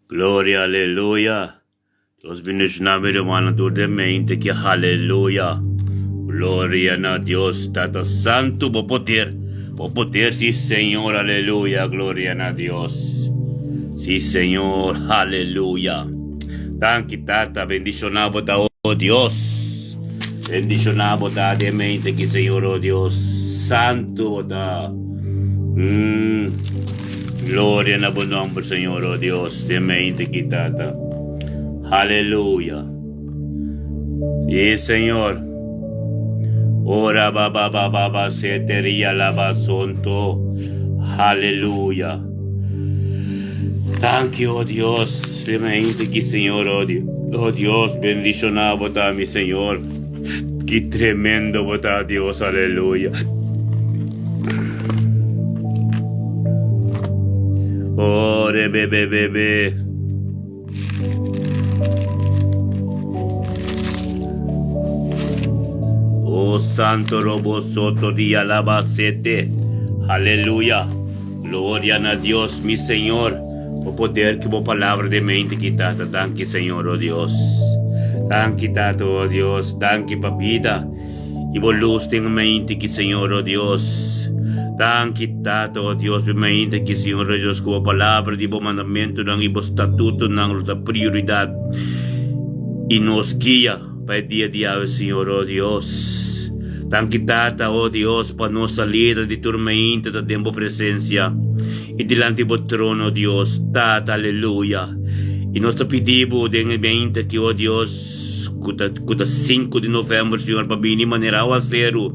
Gloria aleluya. Dios bendiciona mi rumannan tur den mente ki aleluya. Gloria na Dios Tata Santu bo poder bo poder si Señor aleluya gloria na Dios. Si Señor aleluya. Danki Tata bendiciona bo ta oh Dios. Bendiciona bo ta den mente ki Señor oh Dios Santu bo ta. Mm. Gloria na bo nomber, Señor, oh Dios, den mente ki Tata. Aleluya. Sí, Señor. Ora ba ba ba ba ba seteria la ba sonto. Aleluya. Thank you, oh Dios. Den mente ki Señor, oh Dios. Oh Dios, bendiciona bo ta mi Señor. Ki tremendo bo ta, Dios, aleluya. Oh, rebe, be, be, be. Oh, santo robo soto di alabacete. Aleluya. Gloria na Dios, mi Señor. Bo poder ki bo palabra den mente ki Tata. Danki Señor, oh Dios. Danki Tata, oh Dios. Danki pa bida i bo luz den mente ki Señor, oh Dios. Danki Tata, oh Dios, pa mente ki Señor, oh Dios, ku bo palabra di bo mandamentunan i bo statutonan lo ta prioridat i nos guia pa e dia di awe, Señor, oh Dios. Danki Tata, oh Dios, pa nos salida di tur mente ta den bo presencia. I dilanti bo trono, Dios, Tata, aleluya. I nos ta pidi bo den e meinta aki, o Dios, ku ta, ku ta sinku di novèmber, Señor, pa bini manera awaseru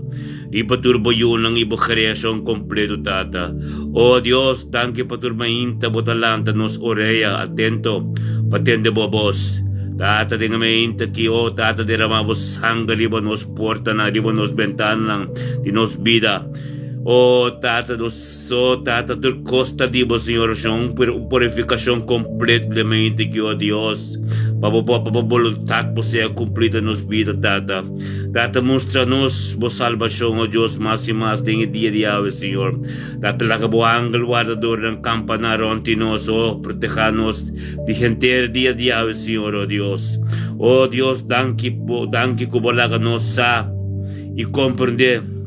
riba tur bo yunan i bo kreashon kompleto, Tata. O Dios, danki pa tur mainta bo ta lanta nos orea atento pa tende bo bos. Tata, den e mainta aki, o Tata, derama bo sanger riba nos portanan, riba nos bentananan di nos bida. O Tata, nos So Tata tur kos ta di bo Señor Shon pero un purifikashon kompletamente ki o Dios pa bo pa bo boluntat por sea kumpli den nos bida Tata. Tata mustra nos bo salbashon o Dios mas i mas den e dia di awe Señor. Tata laga bo angel wardadornan kampaná rònt di nos o proteha nos di henter dia di awe Señor o Dios. O Dios danki bo danki ku bo laga nos sa i komprende.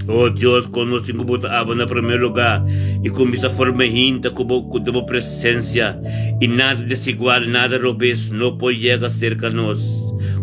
O Dios, kon nos tin ku bo ta aba na promé lugá i kuminsá forma hinta ku bo ku bo presensia, i nada desigual, nada robes no por yega serka nos.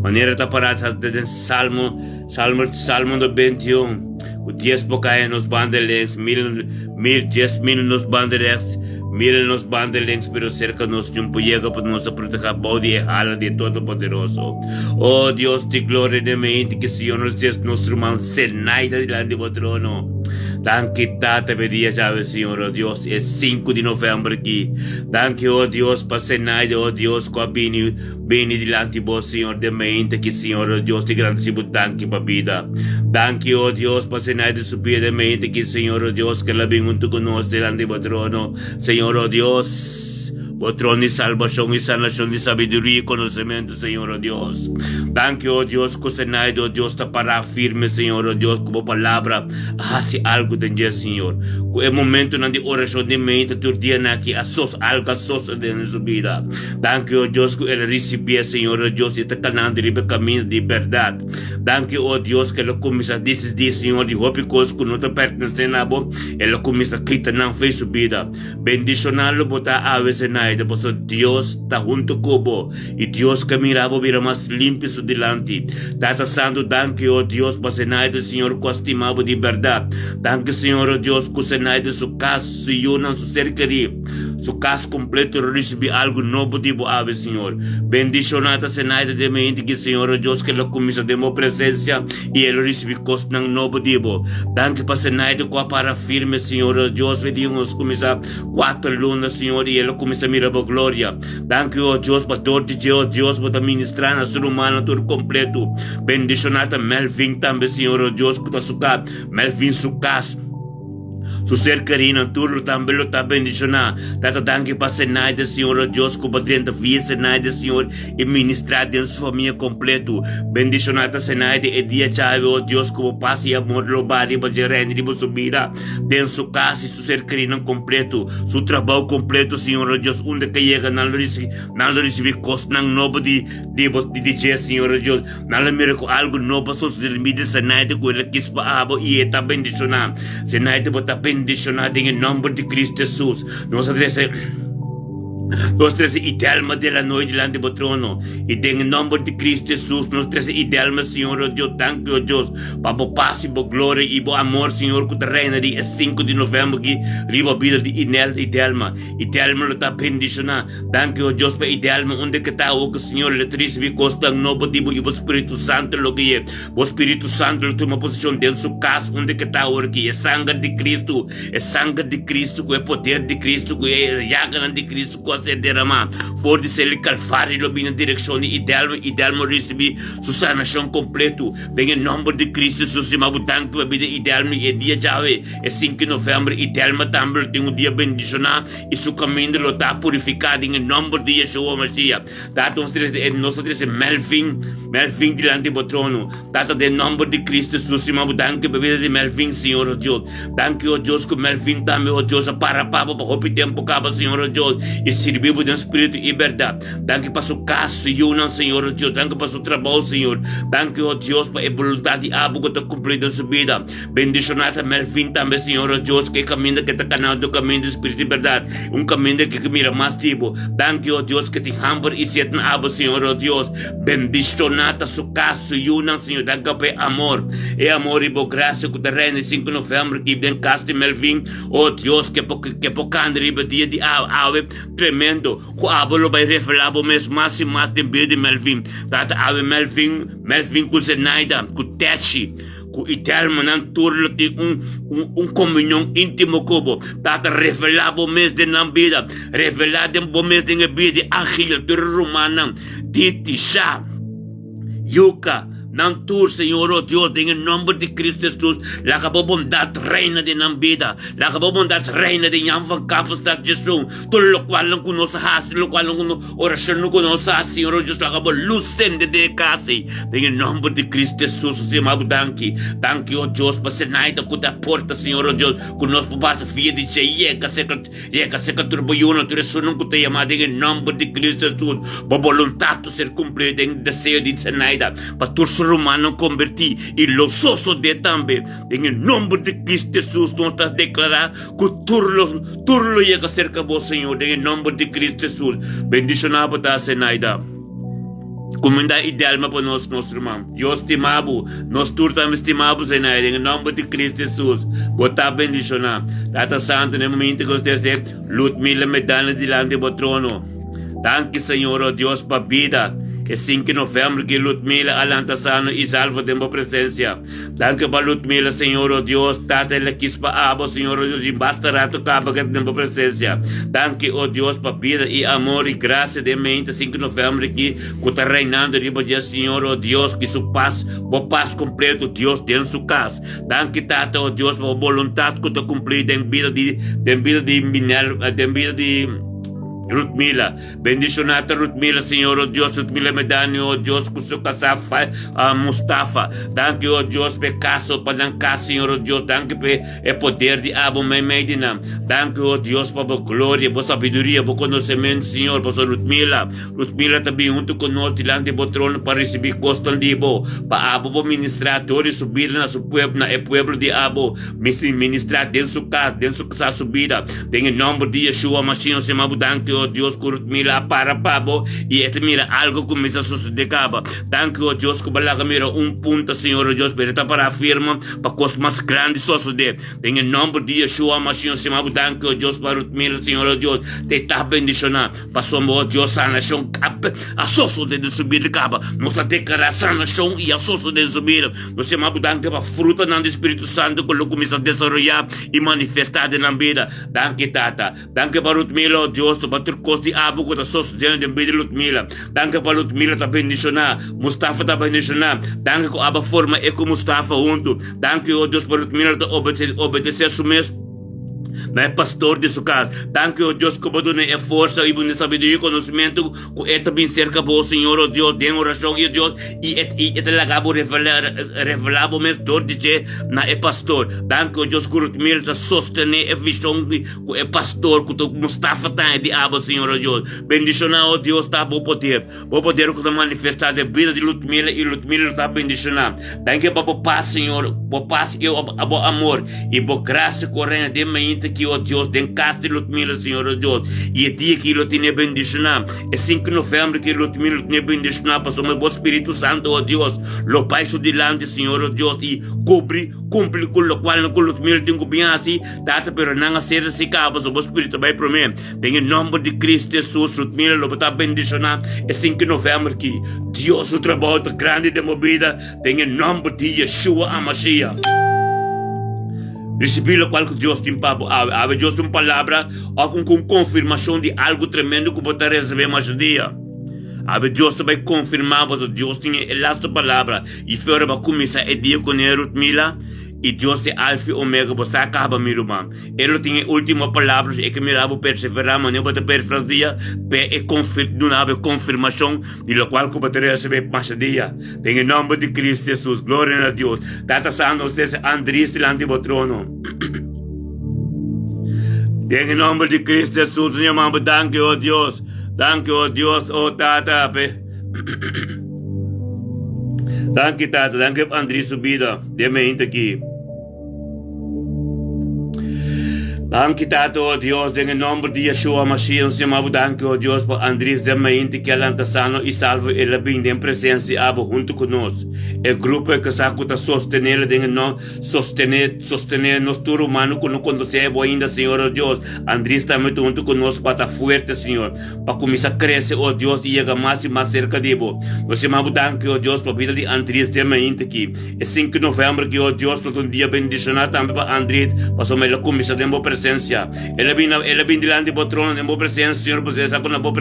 Manera ta pará den Salmo, Salmo, Salmo 91, ku dies por kai nos banda links, mil, mil, 10,000 nos banda rechts, mil nos banda links, pero serka nos niun por yega pa nos ta protehá bou di e hala di e Todopoderoso. O Dios di gloria den mente ki Señor nos Dios nos ruman Zenaida dilanti bo trono. Danki Tata p'e dia djawe Señor o Dios e sinku di november ki. Danki o Dios pa Zenaida o Dios ku a bini bini dilanti bo Señor den mente ki Señor o Dios di grandisi bo danki pa bida. Danki o Dios pa Zenaida su bida den mente ki Señor o Dios ke la bin huntu ku nos dilanti bo trono Señor o Dios. Bo trono di salbashon i sanashon di sabiduria i konosementu, Señor, o Dios. Danki, o Dios, ku Zenaida, o Dios, ta pará firme, Señor, o Dios, ku bo palabra a hasi algu den dje, Señor. Ku e momentunan di orashon di meinta tur dianan aki a sos algu a sosodé den su bida. Danki, o Dios, ku el a risibié, Señor, o Dios, i ta kanando riba e kaminda di bèrdat. Danki, o Dios, ku el a kuminsá disisdí, Señor, di hopi kos ku no ta pertenesé na bo, el a kuminsá kita nan for su bida. Bendishoná lo bo ta awe, Zenaida, pasobra Dios ta huntu ku bo, i Dios ke mira bo bira mas limpi su dilanti. Tata Santu, danki, o Dios, pa Zenaida, Señor, ku a stima bo di bèrdat. Danki, Señor, o Dios, ku Zenaida, su kas, su yunan, su ser kerí, su kas kompleto lo risibí algu nobo di bo awe, Señor. Bendishoná ta Zenaida den mente ki, Señor, o Dios, ke lo kuminsá den bo presensia i e lo risibí kosnan nobo di bo. Danki pa Zenaida ku a para firme, Señor, o Dios, fe di nos kuminsá kuater luna, Señor, i el a kuminsá mira bo gloria. Danki, o Dios, pa dor di dje, o Dios, bo ta ministrá na su rumannan tur kompletu. Bendishoná ta Melvin tambe, Señor, o Dios, ku ta su ka, Melvin su kas. Su ser kerinan tur lo tambe lo ta bendishoná. Tata danki pa Zenaida Señor o Dios ku bo drenta via Zenaida Señor i ministrá den su famia kompletu. Bendishoná ta Zenaida e dia djawe o Dios ku bo pas i amor lo ba riba dje reina riba su bida den su kas i su ser kerinan kompletu su trabou kompletu Señor o Dios unda ke yega nan lo nan lo risibí kosnan nobo di di bo di dje Señor o Dios. Nan lo mira ku algu nobo a sosodé den bida di Zenaida ku el a kis pa abo i e ta bendishoná. Zenaida, bo ta bendishoná den e nòmber di Kristu Hesus. Nos a trese Nos trese Idelma Delanoy dilanti bo trono i den e nòmber di Kristu Hesus nos trese Idelma, Señor, o Dios, danki, o Dios, pa bo pas i bo gloria i bo amor, Señor, ku ta reina di e sinku di novèmber aki riba bida di Inel Idelma. Idelma lo ta bendishoná. Danki o Dios pa idealme unda ke ta awo ku Señor lo ta risibi kosnan nobo di bo i bo Spiritu Santu lo gui'e. Bo Spiritu Santu lo tuma posishon den su kas unda ke ta awor aki. E sanger di Kristu, e sanger di Kristu ku e poder di Kristu ku e yaganan di Kristu ku a ser deramá for di sel di Kalvario lo bini na direkshon di Idelmo. Idelmo risibi su sanashon kompletu den e nòmber di Kristu Jesus. Stima bo danki pa bida Idelmo i e dia djawe, e sinku di novèmber, Idelma tambe lo tin un dia bendishoná. I su kaminda lo ta purifiká den e nòmber di Yeshua Mashiach. Tata, nos trese, nos ta trese Melvin, Melvin dilanti bo trono. Tata, den nòmber di Kristu Hesus, stima bo danki pa bida di Melvin, Señor, o Dios. Danki, o Dios, ku Melvin tambe, o Dios, a para pa bo pa hopi tempu kaba, Señor, o Dios, i sirbi bo den spiritu i bèrdat. Danki pa su kas, su yunan, Señor, o Dios. Danki pa su trabou, Señor. Danki, o Dios, pa e boluntat di abo ku ta kumpli den su bida. Bendishoná ta Melvin tambe, Señor, o Dios, ku e kaminda ke ta kaná un kaminda di spiritu i bèrdat, un kaminda ke ke mira mas di bo. Danki, o Dios, ke tin hamber i set na abo, Señor, o Dios. Bendishoná ta su kas, su yunan, Señor. Danki pa e amor, e amor i bo grasia ku ta reina e sinku novèmber aki den kas di Melvin, o Dios, ke por ke por kanda riba dia di awe tremendo, ku abo lo bai revelá bo mes mas i mas den bida di Melvin. Tata, awe Melvin, Melvin ku Zenaida, ku Techi, Ku e termonan tur lo tin un un komunion íntimo ku bo. Tata, revelá bo mes den nan bida. Revelá den bo mes den e bida di Angela, tur e rumannan, Titi, Sha, Yuka, nan tur, Señor, o Dios, den e nòmber di Kristu Hesus, laga bo bondat reina den nan bida. Laga bo bondat reina den Jan van Kapenstad Jesús. Tur lokualnan ku nos a hasi, lokualnan ku nos. Orashon ku nos hasi, Señor Dios, laga bo lus sende den e kas ei. Den e nòmber di Kristu Hesus, nos yama bo danki. Danki, o Dios, pa Zenaida ku ta porta, Señor, o Dios, ku nos por pasa via di dje yega serka, yega serka tur bo yunan, tur esunnan ku ta yama den e nòmber di Kristu Hesus. Bo boluntat ta ser kumplí den deseo di Zenaida, pa tur su rumannan kombertí i lo sosodé tambe. Den e nòmber di Kristu Hesus nos ta deklará Ku tur lo tur lo yega serka bo, Señor, den e nomber di Cristo Jesus. Bendishoná bo ta, Zenaida. Kumindá i Delma pa nos, nos ruman. Dios stima bo. Nos tur tambe stima bo, Zenaida, den e nomber di Cristo Jesus. Bo ta bendishoná. Tata Santu, na e momento ku nos ta hasi Ludmila Medana dilanti bo trono. Danki, Señor, o Dios, pa bida. E sinku novèmber ki Ludmila a lanta sano i salvo den bo presensia. Danki pa Ludmila, Señor, o Dios, Tata, el a kis pa abo, Señor, o Dios, i basta rato kaba ke ta den bo presensia. Danki, o Dios, pa bida i amor i grasia den meinta sinku novèmber aki ku ta reinando riba dje, Señor, o Dios, ki su pas, bo pas kompleto, Dios, den su kas. Danki, Tata, o Dios, pa bo boluntat ku ta kumplí den bida di, den bida di Minel, den bida di Ludmila. Bendishoná ta Rutmila, Señor, o Dios, Rutmila Medani, o Dios, ku su kasá Mustafa. Danki, o Dios, pa e kaso, pa nan kas, Señor, o Dios. Danki pa e poder di abo meimei di nan. Danki, o Dios, pa bo gloria, bo sabiduria, bo konosementu, Señor, pasobra Rutmila, Rutmila ta bin huntu ku nos dilanti bo trono pa risibí kosnan di bo, pa abo por ministrá dor di su bida na su pueblo, na e pueblo di abo. Ministrá den su kas, den su kasá su bida. Den e nòmber di Yeshua Mashiach nos yama bo danki, o Dios, ku Rutmila a para pa bo i e ta mira algu kuminsá sosodé kaba. Danki, o Dios, ku bo a laga mira un punta, Señor, o Dios, pero e ta pará firme pa kos mas grandi sosodé. Den e nòmber di Yeshua Mashiach nos yama bo danki, o Dios, pa Rutmila, Señor, o Dios, te ta bendishoná. Pasobra, o Dios, sanashon a sosodé den su bida kaba. Nos a deklará sanashon i a sosodé den su bida. Nos yama bo danki pa frutanan di Spiritu Santu ku lo kuminsá desaroyá i manifestá den nan bida. Danki, Tata. Danki pa Ludmila, o Dios, pa tur kos di abo ku ta sosodiendo den bida di Ludmila. Danki pa Ludmila ta bendishoná. Mustafa ta bendishoná. Danki ku abo a forma e ku Mustafa huntu. Danki, o Dios, pa Ludmila ta obedesé su mes. Na e pastor di su kas. Danki, o Dios, ku bo duna e forsa i bo duna e sabiduria i konosementu ku e ta bin serka bo, Señor, o Dios, den orashon, i o Dios, i e i e ta laga bo revelá revelá bo mes dor di dje na e pastor. Danki, o Dios, ku Rutmil ta sostené e vishon ku e pastor ku ta Mustafa ta di abo, Señor, o Dios. Bendishoná, o Dios, ta bo poder. Bo poder ku ta manifestá den bida di Lutmila i Lutmila lo ta bendishoná. Danki pa bo pas, Señor, bo pas i bo amor i bo grasia ku a reina den mainta aki, o Dios, den kas di Lutmila, Señor, o Dios. I e dia aki lo tene bendishoná, e sinku novèmber aki Lutmila lo tene bendishoná pasobra bo Spiritu Santu, o Dios, lo bai su dilanti, Señor, o Dios, i kubri, kumpli ku lokual ku Lutmila tin ku bin hasi, Tata, pero nan a ser así kaba, pasobra bo Spiritu a bai promé. Den e nomber di Cristo Jesus, Rutmila lo bo ta bendiciona e 5 november ki. Dios su trabou ta grandi den bo bida, den e nomber di Yeshua HaMashiach. Ricibi locual cu Dios tin pa bo awe. Awe Dios tin un palabra of un un confirmacion di algo tremendo cu bo ta recibi mas dia. Awe Dios ta bay confirma bo, so Dios tin e laatste palabra. Y fe ora bo a cuminsa e dia cune, Rutmila, I Dios ta e Alfa i Omega, bo sa kaba, mi ruman. E lo tin e ultimo palabra, si e ke mira bo perseverá manera bo ta perseverá dia, p'e e konfir, duna bo e konfirmashon di lokual ku bo ta resebé masha dia. Den e nòmber di Kristu Hesus. Gloria na Dios. Tata Santu, nos trese Andries dilanti bo trono. Den e nòmber di Kristu Hesus, nos yama bo danki, o Dios. Danki, o Dios, o Tata, p'e. Danki Tata, danki pa Andries su bida den mente aki. Danki Tata, oh Dios, den e nomber di Yeshua Mashiach, nos yama bo danki, oh Dios, pa Andries den mente ki a lanta sano i salvo el a bin den presencia di abo hunto ku nos. E grupo e kasa ku ta sostenel den e no sostené sostené nos tur humano ku no konosé bo ainda, Señor, oh Dios. Andries tambe ta hunto ku nos pa ta fuerte, Señor. Pa kuminsá krese, o Dios, i yega mas i mas serka di Bo. Nos yama Bo danki, o Dios, pa bida di Andries den mainta aki. E sinku di novèmber aki, o Dios, lo ta un dia bendishoná tambe pa Andries, pasobra el a kuminsá den Bo presensia. El a bin, el a bin dilanti Bo trono den Bo presensia, Señor, pasobra el sa ku na Bo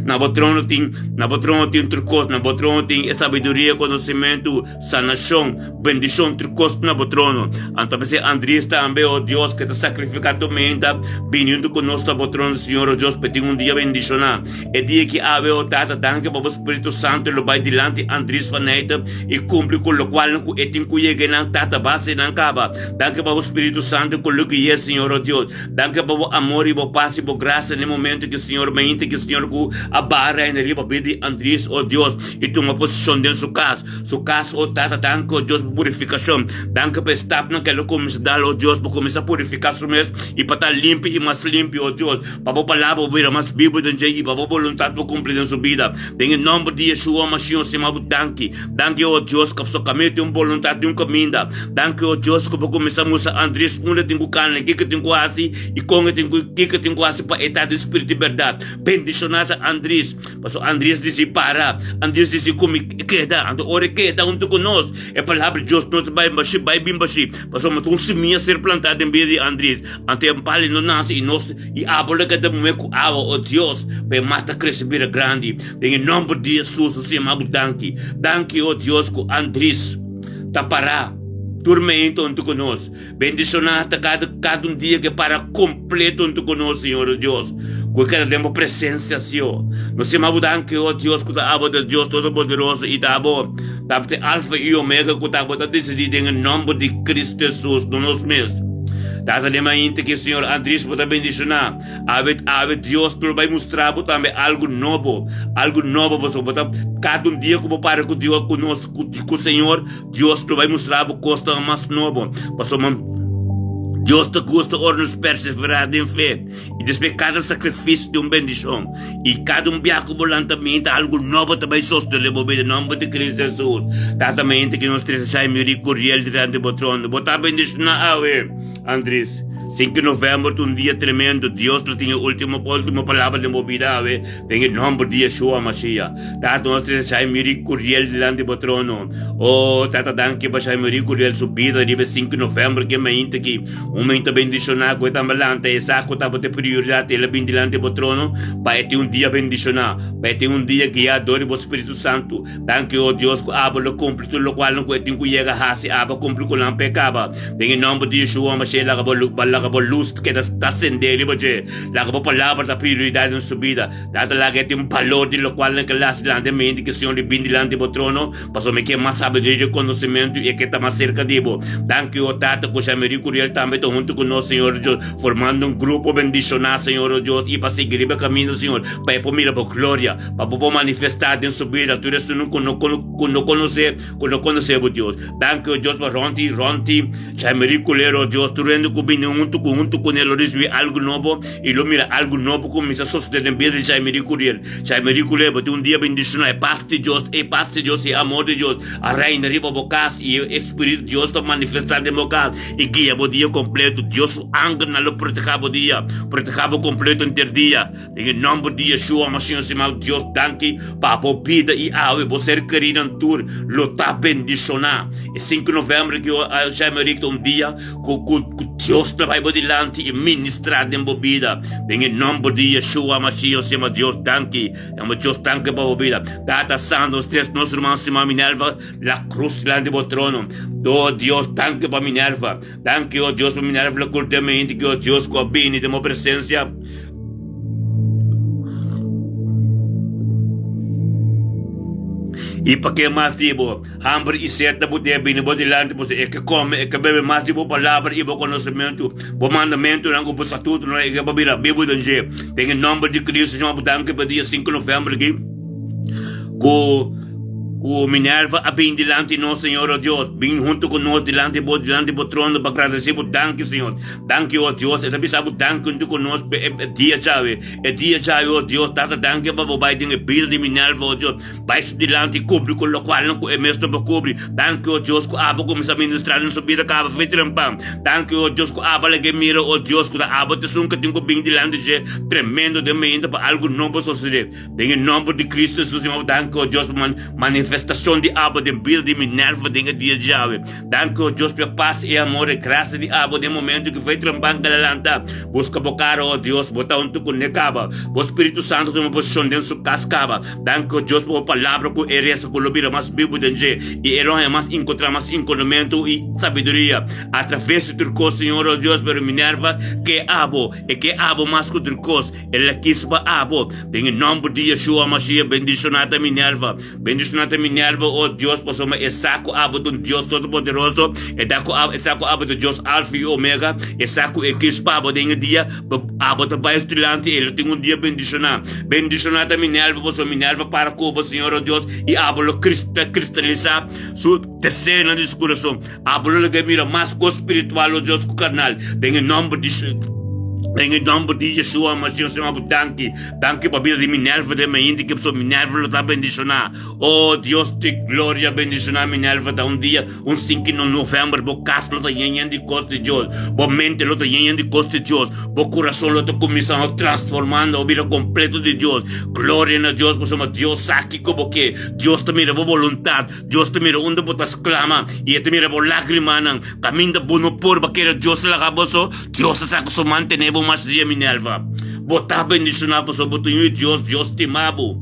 na Bo trono tin, na Bo trono tin tur kos, na Bo trono tin e sabiduria, konosementu, sanashon, bendishon, tur kos na Bo trono. Anto p'esei Andries tambe, o Dios, ke ta sakrifiká tur menta, bini huntu ku nos na Bo trono, Señor, o Dios, p'e tin un dia bendishoná. E dia ki awe, o Tata, danki pa Bo Spiritu Santu lo bai dilanti Andries van Nijten i kumpli ku lokualnan ku e tin ku yega einan, Tata, basta einan kaba. Danki pa Bo Spiritu Santu ku lo gui'é, Señor, o Dios. Danki pa Bo amor i Bo pas i Bo grasia na e momento ki Señor mainta ki Señor ku a baha reina riba bida di Andries, o Dios, i tuma posishon den su kas. Su kas, o Tata, danki, o Dios, pa purifikashon. Danki pa e stapnan ku el a kuminsá dal, o Dios, pa kuminsá purifiká su mes i pa ta limpi i mas limpi, o Dios, pa Bo Palabra por bira mas bibu den dje i pa Bo boluntat por kumpli den su bida. Den e nòmber di Yeshua Mashiach, stima Bo danki. Danki, o Dios, ku so kaminda tin un boluntat, tin un kaminda. Danki, o Dios, ku Bo kuminsá mustra Andres unda tin ku kana, kiko tin ku hasi i kon e tin ku, kiko tin ku hasi pa e ta den spiritu i bèrdat. Bendishoná ta Andres. Pasobra Andres disi para, Andres disi ku mi keda, anto ora e keda huntu ku nos, e palabra di Dios no ta bai bashi, bai bin bashi, pasobra ta un simia ser plantá den bida di Andres, anto e pali no nase i nos i abo lo keda muhé ku awa, o Dios, pa e mata krese bira grandi, den e nòmber di Hesus nos yama bo danki, danki o Dios ku Andres ta pará tur meinta huntu ku nos. Bendishoná ta kada kada un dia ke para kompleto huntu ku nos, Señor o Dios, ku e keda den bo presensia, Señor. Nos yama bo danki, o Dios, ku ta abo ta Dios Todopoderoso i ta abo ta te Alfa i Omega ku ta abo ta disidí den e nòmber di Kristu Hesus, no nos mes. Tata den mainta ki Señor Andries bo ta bendishoná. Awe, awe Dios lo bai mustra bo tambe algu nobo, algu nobo, pasobra bo ta kada un dia ku bo para ku Dios, ku nos, ku, ku Señor, Dios lo bai mustra bo kosnan mas nobo, pasobra Dios ta gusta ora nos perseverá den fe i despues kada sakrifisio tin un bendishon. I kada un biaha ku bo lanta menta, algu nobo ta bai sosodé bo bida. Nòmber di Kristu Hesus. Tata menta ki nos trese Jaime Rico Curiel dilanti bo trono. Bo ta bendishoná awe, Andries. Sinku novèmber ta un dia tremendo. Dios lo tin e último último palabra den bo bida awe. Den e nòmber di Yeshua Mashiach. Tata nos trese Jaime Rico Curiel dilanti bo trono. Oh, Tata danki pa Jaime Curiel su bida riba e sinku november ki e mainta aki. Un mainta bendishoná ku e tamba lanta e sa ku tabata e prioridat el a bin dilanti bo trono pa e tin un dia bendishoná, pa e tin un dia guiá dor di bo Spiritu Santu. Danki, oh Dios, ku abo lo kumpli tur lokualnan ku e tin ku yega hasi, abo a kumpli ku nan pa e kaba. Den e nòmber di Yeshua Mashiach laga bo. Laga bo lus keda ta sendé riba dje. Laga bo palabra ta prioridat den su bida. Tata, laga e tin balor di lokual nan ke las dilanti e mente ku Señor di bin dilanti bo trono, pasobra mi ke mas sabiduria i konosementu i e ke ta mas serka di bo. Danki, o Tata, ku Jean-Marie Curiel tambe ta huntu ku nos, Señor Dios, formando un grupo bendishoná, Señor, o Dios, i pa sigui riba e kaminda, Señor, pa e por mira bo gloria, pa bo por manifestá den su bida tur esun ku no ku no konosé, ku no konosé bo, Dios. Danki, o Dios, pa Ronti, Ronti, Jean-Marie Curiel, o Dios, tur hende ku bini huntu ku huntu kuné lo risibí algu nobo i lo mira algu nobo kuminsá sosodé den bida di Jean-Marie Curiel. Jean-Marie Curiel, bo tin un dia bendishoná. E pas di Dios, e pas di Dios i e amor di Dios a reina riba bo kas i e Spiritu di Dios ta manifestá den bo kas i guia bo dia kompleto. Dios su angelnan lo protehá bo dia, protehá bo kompleto henter dia. Den e nòmber di Yeshua Mashiach Stimado Dios, danki pa bo bida i awe bo ser kerinan tur lo ta bendishoná. E sinku novèmber ki a Jean-Marie ta un dia ku ku Dios ta bai bo dilanti i ministrá den bo bida. Den e nòmber di Yeshua Mashiach Stimado Dios, danki. Yama Dios danki pa bo bida. Tata Santo, nos tres nos ruman stima Minerva La Cruz dilanti bo trono. Oh Dios, danki pa Minerva. Danki, oh Dios, pa Minerva La Cruz den mi hende ki, oh Dios, ku a bini den bo presensia. I pa ke mas di bo hamber i set ta bo debe bini bo dilanti, pasobra e ke kome, e ke bebe mas di bo palabra i bo konosementu, bo mandamentunan ku bo statutonan, e ke pa bira bibu den dje. Den e nòmber di Kristu, Señor, bo danki pa dia sinku novèmber aki, ku ku Minerva a bin dilanti nos, Señor, o Dios, bin huntu ku nos dilanti bo, dilanti bo trono pa gradesí bo. Danki, Señor. Danki, o Dios, e ta bisa bo danki huntu ku nos pa e dia djawe. E dia djawe, o Dios, Tata, danki pa bo bai den e bida di Minerva, o Dios. Bai su dilanti i kubri ku lokualnan ku e mes no por kubri. Danki, o Dios, ku abo kuminsá ministrá den su bida kaba fe trempan. Danki, o Dios, ku abo a lag'é mira, o Dios, ku ta abo ta esun ku tin ku bin dilanti dje tremendo den mainta pa algu nobo sosodé. Den e nòmber di Kristu Hesus, mi danki, o Dios, pa manifestashon di abo den bida di Minerva den e dia djawe. Danki, o Dios, pa e pas, e amor, e grasia di abo den e momento ku fe trempan keda lanta. Buska bo kara, o Dios, bo ta huntu ku ne kaba. Bo Spiritu Santu tuma posishon den su kas kaba. Danki, o Dios, pa bo palabra ku e resa ku lo bira mas bibu den dje, i e lo haña mas inkontrá mas inkondomentu i sabiduria atraves di tur kos, Señor, o Dios. Pero Minerva ke abo, e ke abo mas ku tur kos. El a kis pa abo. Den e nòmber di Yeshua Mashiach, bendishoná ta Minerva. Bendishoná ta Minerva, o Dios, pasobra e sa ku abo ta un Dios Todopoderoso, e ta ku abo, e sa ku abo ta Dios Alfa i Omega, e sa ku e kis pa abo den e dia pa abo ta bai dilanti, e lo tin un dia bendishoná. Bendishoná ta Minerva, pasobra Minerva para ku bo, Señor, o Dios, i abo lo kristalisá su deseonan di su kurason. Abo lo laga mira mas kos spiritual, o Dios, ku karnal. Den e nòmber di Den e nòmber di Yeshua Mashiach, Señor, abo danki. Danki pa bida di Minerva den mainta ki pasobra Minerva lo ta bendishoná. O Dios di gloria, bendishoná Minerva ta un dia, un sinki no novèmber, bo kas lo ta yen yen di kos di Dios, bo mente lo ta yen yen di kos di Dios, bo kurason lo ta kuminsando transformando, bo bira kompleto di Dios. Gloria na Dios pasobra Dios sa kiko bo ke. Dios ta mira bo boluntat. Dios ta mira unda bo ta sklama i e ta mira bo lágrimanan. Kaminda bo no por ba kere Dios laga bo so, Dios ta saka su man tene bo mas dia, Minerva. Bo ta bendishoná pasobra bo ta yu di Dios, Dios stima bo.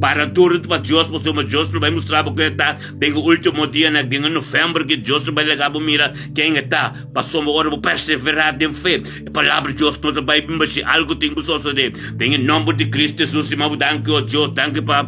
Para tur pa Dios pasobra Dios lo bai mustra bo ken e ta den e último dianan, den e novèmber ki Dios lo bai laga bo mira ken e ta. Pasobra ora bo perseverá den fe, e Palabra di Dios no ta bai bin bashí, algu tin ku sosodé. Den e nòmber di Kristu Hesus, stima bo danki, o Dios, danki pa.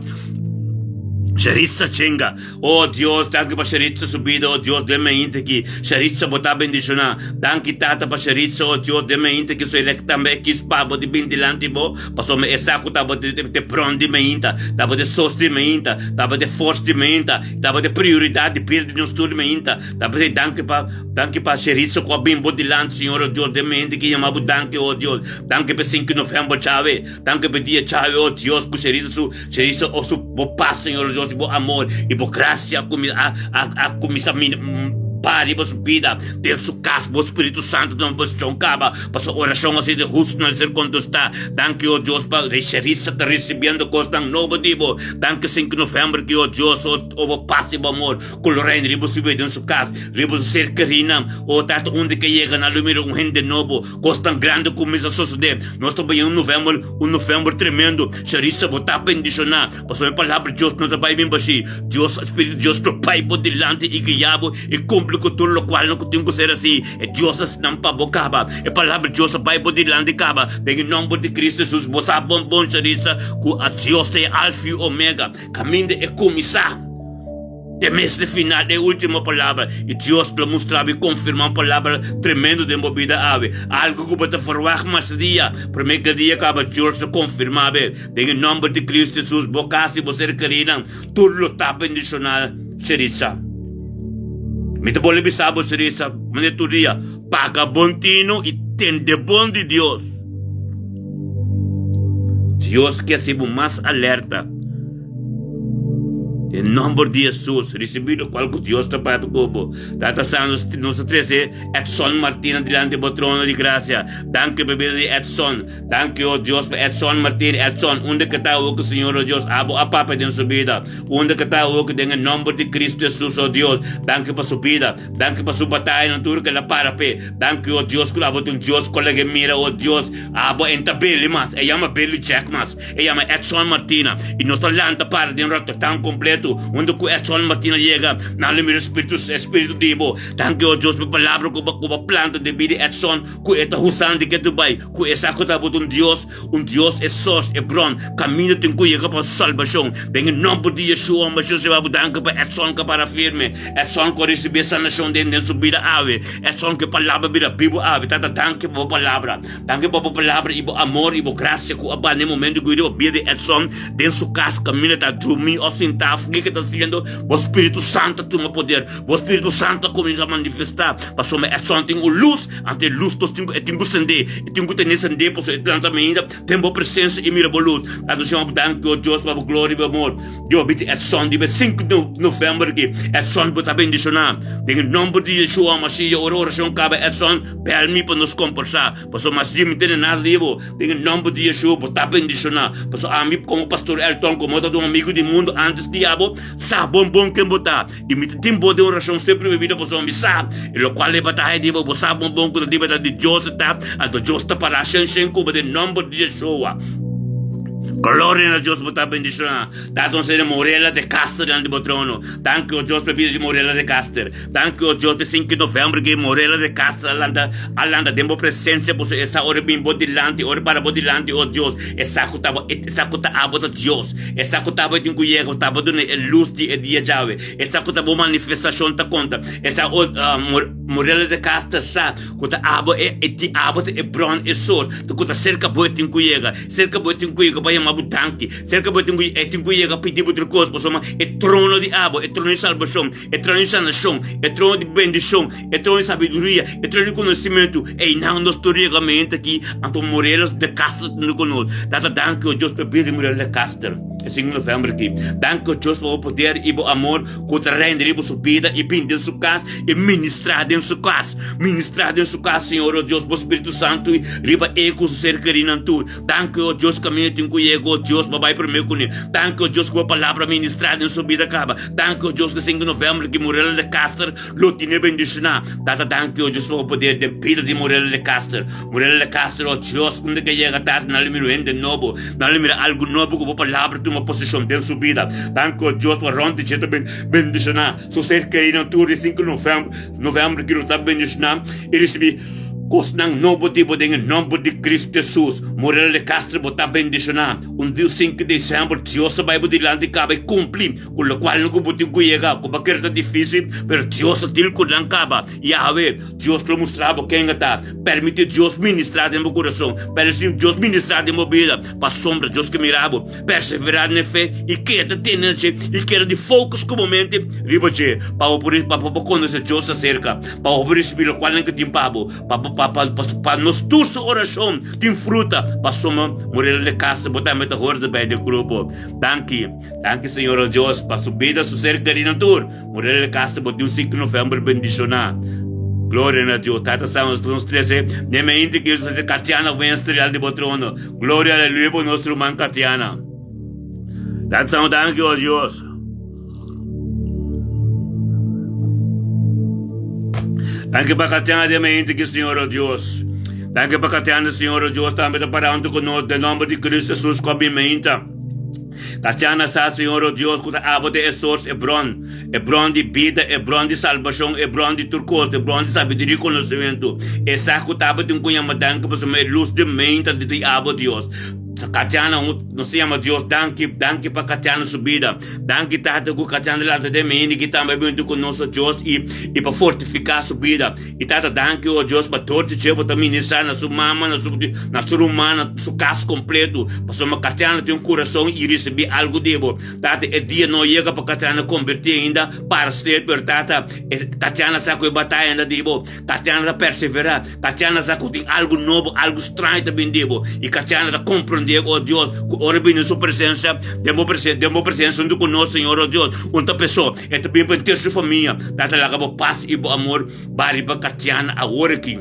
Sharitza chinga. Oh Dios, danki pa Sharitza su bida, oh Dios, den mainta aki. Sharitza bo ta bendiciona. Danki Tata pa Sharitza, oh Dios, den mainta aki su elek tambe e kis pa bo di bin dilanti bo, pasobra e sa ku tabata e bron di mainta, tabata e sos di mainta, tabata e forsa di mainta, tabata e prioridad di bida di nos tur di mainta. Ta p'esei danki pa danki pa Sharitza ku a bin bo dilanti, Señor, oh Dios, den mainta aki yama bo danki, oh Dios. Danki pa e sinki november djawe. Danki pa e dia djawe, oh Dios, ku Sharitza su Señor, o su bo paz, Señor Dios, y bo amor y bo gracia a cuminsa a a a cuminsa min pa riba su bida, den su cas, bo Spiritu Santo tuma posicion caba, pasobra oracion así di husto no ser contestá. Danki, o Dios, pa Sherissa ta recibiendo cosnan nobo di bo. Danki, 5 november, ki, o Dios, o o bo paz y bo amor cu lo reina riba su bida, den su cas, riba su ser kerinan. O Tata, unda ke yega nan lo mira un hende nobo. Kosnan grandi kuminsá sosodé. Nos ta bai un novèmber, un novèmber tremendo. Sharissa, bo ta bendishoná, pasobra e Palabra di Dios no ta bai bin bashí. Dios, Spiritu di Dios lo bai bo dilanti i guia bo i kumpli. kumpli ku tur lokual nan ku tin ku ser así. E Dios a snan pa bo kaba. E palabra Dios a bai bo dilanti kaba. Den e nòmber di Kristu Hesus bo sa bon bon Charissa ku a Dios ta e Alfa i Omega. Kaminda e kuminsá te mes na final e último palabra. I Dios lo mustra bo i konfirmá un palabra tremendo den bo bida awe. Algu ku bo ta ferwagt mas dia, promé ku e dia kaba Dios lo konfirmá bo. Den e nòmber di Kristu Hesus bo kas i bo ser kerínan tur lo ta bendishoná. Charissa. Mi ta bolbe bisa bo, Charissa, manera tur dia, paga bon tinu i tende bon di Dios. Dios ke hasi bo mas alerta. Den nomber di Jesus, risibi lokual ku Dios ta papia ku bo. Tata Santu, nos ta trese Edson Martina dilanti bo trono di grasia. Danki pa bida di Edson. Danki, o Dios, pa Edson Martina. Edson, unda ke ta awo ku Señor, o Dios, abo a papia den su bida. Unda ke ta awo ku den e nomber di Cristo Jesus, o Dios. Danki pa su bida. Danki pa su batayanan tur ku el a para p'e. Danki, o Dios, ku abo ta un Dios ku a laga e mira, o Dios. Abo en ta Billy mas, e yama Billy Jack mas, e yama Edson Martina. I nos ta lanta para den Rotterdam kompleto, unda ku Edson Martina yega, nan lo mira Spiritu, e Spiritu di bo. Danki, o Dios, pa e palabra ku bo, ku bo a planta den bida di Edson, ku e ta husando di ketu bai, ku e sa ku ta abo ta un Dios, un Dios e source, e bron, kaminda tin ku yega pa salbashon. Den e nòmber di Yeshua Mashiach Señor, bo danki pa Edson ku a para firme, Edson ku a risibí e sanashon den den su bida awe, Edson ku e palabra bira bibu awe. Tata, danki pa bo palabra. Danki pa bo palabra i bo amor i bo grasia ku a ba den momento ku riba bida di Edson den su kas kaminda ta drumí òf sintá òf kiko e ta hasiendo, bo Spiritu Santu a tuma poder, bo Spiritu Santu a kuminsá manifestá pasobra Edson tin un lus, anto e lus nos tin ku e tin ku sendé, e tin ku tene sendé pasobra e planta mainda den bo presensia i mira bo lus. Tata Señor, bo danki, o Dios, pa bo gloria i bo amor. Dios biti Edson riba e sinku di november aki. Edson bo ta bendishoná den e nomber di Yeshua Mashiach. Ora orashon kaba Edson bel mi pa nos kombersá pasobra mas di mi tene nada di bo. Den e nomber di Yeshua bo ta bendishoná pasobra ami komo pastor Elton komo ta un amigu di mundu antes di abo sa bon bon ken bo ta i mi ta tin bo den orashon semper mi bida pasobra mi sa e lokual e bataya di bo bo sa bon bon ku ta di bo ta di Dios e ta anto Dios ta pará shen shen ku bo den nomber di Yeshua. Gloria na Dios bo ta bendiciona. Tata nos tene Morela de Caster dilanti bo trono. Danki o Dios pa e bida di Morela de Caster. Danki o Dios pa e sinku di november ke Morela de Caster a lanta a lanta den bo presencia pasobra e sa ora bin bo dilanti ora para bo dilanti o Dios e sa ku ta bo e sa ku ta abo ta Dios e sa ku ta bo e tin ku yega ta bo duna e lus di e dia djawe e sa ku ta bo manifestacion ta konta e sa o Morela de Caster sa ku ta abo e e di abo ta e bron e sor ku ta serka bo e tin ku yega serka bo e tin ku yega pa yama bo danki serka bo e tin ku e tin ku yega pidi bo tur kos pasobra e trono di abo e trono di salbashon e trono di sanashon e trono di bendishon e trono di sabiduria e trono di konosementu einan nos tur yega mente aki anto Morela de Castro ta ku nos tata danki o Dios pa e bida di Morela de Castro e sinku november aki danki o Dios pa bo poder i bo amor ku ta reina riba su bida i bini den su kas i ministrá den su kas. Ministrá den su kas, Señor, o Dios, bo Spiritu Santu riba e ku su ser kerínan tur. Danki, o Dios, kaminda tin ku yega, o Dios, bo bai promé kuné. Danki, o Dios, ku bo palabra ministrá den su bida kaba. Danki, o Dios, ku sinku novèmber ki Morela de Caster lo tine bendishoná. Tata, danki, o Dios, pa bo poder den bida di Morela de Caster. Morela de Caster, o Dios, unda ke yega, Tata, nan lo mira un hende nobo. Nan lo mira algu nobo ku bo palabra tuma posishon den su bida. Danki, o Dios, pa rònt di dje ta bendishoná. Su ser kerinan tur di sinku novèmber ki lo ta bendishoná i risibí kosnan nobo di bo den e nòmber di Kristu Hesus. Morel de Castro bo ta bendishoná. Un di sinku di desèmber Dios ta bai bo dilanti kaba i kumpli ku lokual nan ku bo tin ku yega. Ku bo kere ta difísil pero Dios ta dil ku nan kaba. Yahweh, Dios lo mustra bo ken a ta. Permití Dios ministrá den bo kurason. Permití Dios ministrá den bo bida. Pasobra Dios ke mira bo. Perseverá den e fe i keda tene na dje i keda di focus ku bo mente riba dje pa bo por pa bo konosé Dios ta serka, pa bo por risibí lokualnan ku tin pa bo, pa bo pa pa pa nos tur su orashon tin fruta pasobra Morela de Castro bo tambe ta hor ta bai den grupo. Danki, danki Señor o Dios pa su bida, su ser kerí nan tur. Morela de Castro bo tin un 5 november bendishoná. Gloria na Dios. Tata Santo nos trese den mente ku Dios Katiana Wenstra dilanti bo trono. Gloria aleluya pa nos ruman Katiana. Tata Santo danki o Dios. Danki pa Katiana den mente ki Señor o Dios. Danki pa Katiana Señor o Dios tambe ta para hunto ku nos den nomber di Cristo Jesus ku a bin meinta. Tatiana sa, Señor, o Dios, ku ta abo ta e sors, e bron, e bron di bida, e bron di salbashon, e bron di tur kos, e bron di sabiduria i konosementu. E sa ku tabatin ku yama danki pasobra e lus di meinta di ta abo, Dios. Tatiana, nos ta yama Dios danki, danki pa Tatiana su bida. Danki, Tata, ku Tatiana lanta den meinta ki tambe a binti ku nos, o Dios, i i pa fortifiká su bida. I Tata, danki, o Dios, pa tur di dje bo ta ministrá na su mama, na su na su ruman, na su kas kompletu, pasobra Katiana tin un kurason i risibí algu di bo. Tata, e dia no yega pa Katiana kombertí ainda para ser, pero Tata, e Katiana sa ku e bataya ainda di bo. Katiana ta perseverá. Katiana sa ku tin algu nobo, algu straño ta bin di bo. I Katiana ta komprendé, o Dios, ku ora bini su presensia, den bo presen den bo presensia huntu ku nos, Señor, o Dios, un ta pesó. E ta bin pa henter su famia. Tata, laga bo pas i bo amor ba riba Katiana awor aki.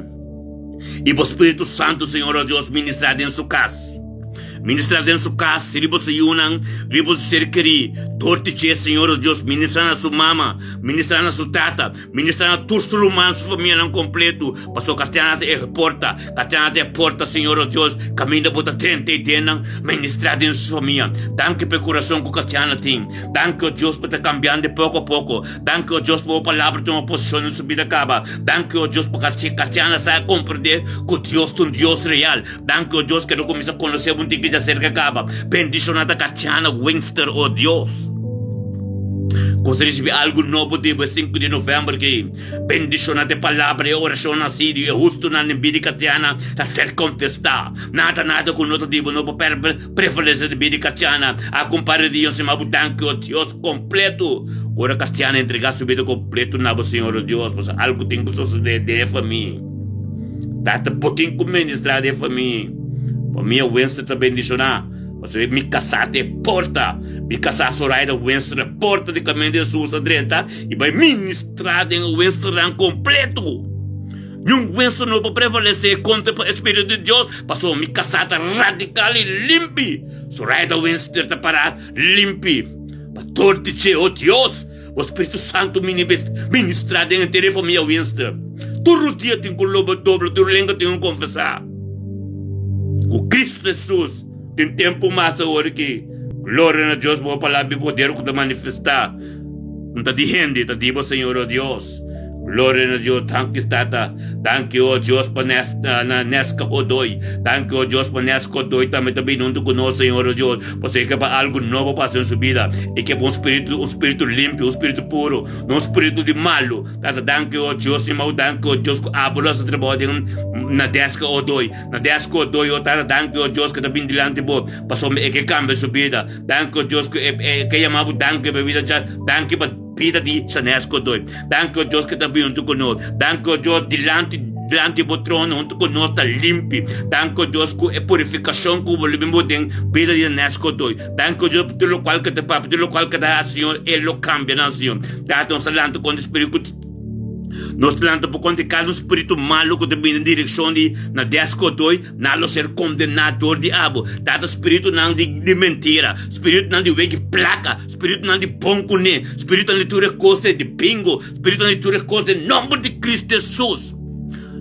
I bo Spiritu Santu, Señor, o Dios, ministrá den su kas. Ministrá den su kas, riba su yunan, riba su ser kerí. Dor di dje, Señor, o Dios, ministrá na su mama, ministrá na su tata, ministrá na tur su ruman, su famianan kompletu. Pasobra Katiana ta e porta, Katiana ta e porta, Señor, o Dios, kaminda bo ta drenta i den nan, ministrá den su famia. Danki pa e kurason ku Katiana tin. Danki, o Dios, pa ta kambiando poko a poko. Danki, o Dios, pa bo palabra tuma posishon den su bida kaba. Danki, o Dios, pa Katiana sa komprendé ku Dios ta un Dios real. Danki, o Dios, ku e lo kuminsá konosé bo un tiki djaserka kaba. Bendishoná ta Katiana Winster, o Dios. Ku ta risibí algu nobo di bo e sinku di novèmber aki. Bendishoná ta e palabra i e orashonnan así di e hustunan den bida di Katiana ta ser kontestá. Nada, nada ku no ta di bo no por Prevalece di bida Katiana a kumpara di Dios ma bo danki o Dios kompleto. Ora Katiana entrega su bida kompleto na bo Señor o Dios pasobra algu tin ku sosode den e famia. Tata bo tin ku ministra den e famia. Famia Winston ta bendiciona pasobra mi kasá ta e porta. Mi kasá Zoraida Winston e porta di kaminda di Jesus a drenta i bai ministra den e Winstonnan kompleto. Niun hueso no por prevalesé kontra pa e Spiritu di Dios, pasobra mi kasá ta radikal i limpi. Zoraida Winster ta pará limpi pa tur di dje. O Dios, bo Spiritu Santu ministrá den henter e famia Winster. Tur rudia tin ku loba dobla, tur lenga tin ku konfesá ku Kristu Hesus tin tempu mas awor aki. Gloria na Dios pa bo palabra di poder ku ta manifestá. No ta di hende, ta di bo, Señor, o Dios. Gloria na Dios, danki Tata, danki o Dios pa nes na Neska Godoy, danki o Dios pa Neska Godoy tambe ta bini huntu ku nos Señor o Dios, pasobra e ke pa algu nobo pasa den su bida, e ke pa un spiritu un spiritu limpio, un spiritu puro, no un spiritu di malu, Tata danki o Dios mi amau, danki o Dios ku abo lo hasi trabou den na Neska Godoy, na Neska Godoy o Tata danki o Dios ku ta bini dilanti bo, pasobra e ke kambia su bida, danki o Dios ku e ke yama bo danki pa e bida dja, danki pa. Bida di Chanez Godoy. Danki o Dios ke ta bin huntu ku nos. Danki o Dios dilanti dilanti bo trono huntu ku nos ta limpi. Danki o Dios ku e purifikashon ku bo lo bin bo den bida di Chanez Godoy. Danki o Dios pa tur lokual ke ta papia, tur lokual ke ta hasi Señor e lo kambia nan Señor. Tata nos ta lanta kontra spiritu ku nos ta lanta por kontra kada un spiritu malu ku ta bini den direkshon di Nadez Godoy. Nan lo ser kondená dor di abo. Tata spiritunan di di mentira, spiritunan di weki plaka. Spiritunan di bon kuné, spiritunan di tur e kos di bingo, spiritunan di tur e kos den nòmber di Kristu Hesus.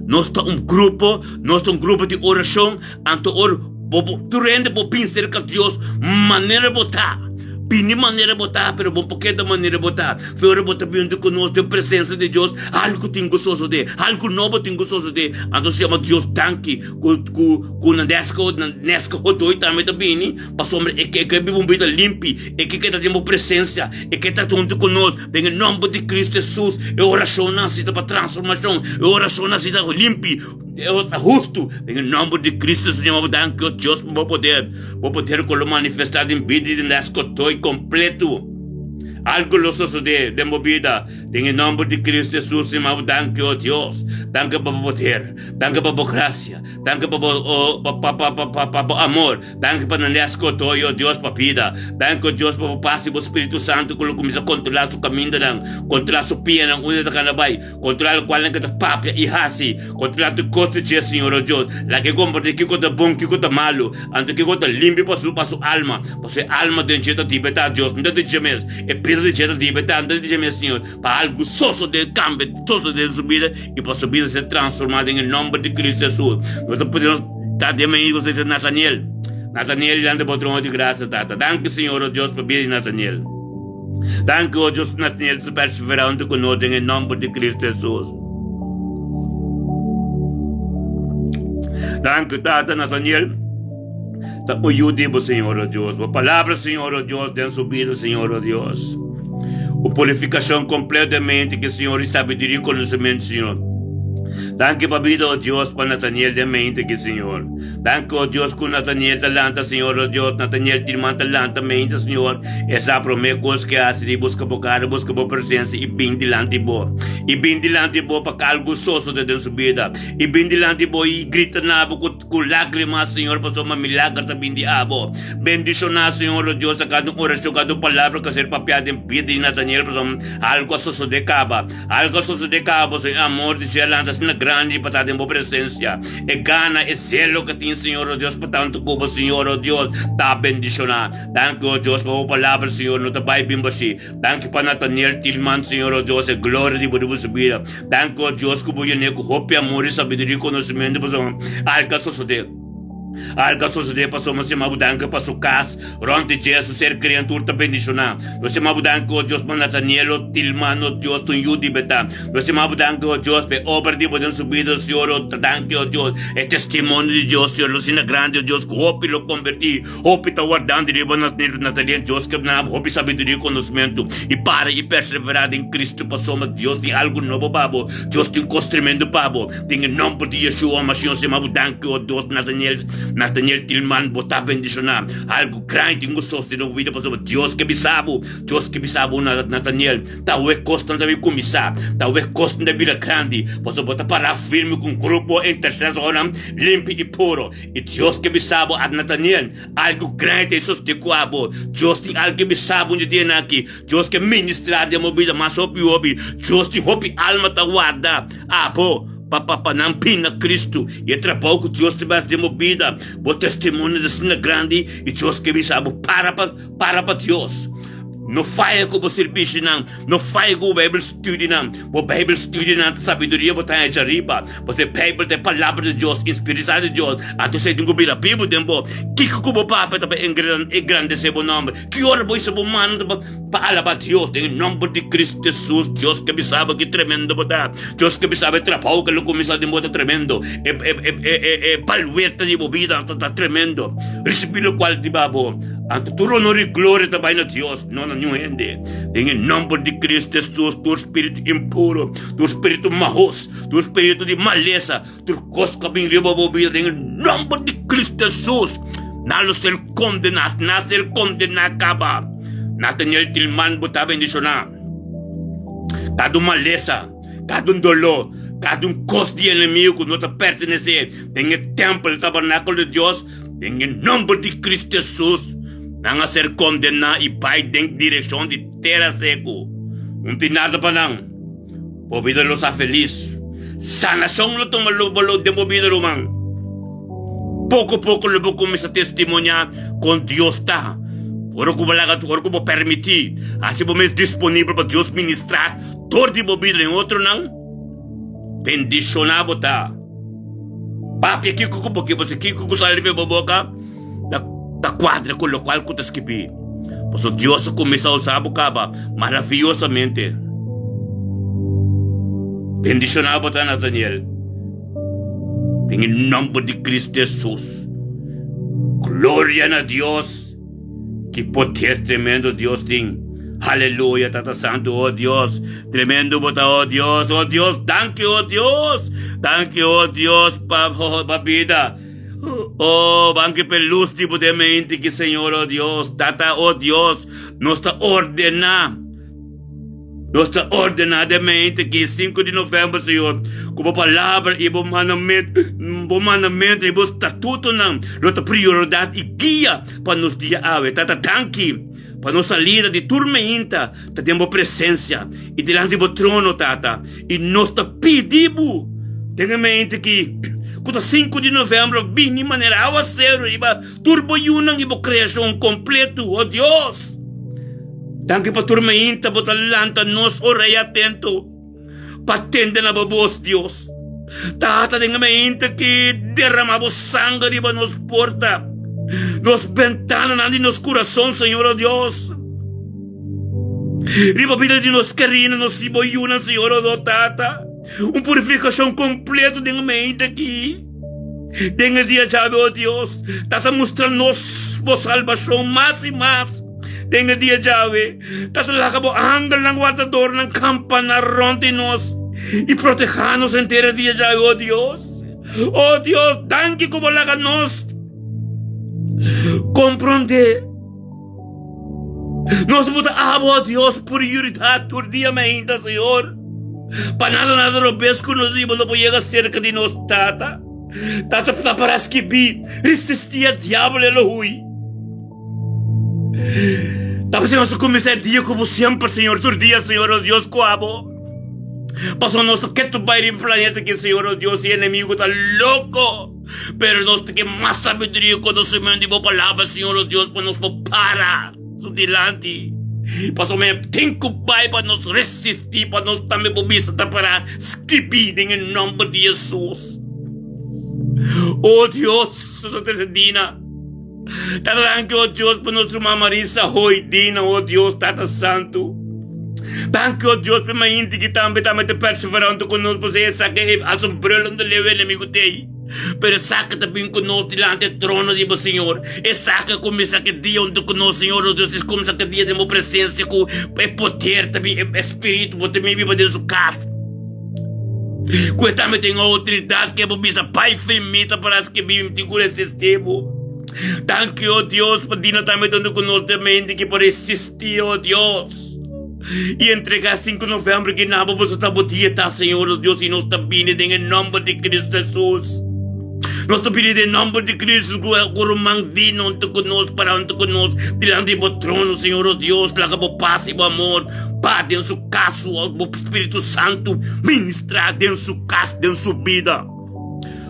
Nos ta un grupo, nos ta un grupo di orashon, anto ora bo bo tur hende bo bin serka Dios manera bo ta. Bini manera bo ta, pero bo por keda manera bo ta. Fe ora bo ta bin huntu ku nos den presensia di Dios, algu tin ku sosodé, algu nobo tin ku sosodé. Anto nos yama Dios danki ku ku ku nan deska nan neska hodoi tambe ta bini. Pasobra e ke ke biba un bida limpi, e ke keda den bo presensia, e ke ta huntu ku nos. Den e nòmber di Kristu Hesus, e orashonnan asina ta pa transformashon, e orashonnan asina ta limpi, e ta hustu. Den e nòmber di Kristu Hesus, ña bo danki, o Dios, pa bo poder, bo poder ku lo manifestá den bida di nos kotoi kompletu. Algu lo sosodé den bo bida. Den e nòmber di Kristu Hesus, ña bo danki, o Dios. Danki pa bo poder, danki pa bo grasia, danki pa bo, pa, pa, pa, pa bo amor. Danki pa nan les ku otoy, o Dios, pa bida. Danki, o Dios, pa bo pas di bo Spiritu Santu ku lo kuminsá kontrolá su kamindanan, kontrolá su pianan unda e ta kana bai, kontrolá lokualnan ku e ta papia i hasi, kontrolá tur kos di dje, Señor, o Dios. Laga e komprendé kiko ta bon, kiko ta malu, anto kiko ta limpi pa su pa su alma, pasobra e alma den dje ta libertá, Dios, no ta di dje mes, e bida di dje ta libertá, no ta di dje mes, Señor, pa algu sosodé, kambia, sosodé den su bida i pa su bida ser transformá den e nòmber di Kristu Hesus. Nos ta pidi nos. Ta den mi amigo se dice Nathaniel. Nathaniel dilanti bo trono di grasia, Tata. Danki, Señor, o Dios, pa bida di Nathaniel. Danki, o Dios, pa Nathaniel ta perseverá huntu ku nos den e nòmber di Kristu Hesus. Danki, Tata, Nathaniel ta un yu di bo, Señor, o Dios. Bo palabra, Señor, o Dios, den su bida, Señor, o Dios. Un purifikashon kompletamente ke Señor i sabiduria i konosementu, Señor. Danki pa bida, o Dios, pa Nathaniel den mente aki, Señor. Danki, o Dios, ku Nathaniel ta lanta, Señor, o Dios. Nathaniel Tilman ta lanta mente, Señor. E sa promé kos ke hasi di buska bo kara, buska bo presensia i bin dilanti bo. I bin dilanti bo pa ka algu sosode den su bida. I bin dilanti bo i grita na bo ku Ku lágrimas, Señor, pasobra milager ta bin di abo. Bendishoná, Señor, o Dios, a kada un orashon, kada un palabra ku a ser papiá den bida di Nataniel, pasobra algu a sosodé kaba. Algu a sosodé kaba, pasobra e amor di dje lanta asina grandi pa ta den bo presensia. E gana, e selo ku tin, Señor, o Dios, pa tantu ku bo, Señor, o Dios, ta bendishoná. Danki, o Dios, pa bo palabra, Señor, no ta bai bin bashí. Danki pa Nataniel Tilman, Señor, o Dios, e gloria di bo riba su bida. Danki, o Dios, ku bo yen'é ku hopi amor i sabiduria i konosementu, pasobra algu a sosodé. Algu a sosodé pasobra nos yama bo danki pa su kas rònt di dje, su ser krian tur ta bendishoná. Nos yama bo danki, o Dios, pa Nataniel, o Tilman, o Dios, ta un yu di betá. Nos yama bo danki, o Dios, pa e obra di bo den su bida, Señor, o danki, o Dios, e testimonio di Dios, Señor, lo asina grandi, o Dios, ku hopi lo kombertí. Hopi ta wardando riba Natalian Dios ke duna bo hopi sabiduria i konosmentu i para i perseverá den Kristu pasobra Dios tin algu nobo pa bo Dios tin kos tremendo pa bo den e nomber di Yeshua Mashiach nos yama bo danki o Dios Nataniel Nataniel Tilman bo ta bendishoná algu grandi tin ku sostene bo bida pasobra Dios ke bisa bo Dios ke bisa bo Nataniel Tawe kosnan ta bin kuminsá, tawe kosnan ta bira grandi, pasobra bo ta pará firme ku un grupo intersesornan limpi i puro. I Dios ke bisa bo, a Nataniel, algu grandi ta sosodé ku abo. Dios tin algu ke bisa bo un di dianan aki. Dios ke ministrá den bo bida mas hopi hopi. Dios tin hopi alma ta warda abo pa pa pa nan bin na Kristu. I e trabou ku Dios ta bas den bo bida, bo testimonio ta asina grandi, i Dios ke bisa bo, para pa para pa Dios. No faya ku bo sirbishinan, no faya ku bo Bijbel studienan. Bo Bijbel studienan ta sabiduria bo ta haña djariba. Pasobra e Bijbel ta e Palabra di Dios, inspirisá di Dios. Anto esei tin ku bira bibu den bo. Kiko ku bo papia ta pa engrandesé bo nòmber? Ki ora bo hisa bo mano ta pa alabá Dios? Den e nòmber di Kristu Hesus, Dios ke bisa bo ki tremendo bo ta. Dios ke bisa bo e trabou ke lo kuminsá den bo ta tremendo. E e baluerta di bo bida ta tremendo. Risibí lokual di bo. Anto tur honor i gloria ta bai na Dios, no na niun hende. Den e nomber di Cristo Jesus, tur spiritu impuro, tur spiritu mahos, tur spiritu di malesa, tur kos ku a bin riba bo bida, den e nomber di Cristo Jesus, nan lo ser kondená, nan a ser kondená kaba. Nathaniel Tilman, bo ta bendishoná. Kada un malesa, kada un doló, kada un kos di enemigu ku no ta pertenesé den e tèmpel, tabernákulo di Dios, Den e nomber di Cristo Jesus, nan a ser condená i bai den direccion di tera seco. Un tin nada pa nan. Bo bida lo sa felis. Sanacion lo tuma lugar den bo bida, ruman. Poco poco lo bo cuminsa testimoniá con Dios ta. Ora cu bo laga, ora cu bo permití, haci bo mes disponibel pa Dios ministrá dor di bo bida den otronan, bendicioná bo ta. Papia kiko ku bo ke, pasobra kiko ku sali riba bo boka ta ta kuadra ku lokual ku ta skibí. Pasobra Dios a kuminsá usa bo kaba maraviyosamente. Bendishoná bo ta, Nataniel, den e nòmber di Kristu Hesus. Gloria na Dios! Ki poder tremendo Dios tin. Aleluya, Tata Santu, oh Dios, tremendo bo ta, oh Dios, oh Dios, danki, oh Dios, danki, oh Dios, pa pa bida. Oh, danki pa e lus di bo den mente ki Señor, oh Dios, Tata, oh Dios, nos ta ordená. Nos ta ordená den mente ki sinku di novèmber, Señor, ku bo palabra i bo mandamentu, bo mandamentu i bo statutonan lo ta prioridat i guia pa nos dia awe. Tata, danki pa nos salida di tur meinta ta den bo presensia i dilanti bo trono, Tata, i nos ta pidi bo den e mente ki ku ta sinku di novèmber bini manera awaseru riba tur bo yunan i bo kreashon kompletu, o Dios. Danki pa tur mainta bo ta lanta nos orei atento pa tende na bo bos, Dios. Tata, den e mainta ki derama bo sanger riba nos porta. Nos bentananan di nos kurason, Señor, oh Dios. Riba bida di nos kerina, nos i bo yunan, Señor, oh no Tata. Un purifikashon kompleto den e mente aki. Den e dia djawe, oh Dios, Tata mustra nos bo salbashon mas i mas. Den e dia djawe, Tata laga bo angelnan wardadornan kampana rònt di nos i protehá nos henter e dia djawe, oh Dios. Oh Dios, danki ku bo laga nos komprondé. Nos bo ta abo, oh Dios, prioridat tur dia mainta, Señor. Pa nada nada robes ku nos riba no por yega serka di nos, Tata. Tata ta para skibí, resistí e diabel, e lo hui. Ta p'esei nos ta kuminsá e dia ku bo semper, Señor, tur dia, Señor, oh Dios, ku abo. Pasobra nos ta ketu bai riba e planeta aki, Señor, oh Dios, i e enemigu ta loko. Pero nos ta ke mas sabiduria i konosementu di bo Palabra, Señor, oh Dios, pa nos por para su dilanti. Pasobra mi tin ku bai pa nos resistí, pa nos tambe por bisa ta pará skibí den e nòmber di Hesus. Oh Dios, nos ta trese dina. Tata danki oh Dios pa nos ruman Marisa Hoy Dina oh Dios Tata Santu. Danki oh Dios pa e mainti ki tambe tambe ta perseverando ku nos pasobra esaki e asombrelo no leu enemigo tei. Pero esaki ta bin ku nos dilanti e trono di bo Señor. Esaki a kuminsá ki dia huntu ku nos Señor oh Dios es kuminsá ki dia den bo presensia ku e poder ta bin e spiritu bo ta bin biba den su kas. Ku e tambe tin outoridat ke bo bisa, Pai fe mi ta para skibi mi tin ku resisti bo. Danki, o Dios, pa dina tambe tantu ku nos den mente ki por resisti, o Dios. I entrega 5 november ki na bo boso ta bo dia ta, Señor, o Dios, i nos ta bini den e nomber di Cristo Jesus. Nos ta pidi den nomber di Cristo ku ku ruman dina huntu ku nos, para huntu ku nos dilanti di bo trono, Señor, o Dios, laga bo pas i bo amor ba den su kas, o bo Spiritu Santu ministra den su kas, den su bida.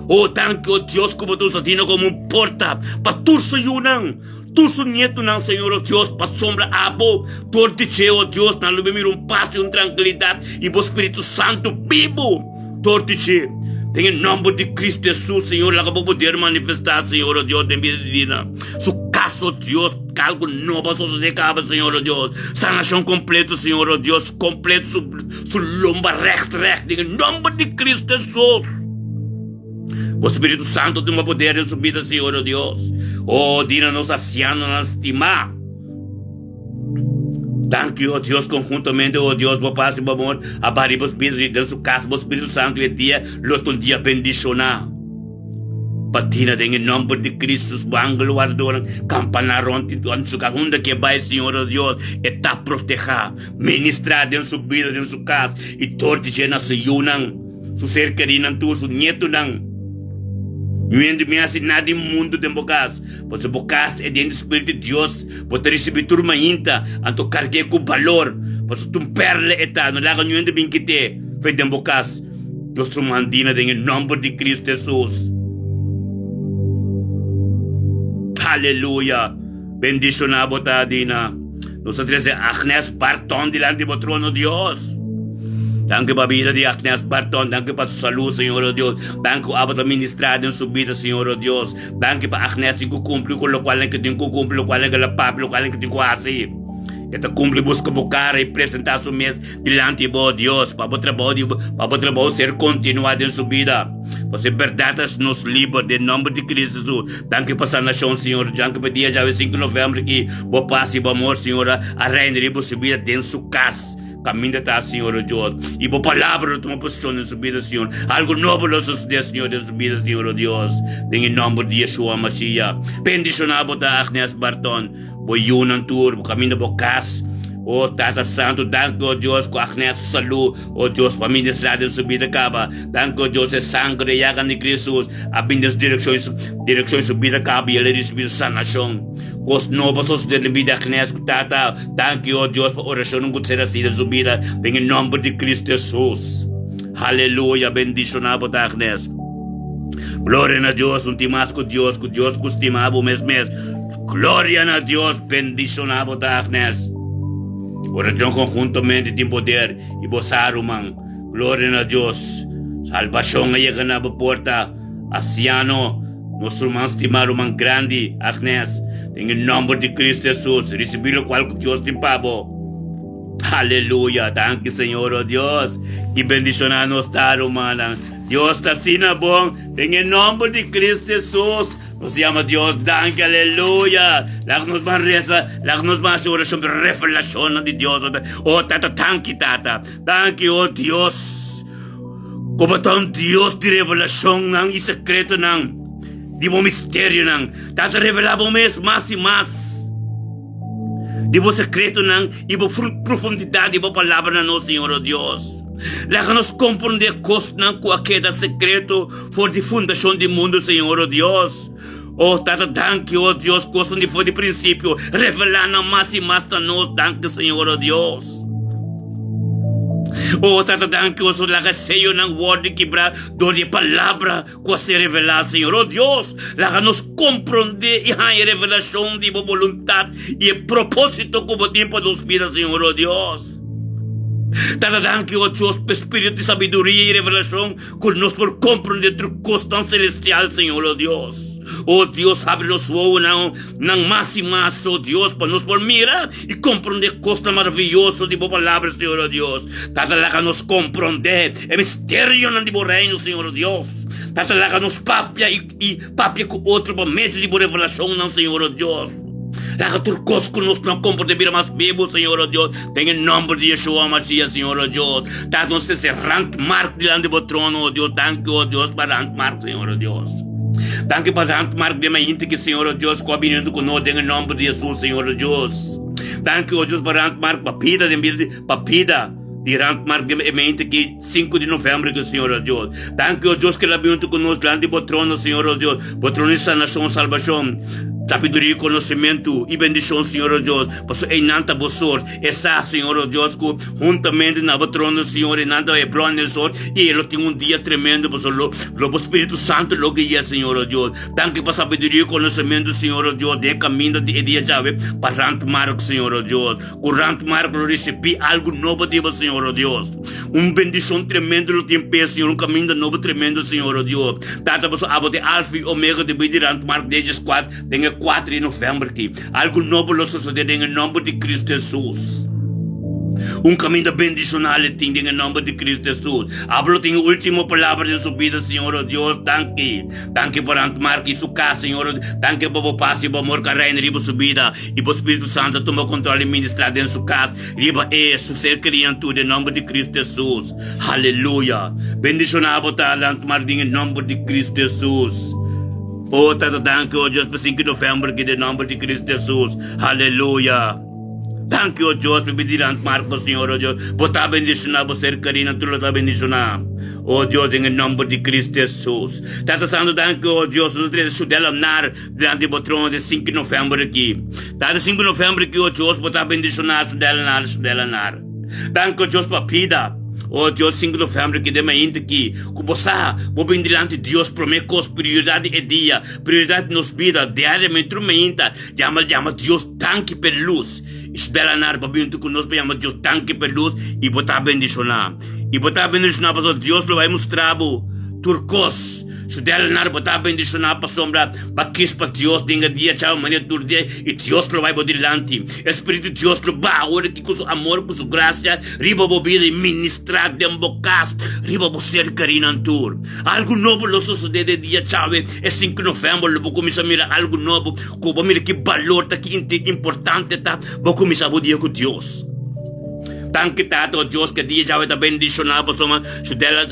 O danki, o Dios, ku bo ta usa dina komo un porta pa tur su yunan, tur su nietunan, Señor, o Dios, pasobra abo dor di dje, o Dios, nan lo bin mira un pas i un trankilidat i bo Spiritu Santu bibu dor di dje. Den e nòmber di Kristu Hesus, Señor, laga bo poder manifestá, Señor, o Dios, den bida di dina. Su kas, o Dios, algu nobo a sosodé kaba, Señor, o Dios. Sanashon kompleto, Señor, o Dios, kompleto su, su lomba règt, règt, den e nòmber di Kristu Hesus. Bo Spiritu Santu tuma poder den su bida, Señor, o Dios. O, dina nos asianonan stimá. Danki, o Dios, konhuntamente, o Dios, bo pas i bo amor a baha riba bo bida i den su kas, bo Spiritu Santu e dia lo ta un dia bendishoná. Pa dina den e nòmber di Kristus, bo angel wardadornan kampaná rònt i rònt su kas. Unda ke bai, Señor, o Dios, e ta protehá, ministrá den su bida, den su kas i dor di dje na su yunan. Su ser kerinan tur, su nietunan. Ñuende mi hasi nada di mundu den bo kas, pasobra bo kas e den di Spiritu di Dios, bo ta risibí tur mainta, anto karg'é ku balor, pasobra ta un pèrla e ta, no laga ñuende bin kit'é fe den bo kas. Nos ruman dina den e nòmber di Kristu Hesus. Aleluya! Bendishoná bo ta, Dina. Nos ta trese Agnes Barton dilanti bo trono, Dios. Danki pa bida di Agnes Barton. Danki pa su salud, Señor, oh Dios. Danki ku abo ta ministrá den su bida, Señor, oh Dios. Danki pa Agnes tin ku kumpli ku lokual ke tin ku kumpli, lokual ke la papia, lokual ke tin ku hasi. E ta kumpli buska bo kara i presentá su mes dilanti bo, oh Dios, pa bo trabou di pa bo trabou ser kontinuá den su bida. Pasobra e bèrdat ta nos liber den nòmber di Cristo Jesus. Danki pa sanashon, Señor. Danki pa dia djawe 5 november ki bo pas i bo amor, Señor, a reina riba su bida den su kas. Kaminda ta, Señor, o Dios. I bo palabra lo tuma posishon den su bida, Señor. Algu nobo lo sosodé, Señor, den su bida, Señor, o Dios. Den e nòmber di Yeshua Mashiach. Bendishoná bo ta, Agnes Barton. Bo yunan tur, bo kaminda bo kas. O Tata Santu, danki, o Dios, ku Agnes su salú, o Dios, pa ministrá den su bida kaba. Danki, o Dios, e sanger di yaga di Kristus a bin den su direkshon, su direkshon su bida kaba i el a risibí su sanashon. Kos nobo a sosodé den bida di Agnes ku Tata. Danki, o Dios, pa orashonnan ku ta ser hasí den su bida, den e nòmber di Kristu Hesus. Haleluya! Bendishoná bo ta, Agnes. Gloria na Dios, un tin mas ku Dios, ku Dios ku stima bo mes mes. Gloria na Dios, bendiciona bo ta Agnes. Oracion conjuntamente tin poder y bo sa ruman. Gloria na Dios. Salbacion a yega na bo porta. Anciano. Nos ruman stimá, ruman grandi, Agnes, den e nòmber di Kristu Hesus, risibí lokual ku Dios tin pa bo. Aleluya! Danki, Señor, o Dios, ki bendishoná nos ta, rumannan. Dios ta asina bon. Den e nòmber di Kristu Hesus, nos yama Dios danki. Aleluya! Laga nos ban resa, laga nos ban hasi orashon pa revelashonnan di Dios. O Tata, danki, Tata. Danki, o Dios. Ku bo ta un Dios di revelashonnan i sekretonan, di bo misterionan. Tata, revelá bo mes mas i mas di bo sekretonan i bo profundidat di bo Palabra na nos, Señor, o Dios. Laga nos komprondé kosnan ku a keda sekreto for di fundashon di mundu, Señor, o Dios. O Tata, danki, o Dios, kosnan di for di prinsipio revelá nan mas i mas na nos. Danki, Señor, o Dios. O Tata, danki, o Señor, laga seyonan wòrdu kibrá dor di e palabra ku a ser revelá, Señor. O Dios, laga nos komprondé i haña revelashon di bo boluntat i e propósito ku bo tin pa nos bida, Señor, o Dios. Tata, danki, o Dios, pa e spiritu di sabiduria i revelashon Ku nos por komprondé tur kosnan selestial, Señor, o Dios. O Dios, habri nos wowonan nan mas i mas, o Dios, pa nos por mira i komprondé kosnan maravioso di Bo Palabra, Señor, o Dios. Tata, laga nos komprondé e misterionan di Bo Reino, Señor, o Dios. Tata, laga nos papia i papia ku otro pa medio di Bo revelashonnan, Señor, o Dios. Laga tur kos ku nos no komprondé bira mas bibu, Señor, o Dios, den e nòmber di Yeshua Mashiach, Señor, o Dios. Ta nos ese randmark dilanti bo trono, o Dios. Danki, o Dios, pa randmark, Señor, o Dios. Danki pa randmark den mainti ki, Señor, o Dios, ku a bini huntu ku nos den e nòmber di Hesus, Señor, o Dios. Danki, o Dios, pa randmark pa bida den bida di, pa bida di randmark den e mainti ki sinku di novèmber ki, Señor, o Dios. Danki, o Dios, ku el a bini huntu ku nos dilanti bo trono, Señor, o Dios. Bo trono di sanashon, salbashon, sabiduria i konosementu i bendishon, Señor, o Dios. Pasobra einan ta bo sort. E sa, Señor, o Dios, ku huntamente na bo trono, Señor, einan ta Hebròn den sort, i e lo tin un dia tremendo, pasobra lo, lo bo Spiritu Santu lo guia, Señor, o Dios. Danki pa sabiduria i konosementu, Señor, o Dios, den e kaminda di e dia djawe pa Randmark, Señor, o Dios. Ku Randmark lo risibí algu nobo di bo, Señor, o Dios. Un bendishon tremendo lo tin p'e, Señor, un kaminda nobo tremendo, Señor, o Dios. Tata, pasobra abo ta e Alfa i Omega di bida di Randmark den djes kuat, den e kuater di novèmber aki. Algu nobo lo sosodé den e nòmber di Kristu Hesus. Un kaminda bendishonal e tin den e nòmber di Kristu Hesus. Abo lo tin e último palabra den su bida, Señor, o Dios. Danki. Danki pa Randmark i su kas, Señor. Danki pa bo pas i bo amor ku a reina riba su bida. I bo Spiritu Santu a tuma kontròl i ministrá den su kas, riba e, su ser kerí tur, den nòmber di Kristu Hesus. Aleluya! Bendishoná bo ta, Randmark, den e nòmber di Kristu Hesus. O Tata, danki, o Dios, pa sinku novèmber aki den nòmber di Kristu Hesus. Aleluya! Danki, o Dios, pa bini dilanti Marko, Señor, o Dios. Bo ta bendishoná, bo ser kerí, tur lo ta bendishoná. O Dios, den e nòmber di Kristu Hesus. Tata Santu, danki, o Dios, nos ta trese Shudel Amnar dilanti bo trono den sinku novèmber aki. Tata, sinku novèmber aki, o Dios, bo ta bendishoná Shudel Amnar, Shudel Amnar. Danki, o Dios, pa bida. O Dios, sinku novèmber aki den mainta aki, ku bo sa, bo bin dilanti Dios promé kos, prioridat di e dia, prioridat di nos bida, diariamente tur mainta, yama, yama Dios danki p'e lus. I Shudel Amnar bo bin huntu ku nos pa yama Dios danki p'e lus i bo ta bendishoná. I bo ta bendishoná pasobra Dios lo bai mustra bo tur kos. Su delanar bo ta bendishoná pasobra bo a kis pa Dios den e dia djawe manera tur dia i Dios lo bai bo dilanti. E Spiritu di Dios lo baha ora ki ku su amor ku su grasia riba bo bida i ministrá den bo kas riba bo ser kerínan tur. Algu nobo lo sosodé den dia djawe e sinku novèmber lo bo kuminsá mira algu nobo ku bo mira ki balor ta ki importante ta bo kuminsá bo dia ku Dios. Danki Tata o Dios ke dia djawe ta bendishoná pasobra su dela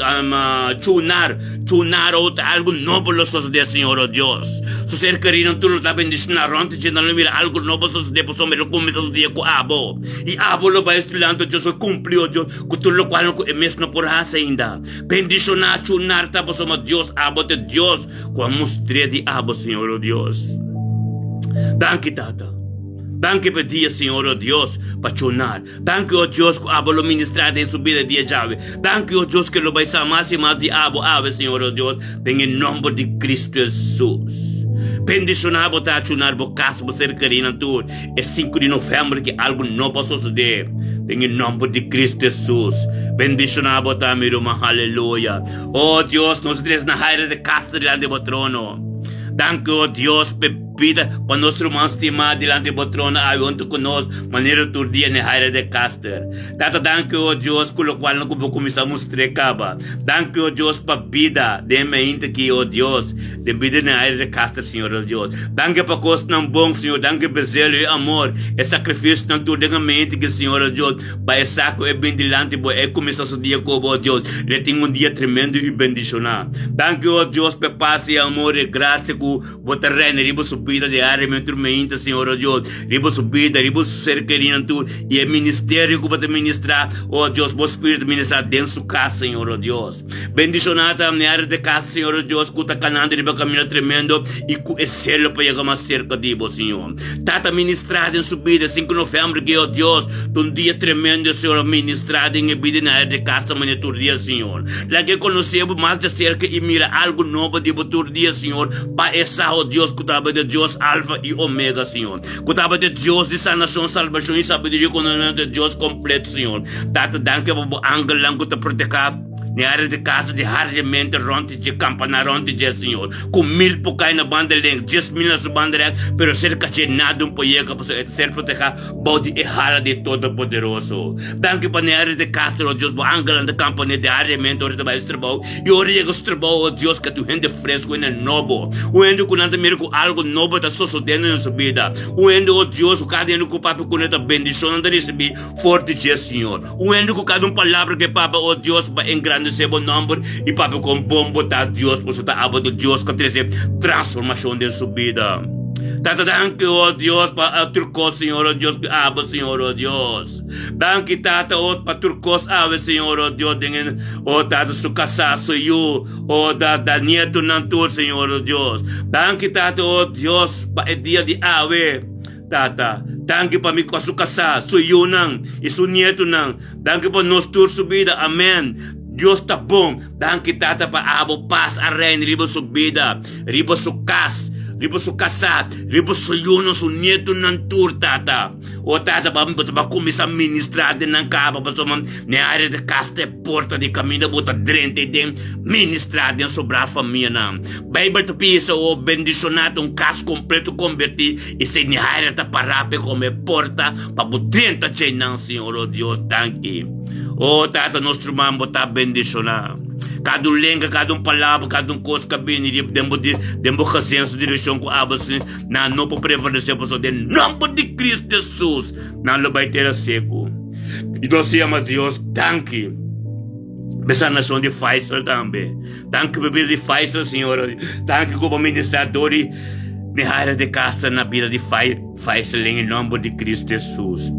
chunar chunar o ta algu nobo lo sosodé Señor o Dios su ser kerinan tur lo ta bendishoná rònt dje nan lo mira algu nobo sosodé pasobra lo kuminsá su dia ku abo i abo lo bai estudiando Dios lo kumpli o Dios ku tur lokual ku e mes no por hasi ainda bendishoná chunar ta pasobra Dios abo ta Dios ku a mustr'é di abo Señor o Dios danki Tata. Danki pa e dia, Señor, o Dios, pa chonar. Danki, o Dios, ku abo lo ministrá den su bida dia djawe. Danki, o Dios, ku e lo bai sa mas i mas di abo awe, Señor, o Dios, den e nòmber di Kristu Hesus. Bendishoná bo ta chonar bo kas, bo ser kerínan tur. E sinku di novèmber ki algu nobo a sosodé, den e nòmber di Kristu Hesus. Bendishoná bo ta, mi ruman. Aleluya. O Dios, nos a trese na haira di kas dilanti bo trono. Danki, o Dios, p'e bida pa nos ruman stimá dilanti bo trono awe huntu ku nos manera tur dia n'e haira de Caster. Tata, danki, o Dios, ku lokualnan ku bo kuminsá mustr'é kaba. Danki, o Dios, pa bida den e meinta aki, o Dios, den bida den haira de Caster, Señor, o Dios. Danki pa kosnan bon, Señor. Danki p'e zelo i amor, e sakrifisionan tur den e meinta aki, Señor, o Dios. Pa e sa ku e bin dilanti bo, e kuminsá su dia ku bo, o Dios. Lo e tin un dia tremendo i bendishoná. Danki, o Dios, pa e pas i amor i grasia ku bo ta reina riba su bida diariamente tur meinta, Señor, o Dios, riba su bida, riba su ser kerinan tur i e ministerio ku bo ta ministrá, o Dios, bo Spiritu ministrá den su kas, Señor, o Dios. Bendishoná ta mner di kas, Señor, o Dios, ku ta kanando riba kaminda tremendo i ku e selo pa yega mas serka di bo, Señor. Tata ministrá den su bida sinku novèmber ke, o Dios, ta un dia tremendo, Señor, ministrá den e bida na di kas ta manera tur dia, Señor. Laga e konosé bo mas djaserka i mira algu nobo di bo tur dia, Señor, pa e sa, o Dios, ku ta tabata Dios Alfa i Omega, Señor, ku tabata Dios di sanashon, salbashon i sabiduria, konosementu, Dios kompleto, Señor. Tata, danki pa bo angelnan ku ta proteká. N'e área di kasa di hardiamente rònt di dje, kampaná rònt di dje, Señor. Ku mil por kai na banda lenk, 10,000 na su banda rèks, pero serka dje nada un por yega, pasobra e ta ser protehá bou di e hala di e Todopoderoso. Danki pa n'e área di kasa, o Dios, bo angelnan ta kampané diariamente ora e ta bai su trabou, i ora e yega su trabou, o Dios, ke ta un hende fresku, un hende nobo, un hende ku nan ta mira ku algu nobo ta sosodendo den su bida, un hende, o Dios, ku kada hende ku papia kuné ta bendishon nan ta risibí for di dje, Señor. Un hende ku kada un palabra ke papia, o Dios, pa engrandesé bo nòmber i papia kon bon bo ta, Dios, pasobra ta abo di Dios ku a trese transformashon den su bida. Tata, danki, o Dios, pa tur kos, Señor, o Dios, ku abo, Señor, o Dios. Danki, Tata, o, pa tur kos awe, Señor, o Dios, den e, o Tata, su kasá, su yu, o da, da nietunan tur, Señor, o Dios. Danki, Tata, o Dios, pa e dia di awe. Tata, danki pa mi pa su kasá, su yunan i su nietunan. Danki pa nos tur su bida. Amèn. Dios ta bon. Danki, Tata, pa abo pas a reina riba su bida, riba su kas, riba su kasá, riba su yunan, su nietunan tur, Tata. O Tata, pa bo ta ba kuminsá ministrá den nan kaba, pasobra n'e área di kas ta e porta di kaminda bo ta drenta i den ministrá den sobrá famianan. Beibel ta bisa, O bendishoná ta un kas kompleto kombertí i si ni haira ta pará p'e kome porta pa bo drenta djeinan, Señor, o Dios, danki. O Tata nos ruman, bo ta bendishoná. Kada un lenga, kada un palabra, kada un kos ku a bini riba den bo den bo gesin su direkshon ku abo sin nan no por prevalesé pasobra den nòmber di Kristu Hesus nan lo bai tera seku. I nos ta yama Dios danki p'e sanashon di Faisal tambe. Danki pa bida di Faisal, Señor. Danki ku bo ministrá dor di Mihaira de Castro na bida di Faisal den e nomber di Cristo Jesus.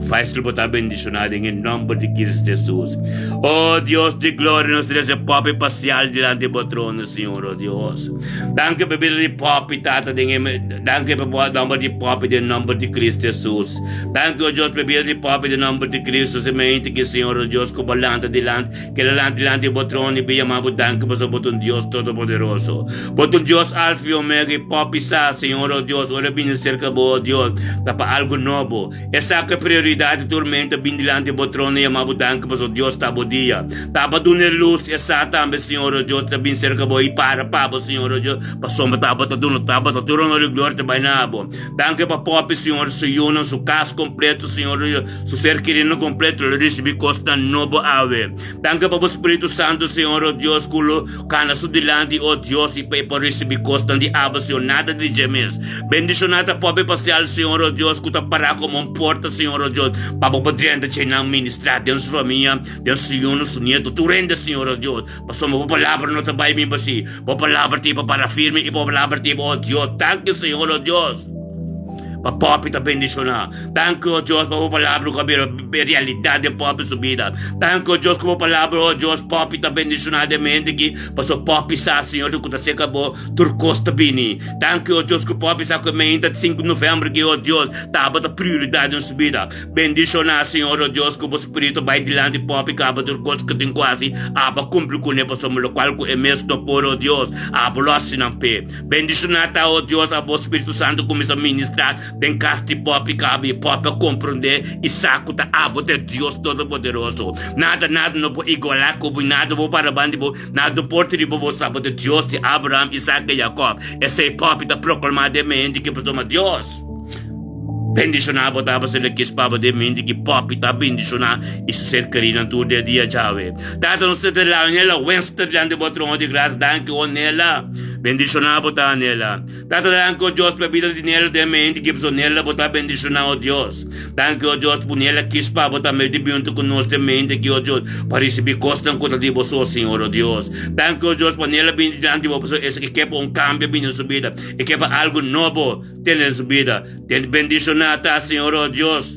Faisal bo ta bendishoná den e nomber di Cristo Jesus. Oh Dios di gloria, nos trese Poppy Pasial dilanti bo trono, Señor, oh Dios. Danki pa bida di Poppy, Tata, den e danki pa bo nomber di Poppy den nomber di Cristo Jesus. Danki, oh Dios, pa bida di Poppy den nomber di Cristo. Semente ki, Señor, oh Dios, ku bo lanta dilanti Keda lan dilanti bo trono i bin yama bo danki pasobra bo ta un Dios Todopoderoso. Bo ta un Dios Alfa i Omega i pòp i sa, Señor, o Dios, ora bini serka bo, o Dios, ta pa algu nobo. E sa ku e prioridat di tur mente bin dilanti bo trono i yama bo danki pasobra Dios ta bo dia. Ta pa duna e lus, e sa tambe, Señor, o Dios, ta bin serka bo i para pa bo, Señor, o Dios, pasobra ta bo ta duna, ta bo ta tur honor i gloria ta bai na bo. Danki pa pòp i, Señor, su yunan, su kas kompleto, Señor, o Dios. Su ser kerido kompleto lo risibí kosnan nobo awe. Danki pa bo Spiritu Santu, Señor, o Dios, ku lo kana su dilanti, o Dios, i pa e por risibí kosnan di abo, Señor, nada di dje mes. Bendishoná ta pobe pasial, Señor, o Dios, ku ta pará komo un porta, Señor, o Dios, pa bo por drenta dje nan ministrá den su famia, den su yunan, su nieto, tur hende, Señor, o Dios, pasobra bo palabra no ta bai bin bashí. Bo palabra tin pa para firme i bo palabra tin pa, o Dios, danki, Señor, o Dios. Pa popi ta bendishoná. Danki, o Dios, pa bo palabra ku a bira realidat den popi su bida. Danki, o Dios, ku bo palabra, o Dios, popi ta bendishoná den mi hende aki, pasobra popi sa, Señor, ku ta serka bo tur kos ta bini. Danki, o Dios, ku popi sa ku e meinta di sinku novèmber aki, o Dios, tabata prioridat den su bida. Bendishoná, Señor, o Dios, ku bo Spiritu bai dilanti popi kaba tur kos ku tin ku hasi, abo a kumpli kuné, pasobra lokual ku e mes no por, o Dios, abo lo hasi nan p'e. Bendishoná ta, o Dios, abo Spiritu Santu kuminsá ministrá. Den kas di popi kabi popi a komprondé i sa ku ta abo ta e Dios Todopoderoso. Nada, nada no por igualá ku bo i nada por para banda di bo, nada no por tira bo bo sa bo ta Dios di Abraham, Isaac i Jacob. Esei popi ta proklamá den mente ki pasobra Dios bendishoná bo tabata ser kis pa bo den mente ki popi ta bendishoná i su ser kerinan tur den dia djawe. Tata nos ta te la Winston dilanti bo trono di gras danki o Nela. Bendishoná bo ta Nela. Tata danki o Dios pa e bida di Nela den mente ki pasobra Nela bo ta bendishoná o Dios. Danki o Dios ku Nela kis pa bo tambe di bintu ku nos den mente ki o Dios pa risibí kosnan ku ta di bo so Señor o Dios. Danki o Dios pa Nela bini dilanti bo pasobra esaki ke pa un kambio bini den su bida e ke pa algu nobo tene den su bida. Bendishoná ta Señor o Dios.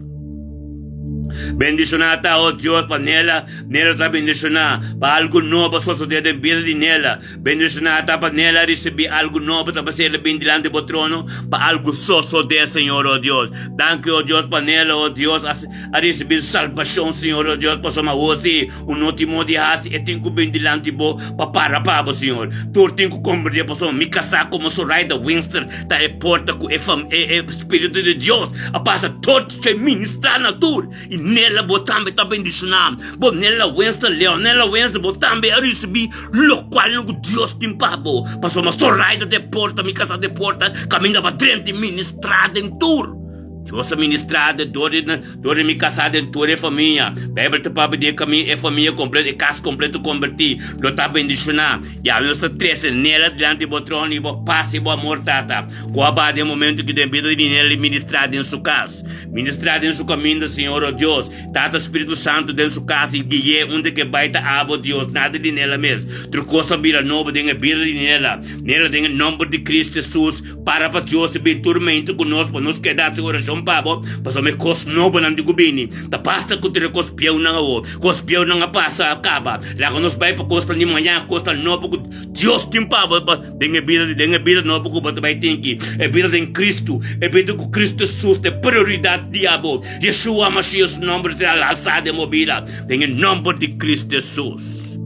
Bendishoná ta o Dios pa Nela, Nela ta bendishoná pa algu nobo sosodé den bida di Nela. Bendishoná ta pa Nela risibí algu nobo ta pas'é el bin dilanti bo trono pa algu sosodé, Señor o Dios. Danki o Dios pa Nela o Dios a a risibí salbashon, Señor o Dios, pasobra awor si un no tin modo di hasi e tin ku bin dilanti bo pa para pa bo, Señor. Tur tin ku komprendé pasobra mi kasá komo Soraida Winster ta e porta ku e fam e e Spiritu di Dios a pasa tot dje ministrá na tur. I Nela bo tambe ta bendishoná. Bo Nela Winston, Leonela Winston, bo tambe a risibí lokual ku Dios tin pa bo. Pasobra Soraida ta e porta, mi kasá ta e porta kaminda pa drenta i ministrá den tur. Dios a ministrá den dor di dor di mi kasá den tur e famia. Beibel ta papia di e kaminda e famia kompleto, e kas kompleto kombertí lo ta bendishoná. I awe nos ta trese Nela dilanti bo trono i bo pas i bo amor, Tata, ku a baha den momento ki den bida di Nela i ministrá den su kas. Ministrá den su kaminda, Señor, o Dios. Tata Spiritu Santu den su kas i gui'é unda ke bai ta abo, Dios, nada di Nela mes. Tur kos a bira nobo den e bida di Nela. Nela, den e nomber di Cristo Jesus, para pa Dios i bin tur meintu ku nos pa nos keda hasi orashon pa bo, pasobra e kos nobonan tin ku bini. Ta basta ku tur e kos bieunan awor. Kos bieunan a pasa, a kaba. Laga nos bai pa kosnan di mañana, kosnan nobo ku Dios tin pa bo. Den e bida di den e bida nobo ku bo ta bai tin ki e bida den Kristu, e bida ku Kristu Hesus ta e prioridat di abo. Yeshua Mashiach su nomber ta alsá den bo bida den e nomber di Kristu Hesus.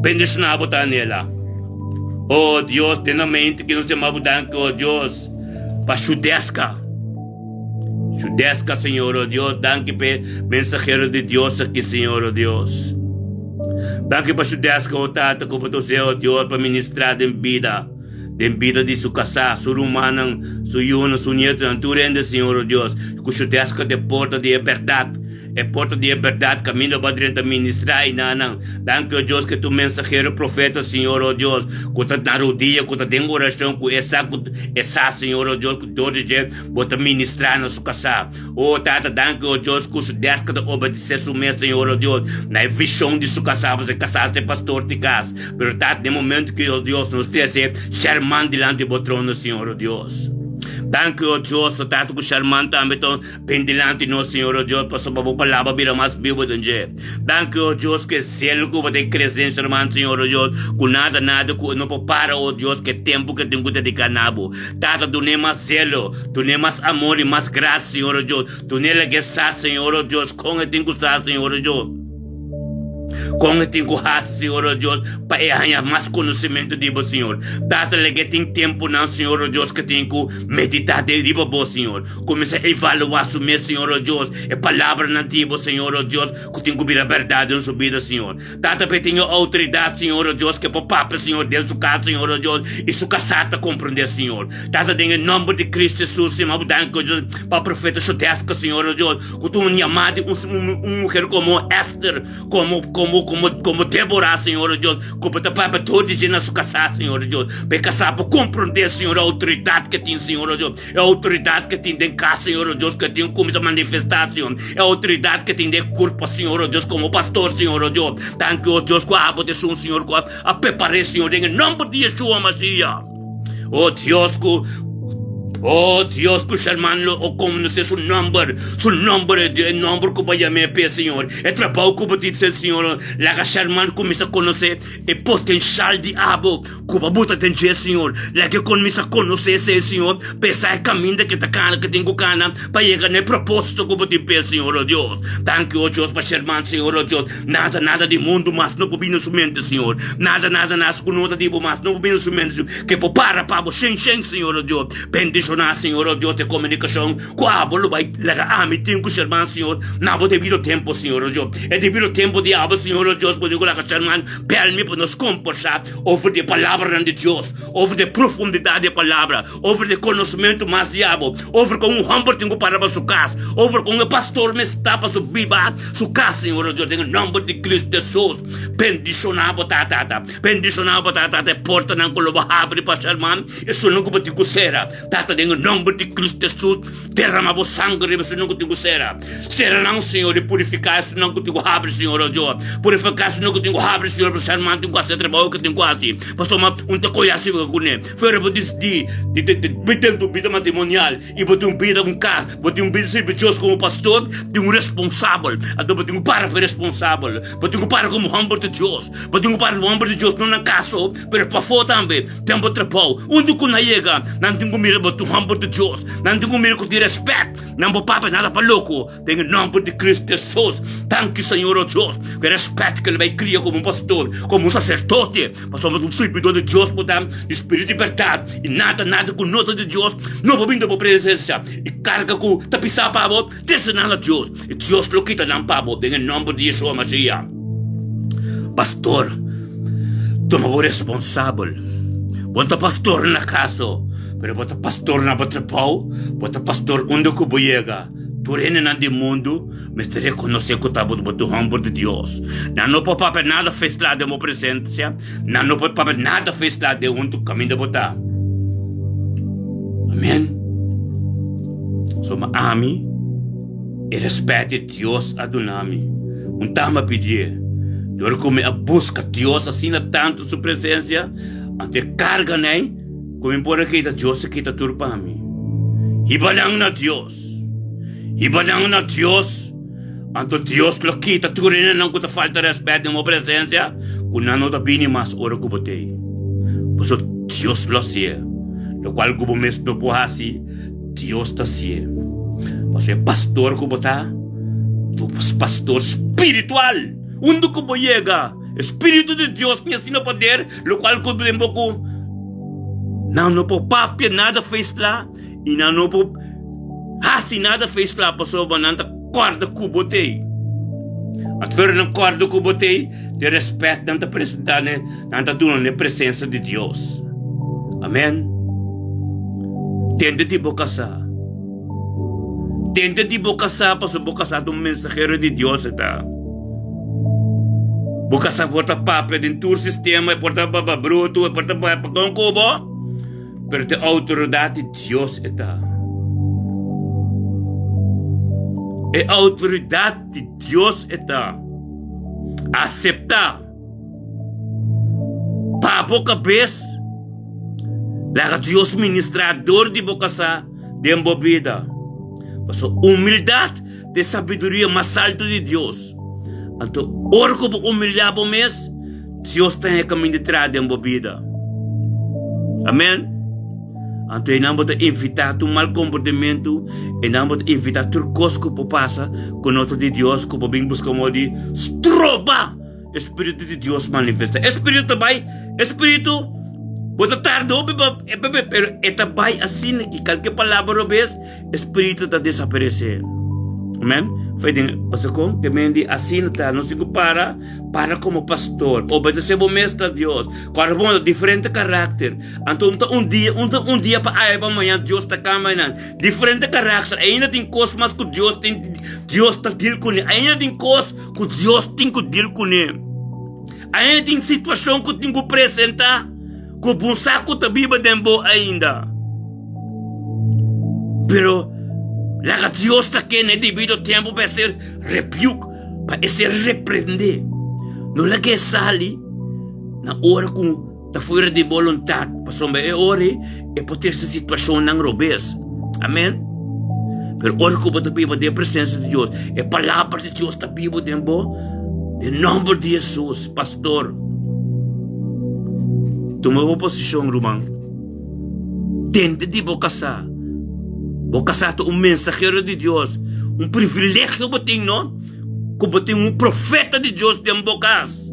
Bendishoná bo ta anhela. O Dios, den nan mente ki nos yama bo danki, o Dios, pa Shudeska. Shudeska, Señor, o Dios, danki p'e mensahero di Dios aki, Señor, o Dios. Danki pa Shudeska, o Tata, ku bo ta us'é, o Dios, pa ministrá den bida, den bida di su kasá, su rumannan, su yunan, su nietunan, tur hende, Señor, o Dios, ku Shudeska ta e porta di e bèrdat. E porta di e bèrdat kaminda bo a drenta ministrá i na nan. Danki, o Dios, ke tu mensahero profeta, Señor, o Dios, ku ta na rodia, ku ta den orashon, ku e sa ku e sa, Señor, o Dios, ku dor di dje bo ta ministrá na su kasá. O Tata, danki, o Dios, ku su dèska ta obedesé su mes, Señor, o Dios, na e vishon di su kasá, pasobra e kasá ta e pastor di kas. Pero, Tata, den momento ku, o Dios, nos trese Sherman dilanti bo trono, Señor, o Dios. Danki, o Dios, o Tata, ku Sherman tambe ta. Bin dilanti nos, Señor, o Dios, pasobra bo palabra bira mas bibu den dje. Danki, o Dios, ku e selo ku bo ta krese den Sherman, Señor, o Dios, ku nada, nada ku no por para, o Dios, ku e tempu ku e tin ku dediká na bo. Tata, dun'é mas selo, dun'é mas amor i mas grasia, Señor, o Dios. Dun'é lag'é sa, Señor, o Dios, kon e tin ku sa, Señor, o Dios. Kon e tin ku hasi, Señor, o Dios, pa e haña mas konosementu di bo, Señor. Tata, lag'é tin tempunan, Señor, o Dios, ku e tin ku meditá den riba bo, Señor. Kuminsá evaluá su mes, Señor, o Dios, e palabranan di bo, Señor, o Dios, ku tin ku bira bèrdat den su bida, Señor. Tata, pa e tin e outoridat, Señor, o Dios, ku e por papia, Señor, den su kas, Señor, o Dios, i su kasá ta komprendé, Señor. Tata, den e nòmber di Kristu Hesus, Señor, bo danki, o Dios, pa profeta Shodesca, Señor, o Dios, ku ta un yamá di un un muher komo Ester, komo komo komo komo Débora, Señor, o Dios, ku bo ta papia tur di dje na su kasá, Señor, o Dios, pa e kasá por komprendé, Señor, e outoridat ku e tin, Señor, o Dios. E outoridat ke tin den kas, Señor, o Dios, ke tin kuminsá manifestá, Señor. E outoridat ke tin den kurpo, Señor, o Dios, komo pastor, Señor, o Dios. Danki, o Dios, ku abo ta esun, Señor, ku a prepar'é, Señor, den e nomber di Yeshua Mashiach. O Dios, ku O Dios, ku Sherman lo o konosé su nomber, su nomber, e nomber ku bo a yam'é p'e, Señor. E trabou ku bo tin, Señor, laga Sherman kuminsá konosé e potenshal di abo. Ku bo buta den dje, Señor. Laga e kuminsá konosé esei, Señor, pa e sa e kaminda ku e ta kana, ku e tin ku kana pa yega na e propósito ku bo tin p'e, Señor, o Dios. Danki, o Dios, pa Sherman, Señor, o Dios. Nada, nada di mundu mas no por bini na su mente, Señor. Nada, nada, nada ku no ta di bo mas no por bini na su mente, Señor. Ke por para pa bo shen shen, Señor, o Dios. Bendishoná. Bendishoná, Señor, o Dios, e komunikashon ku abo lo bai laga ami tin ku Sherman, Señor, na bo debido tempu, Señor, o Dios. E debido tempu di abo, Señor, o Dios, bo tin ku laga Sherman bèl mi pa nos kombersá over di e palabranan di Dios, over di e profundidat di e palabra, over di e konosementu mas di abo, over kon un hòmber tin ku para pa su kas, over kon e pastor mester ta pa su biba su kas, Señor, o Dios, den e nòmber di Cristo Hesus. Bendishoná bo ta, Tata. Bendishoná bo ta, Tata, e portanan ku lo bo habri pa Sherman. Esunnan ku bo tin ku sera, Tata, den e nomber di Cristo Hesus, derama bo sanger riba esunnan ku tin ku sera. Sera nan, Señor, i purifiká esunnan ku tin ku habri, Señor, o Dios. Purifiká esunnan ku tin ku habri, Señor, pasobra herman tin ku hasi e trabou ke tin ku hasi. Pasobra un ta kohe hasi kuné. Fuera bo disidí di den tu bida matrimonial i bo tin un bida un kas, bo tin un bida sirbi Dios komo pastor, tin un responsabel. Anto bo tin ku para pa e responsabel. Bo tin ku para komo hòmber di Dios. Bo tin ku para komo hòmber di Dios no na kas so, pero pafó tambe. Den bo trabou, unda ku nan yega, nan tin ku mira bo ta un hòmber di Dios. Nan tin ku mira ku tin rèspèt. Nan bo papia nada pa loko. Den e nòmber di Kristu Hesus, danki Señor o Dios, ku e rèspèt ku el bai kria komo un pastor, komo un saserdote, pasobra bo ta un sirbidor di Dios, bo ta di spiritu di bèrdat, i nada, nada ku no ta di Dios no por bini den bo presensia. I karga ku ta pisá pa bo, trese nan na Dios, i Dios lo kita nan pa bo, den e nòmber di Yeshua Mashiach. Pastor, tuma bo responsabel. Bo no ta pastor na kaso, pero bo ta pastor na bo trabou, bo ta pastor unda ku bo yega. Tur hendenan di mundu mester rekonosé ku ta bo ta un hòmber di Dios. Nan no por papia nada feslá den bo presensia, nan no por papia nada feslá den huntu kaminda bo ta. Amèn. Suma ami. E rèspèt di Dios a duna mi un tamba pidié. Dor ku mi a buska Dios asina tantu su presensia, anto e karga nei ku mi por a kita, Dios a kita tur pa mi. Hiba nan na Dios, hiba nan na Dios, anto Dios lo kita tur hendenan ku ta falta rèspèt den bo presensia, ku nan no ta bini mas ora ku bo t'ei. Pasobra Dios lo hasié, lokual ku bo mes no por hasi. Dios ta sié. Pasobra e pastor ku bo ta, ta un pastor spiritual. Unda ku bo yega, e spiritu di Dios tin asina poder, lokual ku den bo ku nan no por papia nada feisla i nan no por hasi nada feisla pasobra nan ta kòrda ku bo t'ei. Atver nan kòrda ku bo t'ei, di rèspèt nan ta presentá ne. Nan ta duna n'e presensa di Dios. Amen. Tende di bo kasá. Tende di bo kasá pasobra bo kasá ta un mensahero di Dios e ta. Bo kasá por ta papia den tur sistema, e por ta baba brutu, e por ta papia kon ku bo, pero ta e outoridat di Dios e ta. E outoridat di Dios e ta. Aseptá. Pa bo kabes, laga Dios ministrá dor di bo kasá den bo bida. Pasobra humildat ta e sabiduria mas altu di Dios. Anto ora ku bo humiliá bo mes, Dios ta haña kaminda di traha den bo bida. Amèn. Anto einan bo ta evitá tur mal komportamentu, einan bo ta evitá tur kos ku por pasa ku no ta di Dios, ku por bin buska modo di stroba e spiritu di Dios manifestá. E spiritu ta bai, e spiritu bo ta tarda hopi pa e papia, pero e ta bai asina ki kalke palabra robes, E spiritu ta desaparesé. Amen. Fe den pasa kon ke men di asina ta nos tin ku para para komo pastor obedesé bo mes ta Dios kòrda bon ta diferente karakter anto un ta un dia un ta un dia pa awe pa mañana Dios ta kambia nan diferente karakter ainda tin kos mas ku Dios tin Dios ta deal kuné ainda tin kos ku Dios tin ku deal kuné ainda tin situashon ku tin ku presentá ku bo sa ku ta biba den bo ainda. Pero laga Dios ta kende e debido tempu pa e ser rebuke, pa e ser reprendé. No laga e sali na ora ku ta fuera di boluntat, pasobra e ora ei e por trese situashonnan robes. Amen. Pero ora ku bo ta biba den presensia di Dios, e palabra di Dios ta biba den bo, den nòmber di Hesus, pastor, tuma bo posishon, ruman. Tende di bo kasá. Bo kasá ta un mensahero di Dios. Un privilegio bo tin, no? Ku bo tin un profeta di Dios den bo kas.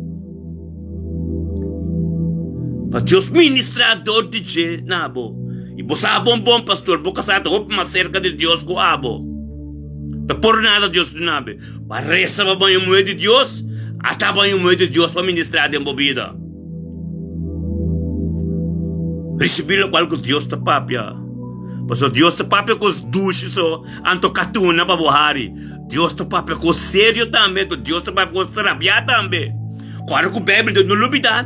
Pa Dios ministrá dor di dje na bo. I bo sa bon bon, pastor, bo kasá ta hopi mas serka di Dios ku abo. Ta por nada Dios duna be. Bo a resa pa baña muhé di Dios, ata baña muhé di Dios pa ministrá den bo bida. Risibí lokual ku Dios ta papia. Pasobra Dios ta papia kos dushi so, anto katuna pa bo hari. Dios ta papia kos serio tambe, anto Dios ta papia kos rabiá tambe. Kòrda ku Beibel ta no lubidá,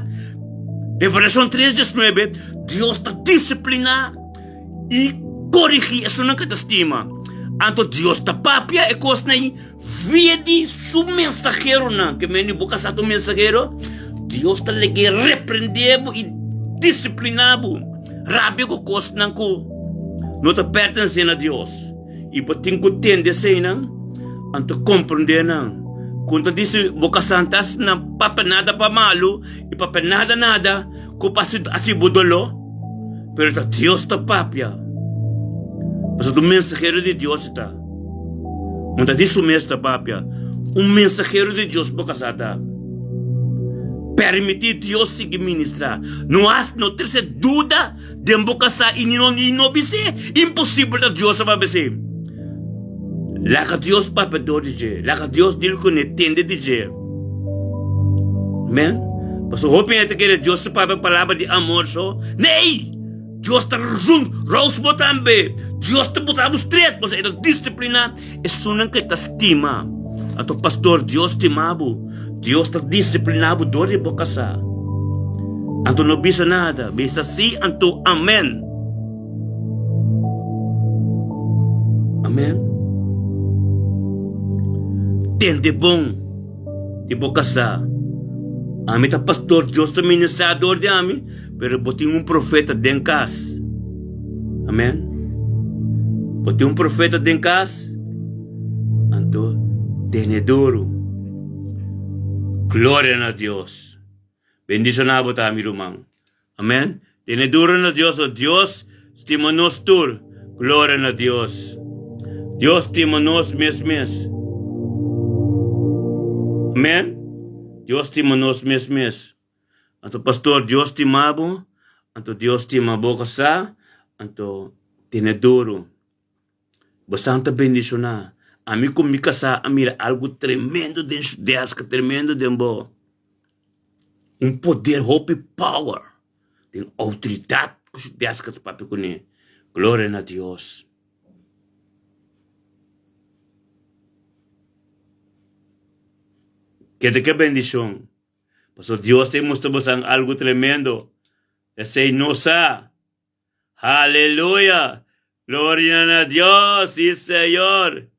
Revelashon 3, 19, Dios ta disipliná i korigí esunnan ku e ta stima. Anto Dios ta papia e kosnan ei via di su mensaheronan. Ke men di bo kasá ta un mensahero? Dios ta lege reprendé bo i disipliná bo. Rabia ku kosnan ku no ta pertensé na Dios. I bo tin ku tende eseinan, anto komprendé nan. Ku ta disi bo kasá ta asina papia nada pa malu i papia nada nada ku pa hasi bo doló, pero ta Dios ta papia. Pasobra ta un mensahero di Dios e ta. No ta di su mes ta papia. Un mensahero di Dios bo kasá ta. Permití Dios sigui ministrá. No hasi, no trese duda Den bo kasá i no i no bis'é, imposibel ta Dios a papia esei. Laga Dios papia dor di dje, laga Dios dil kuné, tende di dje. Amen. Pasobra hopi hende ta kere Dios ta papia palabra di amor so. Nee! Dios ta run rous bo tambe. Dios ta bota bo stret, pasobra e ta disipliná esunnan ku e ta stima. Anto pastor, Dios stima bo. Dios ta disipliná bo dor di bo kasá. Anto no bisa nada, bisa sí anto amèn. Amèn. Tende bon di bo kasá. Ami ta pastor, Dios ta ministrá dor di ami, pero bo tin un profeta den kas. Amèn. Bo tin un profeta den kas, anto tene duru. Gloria na Dios. Bendishoná bo ta, mi ruman. Amèn. Tene duru na Dios, o Dios stima nos tur. Gloria na Dios. Dios stima nos mes mes. Amèn. Dios stima nos mes mes. Anto pastor, Dios stima bo, anto Dios stima bo kasá, anto tene duru. Bo santa bendishoná. Ami ku mi kasá a mira algu tremendo den su deska, tremendo den bo. Un poder, hopi power, den outoridat ku su deska ta papia kuné. Gloria na Dios. Keda ke bendishon. Pasobra Dios ta mustra bosan algu tremendo. Esei no sa. Haleluya! Gloria na Dios, sí Señor.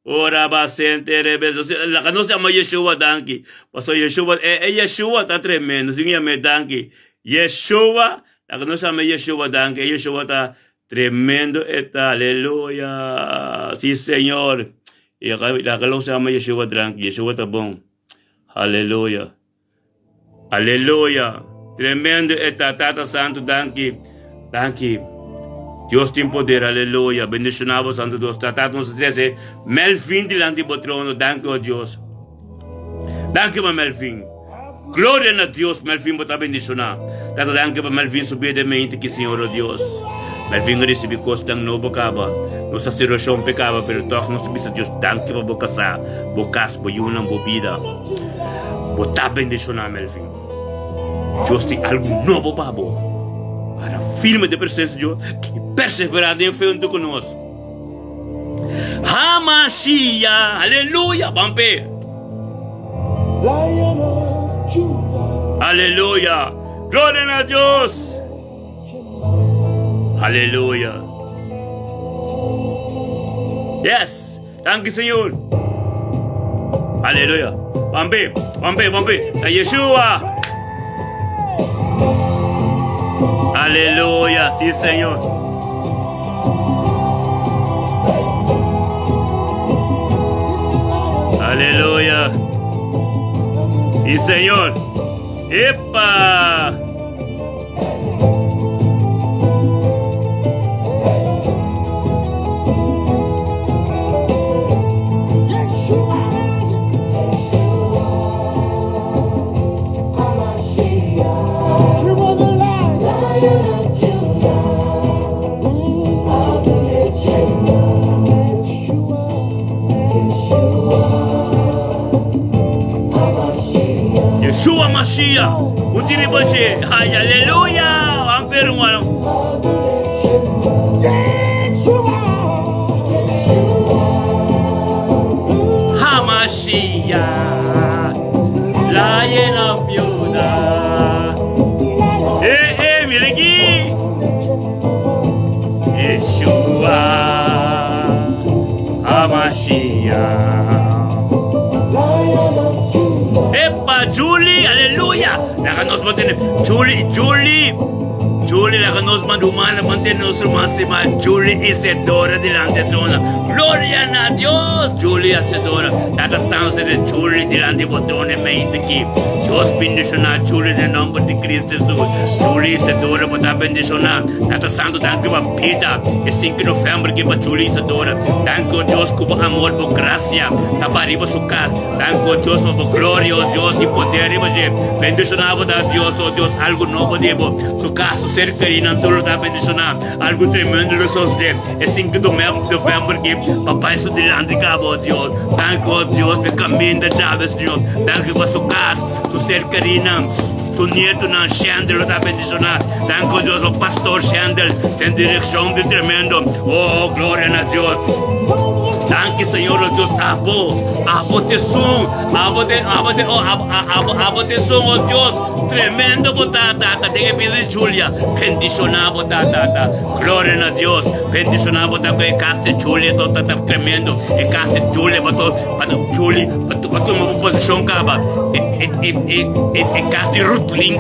Ora basente rebe. Laga nos llama Yeshua danki. Paso Yeshua, e, e Yeshua ta tremendo. Sin llama danki. Yeshua, laga nos llama Yeshua danki. E Yeshua ta tremendo eta. Aleluya. Sí Señor. Laga nos llama Yeshua danki. Yeshua ta bon. Aleluya. Aleluya! Tremendo e ta Tata Santu danki danki Dios tin poder aleluya bendiciona bo Santo Dios ta Tata nos trece Melvin dilanti bo trono danki oh Dios danki pa Melvin gloria na Dios Melvin bo ta bendiciona Tata danki pa Melvin su bida mente ki Señor oh Dios Melvin a ricibi cosnan nobo caba nos situacion pe caba pero toch nos ta bisa Dios danki pa bo casa bo cas bo yunan bo bida. Bo ta bendishoná, Melvin. Dios tin algu nobo pa bo. Para firme den presensia di Dios i perseverá den fe huntu ku nos. Hamashiach! Aleluya! Ban p'e. Aleluya! Gloria na Dios! Aleluya! Yes! Danki Señor. Aleluya. Bambi, bambi, bambi. Na Yeshua. Aleluya. Sí, Señor. Aleluya. Sí, Señor. Epa. Yeshua Mashiach. Un tiri riba dje. Ay, aleluya! Wan pe ruman. Hamashiach, Lion of Judah. Eh, eh, mira aki. Yeshua, Hamashiach. Epa, Julie, aleluya. Laga nos mantene. Julie, Julie. Julie, laga nos manda humana mantene nos ruman stima. Julie Isidora dilanti trono. Gloria na Dios. Julie Isidora. Tata Santo sete Julie dilanti bo trono e mente aki. Dios bendiciona Julie den nomber di Cristo Jesus. Julie Isidora bo ta bendiciona. Tata Santo danki pa bida e 5 november aki pa Julie Isidora. Danki o Dios ku bo amor, bo gracia ta pa riba su cas. Danki o Dios pa bo gloria o Dios y poder riba dje. Bendiciona bo ta Dios o Dios algo nobo di bo. Su cas, su ser kerinan tur lo ta bendiciona. Algo tremendo lo sosode e 5 november aki pa bai su dilanti caba o Dios. Danki o Dios pa e caminda djabe Señor. Danki pa su cas, su ser kerinan, su nietonan Shendel lo ta bendiciona. Danki o Dios pa pastor Shendel den direccion di tremendo. Oh gloria na Dios. Danki Señor o Dios abo, abo te esun, abo te, abo te, oh abo, abo, abo te esun o Dios. Tremendo bo ta tata den e bida di Julia. Bendiciona bo ta tata. Gloria na Dios. Bendiciona bo ta cu e cas di Julia to tata tremendo. E cas di Julia bo to, pa Julie, pa pa tuma bo posicion caba. E e e e e e cas di Rutlin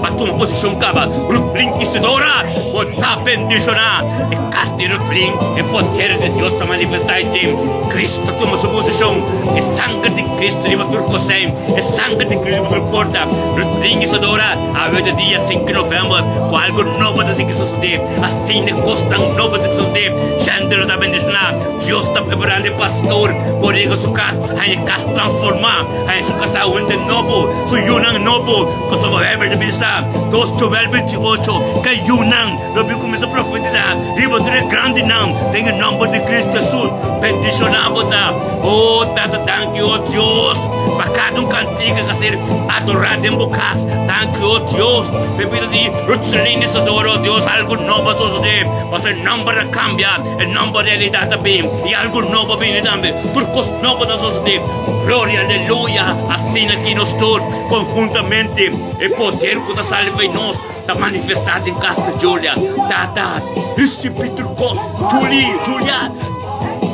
pa tuma posicion caba. Rutlin Isidora bo ta bendiciona. E cas di Rutlin e poder di Dios ta manifesta ei. Cristo tuma su posicion. E sanger di Cristo riba tur cosei. E sanger di Cristo riba tur porta. Rutlin Isidora awe ta dia 5 november cu algo nobo ta sigui sosode. Asina cosnan nobo ta sigui sosode. Gente lo ta bendiciona. Dios ta preparando e pastor por yega su cas, haña e cas transforma, haña su casa un hende nobo, su yunan nobo. Pasobra Bijbel ta bisa, 2 Joel 28, ke yunan lo bin cuminsa profetisa riba tur e grandinan den e nomber di Cristo Jesus. Bendiciona bo ta. Oh Tata, danki, oh Dios, pa cada un cantica cu a ser adora den bo cas. Danki, oh Dios, pa e bida di Rutseline Isidoro, oh Dios, algo nobo a sosode, pasobra e nomber a cambia. E nomber realidad ta bin y algo nobo a bini tambe. Tur cos nobo ta sosode. Gloria, aleluya! Asina aki nos tur conhuntamente e poder cu ta sali fey nos ta manifesta den cas di Julia. Tata, ricibi tur cos. Julie, Julia,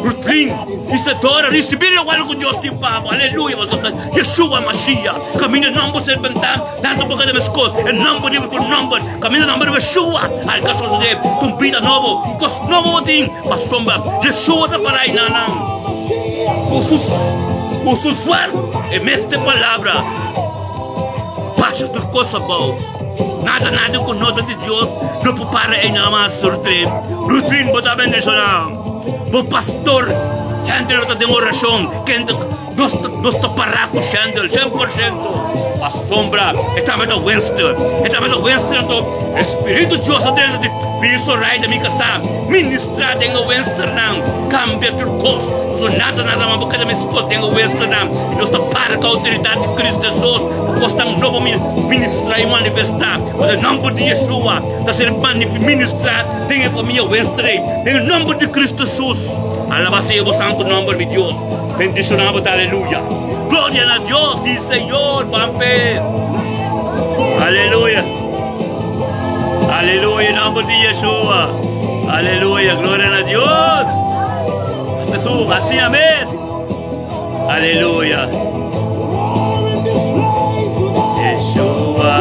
Rutlin, Isadora, ricibi locual cu Dios tin pa bo. Aleluya! Pasobra ta Yeshua Mashiach. Caminda nomber ser benta. Tantu boka ta meskos, e nomber riba tur nomber, kaminda nomber di Yeshua, alka sosodé ku un bida nobo, un kos nobo bo tin, pasobra Yeshua ta pará ei nan ku su ku su suert, e mester palabra basha tur kos abou, nada nada ku no ta di Dios no por para ei nan mas. Rutlin, Rutlin bo ta bendishoná, bo pastor, hende lo ta den orashon, kende. Nos ta, nos ta pará ku Shendel, 100%. Pasobra e tabata Winston. E tabata Winston, anto e Spiritu Dios a drenta di Viso Rai den mi kasá, ministrá den e Winstonnan, kambia tur kos. Pasobra nada, nada mas bo keda meskos den e Winstonnan. I nos ta para ku outoridat di Kristu Hesus pa kosnan nobo ministrá i manifestá. Pasobra e nòmber di Yeshua ta ser ministrá den e famia Winston ei, den e nòmber di Kristu Hesus. Alabá sea bo santu nòmber, mi Dios. Bendiciona bo ta aleluya. Gloria na Dios si Señor Juanpe. Aleluya. Aleluya en nombre de Yeshua. Aleluya, gloria na Dios. Jesús, así ames. Aleluya. Yeshua.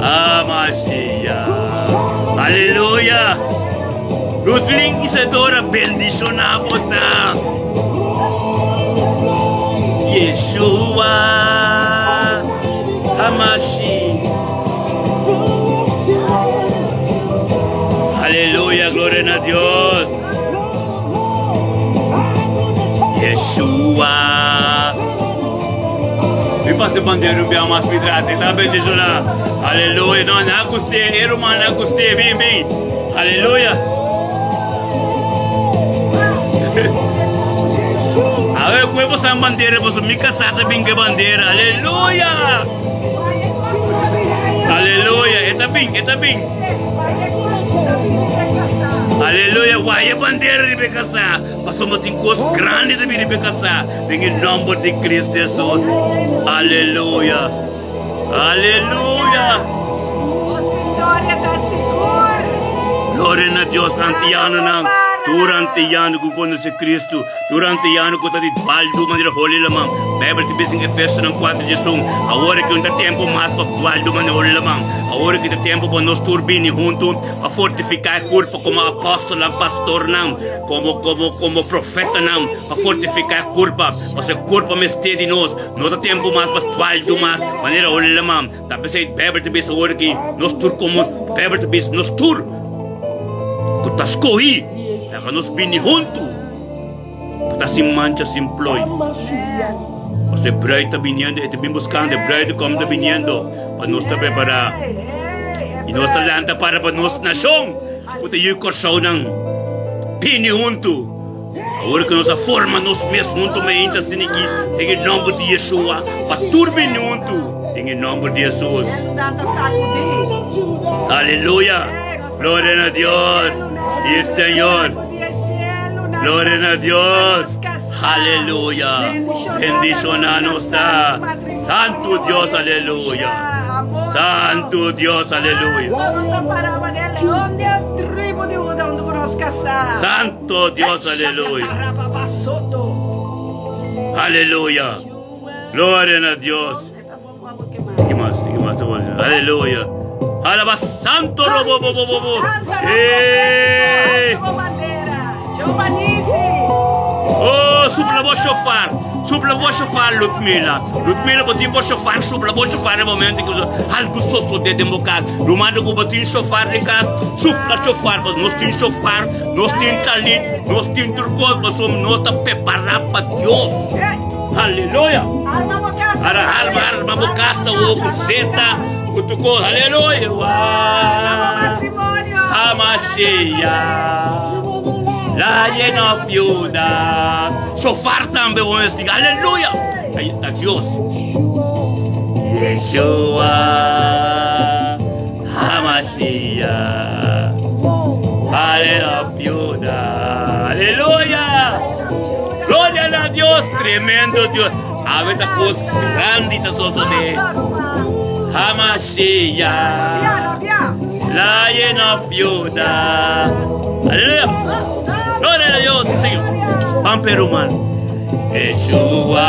Amashiach. Aleluya. Rutlin Isadora bendiciona bo ta. Yeshua Hamashi. Aleluya, gloria na Dios. Yeshua. Mi pasa bandera un bia mas mi trate. Ta bendiciona. Aleluya. No, na guste, hermano, na guste. Bin, bin. Aleluya. Bai kue bosan bandera pasobra mi kasá ta bin ku e bandera. Aleluya! Aleluya! E ta bin, e ta bin. Aleluya! Waya e bandera riba e kasá pasobra tin kos grandi ta bin riba e kasá den e nòmber di Cristo Hesus. Aleluya! Aleluya! Nos victoria ta sigur. Gloria na Dios, antianonan, tur antiano ku konosé Kristu, tur antiano ku ta di dwaldu manera holi laman. Beibel ta bisa den Efesonan 4 diesun, Awor aki no ta tempu mas pa dwaldu manera holi laman. Awor aki ta tempu pa nos tur bini huntu pa fortifiká e kurpa komo apòstelnan, pastornan, komo komo komo profetanan, pa fortifiká e kurpa, pasobra e kurpa mester di nos. No ta tempu mas pa twaldu mas manera holi laman. Ta p'esei Beibel ta bisa ora ki nos tur komo Beibel ta bisa nos tur ku ta skohí laga nos bini huntu pa ta sin mancha sin ploi. Pasobra e bruid ta biniendo, e ta bin buskando, e bruid kom ta biniendo pa nos ta prepará. I nos ta lanta para pa nos nashon ku ta yu Kòrsounan bini huntu. Awor ku nos a forma nos mes huntu mainta asina aki den e nòmber di Yeshua, pa tur bini huntu den e nòmber di Hesus. Aleluya! Gloria na Dios! Si, Señor! Gloria na Dios! Aleluya! Bendishoná nos ta! Santu Dios, aleluya! Santu Dios, aleluya! Santo Dios, aleluya. Aleluya. Gloria na Dios. Tiki mas, tiki mas, Aleluya. Alaba santo robo bo bo bo bo. Eh. Oh, supla bo shofar. Supla bo shofar, Ludmila. Ludmila, bo tin bo shofar, supla bo shofar e momento ku algu sosode den bo kas. Rumano ku bo tin shofar den kas, supla shofar. Nos tin shofar. Nos tin talit, nos tin tur kos, pasobra nos ta prepará pa Dios. Aleluya! Ara arma, arma bo kasa, wo ku seta, ku tur kos. Aleluya! Hamashiach, Lion of Judah. Shofar tambe bo mester. Aleluya! Ay, ta Dios. Yeshua. Hamashiach, Lion of Judah. Aleluya! Gloria na Dios, tremendo Dios. Awe ta kos grandi ta sosodé. Hamashiach, Lion of Judah. Aleluya! Gloria na Dios, sí, Señor. Pan peruman. Yeshua,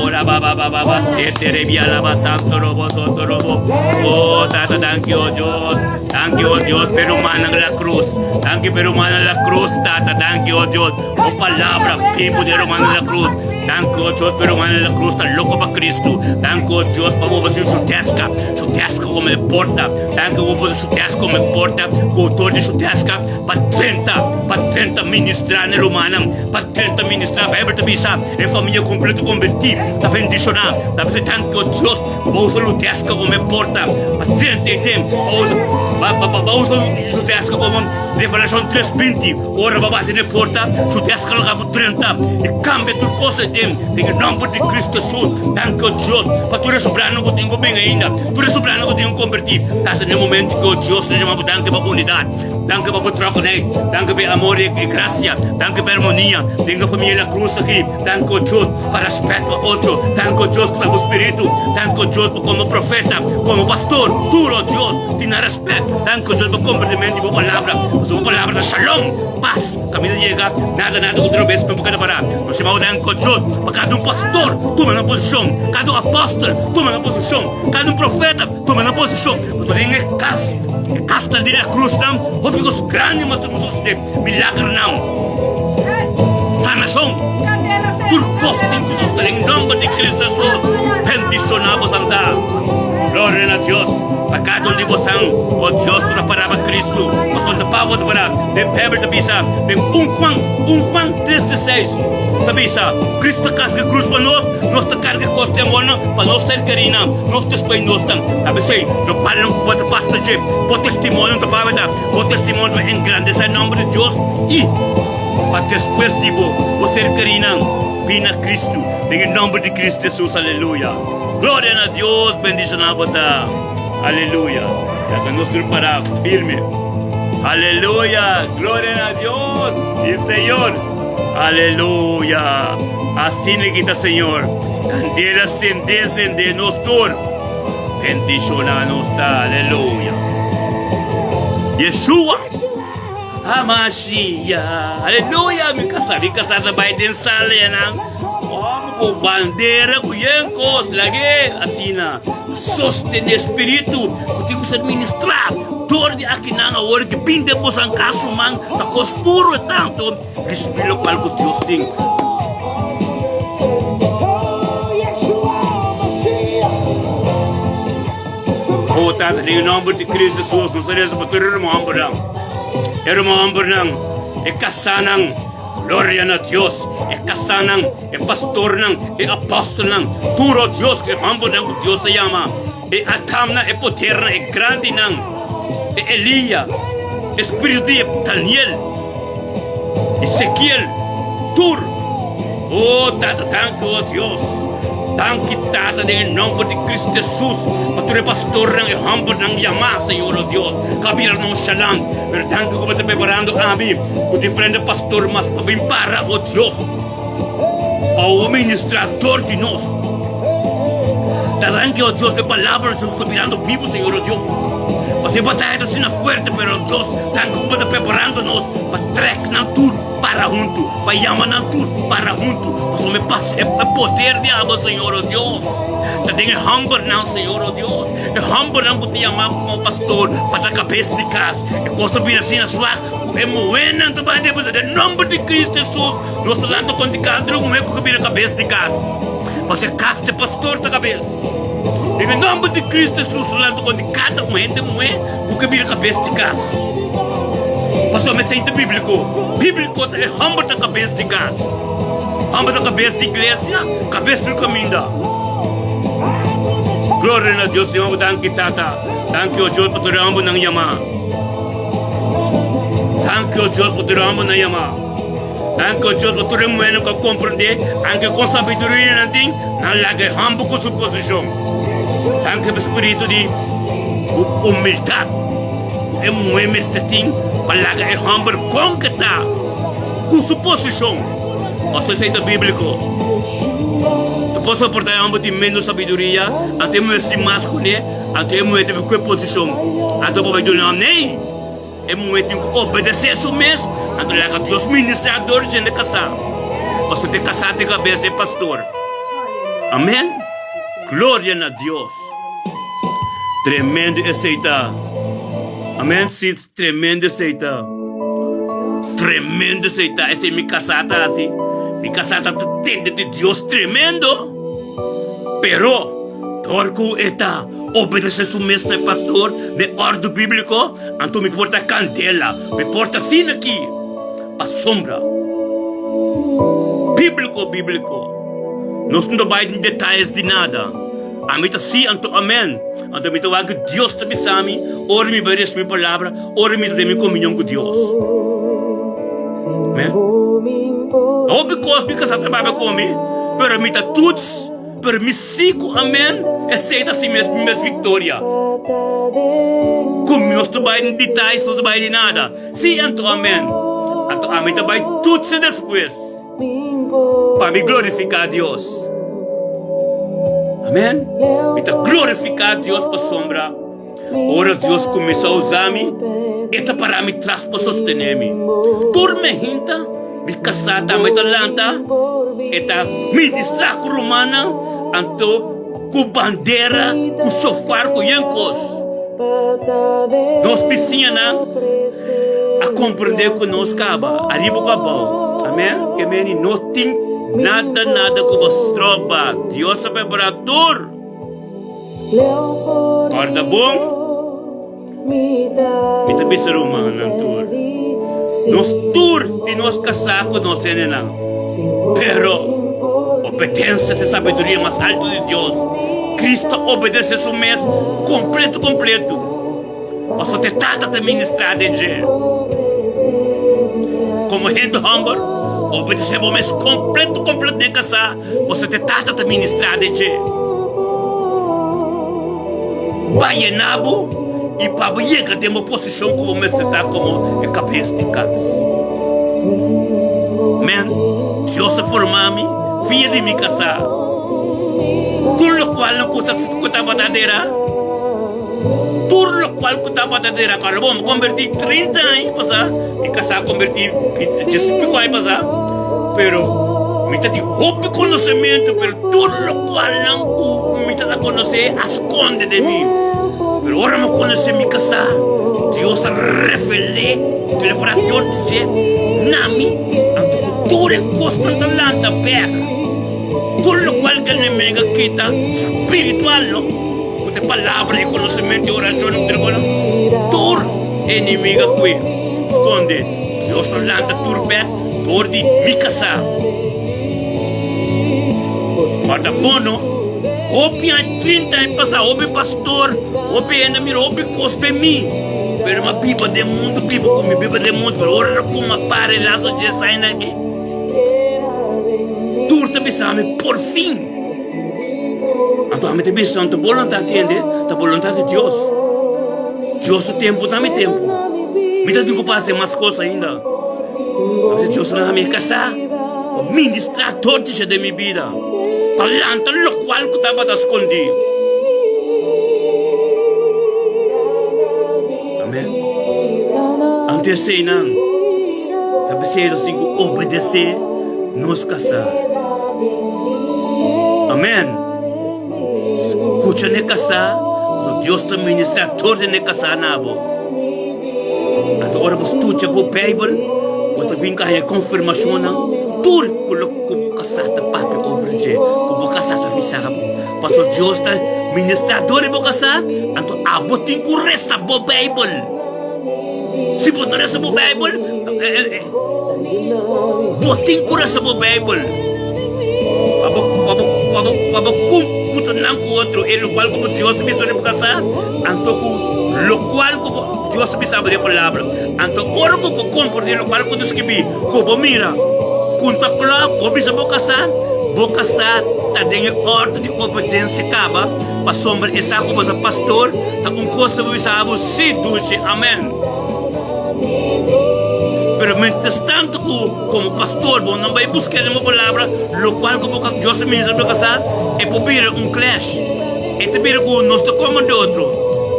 ora ba ba ba ba ba, siete rebia la ba santo robo soto robo. Oh, tata, thank you, oh Dios. Thank you, oh Dios, pero humana la cruz. Thank you, pero humana la cruz, tata. Thank you, oh Dios. Oh, palabra, people de humana la cruz. Thank you, oh Dios, pero humana la cruz, está loco para Cristo. Thank you, oh Dios, pa bobo su tesca. Su tesca como me porta. Thank you, bobo su tesca como me porta. Cultor de su tesca, pa 30, pa 30 ministrar na rumannan. Pa ken ta ministrá? Bijbel ta bisa, E famia kompleto kombertí ta bendishoná. Ta bisa tantu Dios ku bo usa Luteska komo e porta pa drenta e den. Bo usa Luteska komo Revelashon tres binti. Ora bo bati na e porta, Luteska lo kaba drenta i kambia tur kos e den. Den e nòmber di Kristu Hesus, danki o Dios pa tur e sobranan ku tin ku bin ainda, tur e sobranan ku tin ku kombertí. Ta hasta na e momento ku Dios ta yama bo danki pa unidat. Danki pa bo trokonei, danki pa e amor i e grasia, danki pa e armonia den e famia La Cruz aki. Danki o Dios pa respet pa otro, danki o Dios pa bo spiritu, danki o Dios pa komo profeta, komo pastor, tur o Dios tin nan respet. Danki o Dios pa komprendimento di bo palabra, pasobra bo palabra ta shalom, pas, kaminda yega, nada nada ku trobes no por keda pará. Nos yama bo danki o Dios pa kada un pastor tuma nan posishon, kada un apòstel tuma nan posishon, kada un profeta tuma nan posishon, pasobra den e kas. E kasnan di la krusnan, hopi kos grandi mas ta sosodé, milagernan, sanashon, tur kos tin ku sosodé den nòmber di Kristu Hesus. Bendishoná bosan ta. Gloria na Dios pa kada un di bosan. O Dios ku ta pará pa Kristu, pasobra ta pa bo ta pará. Den Beibel ta bisa den un Juan, un Juan tres di seis ta bisa, Kristu ta karga krus pa nos, nos ta karga kos di amornan pa nos ser kerinan, nos despues nos tan. Ta p'esei, lo cual nan cu bo ta pasa dje, bo testimonio ta papia ta, bo testimonio ta engrandece e nomber di Dios y. Pa despues di bo, bo ser kerinan bin na Cristo den e nomber di Cristo Jesus. Aleluya. Gloria na Dios, bendiciona bo ta. Aleluya. Laga nos tur para firme. Aleluya. Gloria na Dios. Si Señor. Aleluya. Asina ki ta Señor. Candela sende sende nos tur. Bendiciona nos ta. Aleluya. Yeshua. Hamashiach. Aleluya. Mi casa, mi casa ta bai den sala ya nan. Ora ku bandera ku yen kos lag'é asina. Sostene espiritu ku tin ku ser ministrá dor di akinan awor ki bin den boso kas ruman ta kos puru e tantu risibí lokual ku Dios tin. O Tata, den e nomber di Cristo Jesus, nos ta reza pa tur e ruman hombernan, e ruman hombernan, e casanan, gloria na Dios, e casanan, e pastornan, e apostelnan, tur, o Dios, e hombernan cu Dios ta yama, e Adamnan, e podernan, e grandinan, e Elia, e spiritu di Daniel, Ezekiel, tur. O Tata, danki, o Dios. Danki, Tata, den e nomber di Cristo Jesus, pa tur e pastornan, e hombernan yamá, Señor, o Dios, ku a bira nonchalant. Pero danki ku bo ta preparando ami ku diferente pastor mas pa bin para, o Dios, pa bo ministrá dor di nos. Ta danki, o Dios, pa e palabra di Jesus ta birando bibu, Señor, o Dios. Pasobra e bataya ta asina fuerte, pero, o Dios, danki ku bo ta preparando nos pa trek nan tur para huntu, pa yama nan tur para huntu, pasobra e pas e poder di abo, Señor, o Dios, ta den e hòmbernan, Señor, o Dios, e hòmbernan ku ta yama komo pastor pa ta kabes di kas. E kos ta bira asina swak ku e muhénan ta bai den den nòmber di Kristu Hesus, nos ta lanta kontra kada un muhé ku ta bira kabes di kas, pasobra e kas di pastor ta kabes. Den e nòmber di Kristu Hesus, nos ta lanta kontra kada un hende muhé ku ke bira kabes di kas. Pasobra esei ta bíbliko. Bíbliko ta e hòmber ta kabes di kas. Hòmber ta kabes di iglesia, kabes tur kaminda. Gloria na Dios, Señor, danki Tata. Danki, o Dios, pa tur e hòmbernan yamá. Danki, o Dios, pa tur e hòmbernan yamá. Danki, o Dios, pa tur e muhénan ku a komprendé, anke kon sabiduria nan tin, nan laga e hòmber ku su posishon. Danki pa spiritu di humildat ku e muhé mester tin pa laga e hòmber kon ke ta ku su posishon. Pasobra esei ta bíbliko. Ta por soportá e hòmber tin ménos sabiduria, anto e muhé tin mas kuné, anto e muhé debe ku e posishon. Anto pa bai duna nan, Ney! E muhé tin ku obedesé su mes, anto laga Dios ministrá dor di hende kasá. Pasobra ta e kasá ta e kabes di e pastor. Amén. Gloria na Dios. Tremendo esei ta. Amén. Sí, tremendo esei ta. Tremendo esei ta. Esei mi kasá ta hasi. Mi kasá ta tende di Dios tremendo. Pero, dor ku e ta obedesé su mes na e pastor den òrdu bíbliko, anto mi por ta kandela, mi por ta asina aki pa sombra. Bíbliko, bíbliko. Nos no ta bai den detayes di nada. Ami ta sí, anto amèn. Anto mi ta wak ku Dios ta bisa mi ora mi bai resumí palabra, ora mi ta den mi komunion ku Dios. Amèn. Hopi kos mi kasá ta papia ku mi, pero mi ta tuts, pero mi sí ku amèn, esei ta si mes mi mes viktoria. Ku mi nos ta bai den detayes, nos ta bai den nada. Sí, anto amèn. Anto ami ta bai tutse despues. Pa mi glorifiká Dios. Amén. Mi ta glorifiká Dios pasobra ora Dios kuminsá usa mi, e ta para mi tras pa sostené mi. Tur mi hinta, mi kasá tambe ta lanta, e ta ministrá ku rumannan, anto ku bandera, ku shofar, ku yen kos. Nos bisiñanan a komprendé ku nos kaba ariba ku abou. Amén. Ke meni no tin nada nada ku bo stroba. Dios a prepará tur. Kòrda bon, mi ta bisa rumannan tur, nos tur tin nos kasá ku nos hendenan, pero obedensia ta e sabiduria mas altu di Dios. Cristo a obedesé su mes kompletu kompletu, pasobra e Tata ta ministrá den dje. Komo hende hòmber, obedesé bo mes kompleto kompleto den kasá, pasobra te tata ta ministrá den dje. Pa yena bo i pa bo yega den bo posishon ku bo mester ta komo e kabes di kas. Men, Dios a forma mi via di mi kasá. Tur lokual ku tabata dera. Tur lokual ku tabata di rakòrda bo, mi kombertí 30 aña pasá, mi kasá kombertí djes i piko aña pasá, pero mi ta tin hopi konosementu, pero tur lokualnan ku mi ta ta konosé a skonde den mi. Pero ora mi konosé mi kasá, Dios a revel'é, telefoná dor di dje na mi, anto ku tur e kosnan ta lanta bèk, tur lokual ku enemigu a kita spiritual no. Ku te palabra i konosementu i orashon ku tene kono tur enemiga kue skonde. Dios a lanta tur bek dor di mi kasá. Kòrda bon no, hopi aña, 30 aña pasá, hopi pastor, hopi hende a mira hopi kos den mi, pero mi a biba den mundu, biba ku mi biba den mundu, pero ora ku mi a para e laso djes añanan aki, tur ta bisa mi, por fin! Anto ami ta bisa, no ta boluntat di hende, ta boluntat di Dios. Dios su tempu ta mi tempu. Mi ta tin ku pasa den mas kos ainda. A bisa Dios a laga mi kasá pa ministrá tur dicha den mi bida, pa lanta lokual ku tabata skondí. Amen. Anto eseinan ta p'esei nos tin ku obedesé nos kasá. Amen. Skucha n'e kasá, pasobra Dios ta ministrá tur den e kasá na bo. Anto ora bo studia bo Beibel, bo ta bin ka haña konfirmashonnan tur ku lo ku bo kasá ta papia over dje, ku bo kasá ta bisa bo. Pasobra Dios ta ministrá dor di bo kasá, anto abo tin ku resa bo Beibel. Si bo no resa bo Beibel, Bo tin ku resa bo Beibel pa bo pa bo pa bo pa bo kumputa nan ku otro e lokual ku bo Dios a bisa riba kasá anto ku lokual ku bo Dios a bisa bo den palabra. Anto ora ku bo komprende lokual ku ta skibí ku bo mira ku ta klòp bo bisa bo kasá, bo kasá ta den e òrdu di obedensia kaba pasobra e sa ku bo ta pastor ta un kos ta bo bisa bo sí dushi amen. Pero mientras tanto ku komo pastor bo no bai buska den bo palabra lokual ku bo ka Dios ta ministra bo kasá, e por bira un clash. E ta bira ku nos ta koma di otro.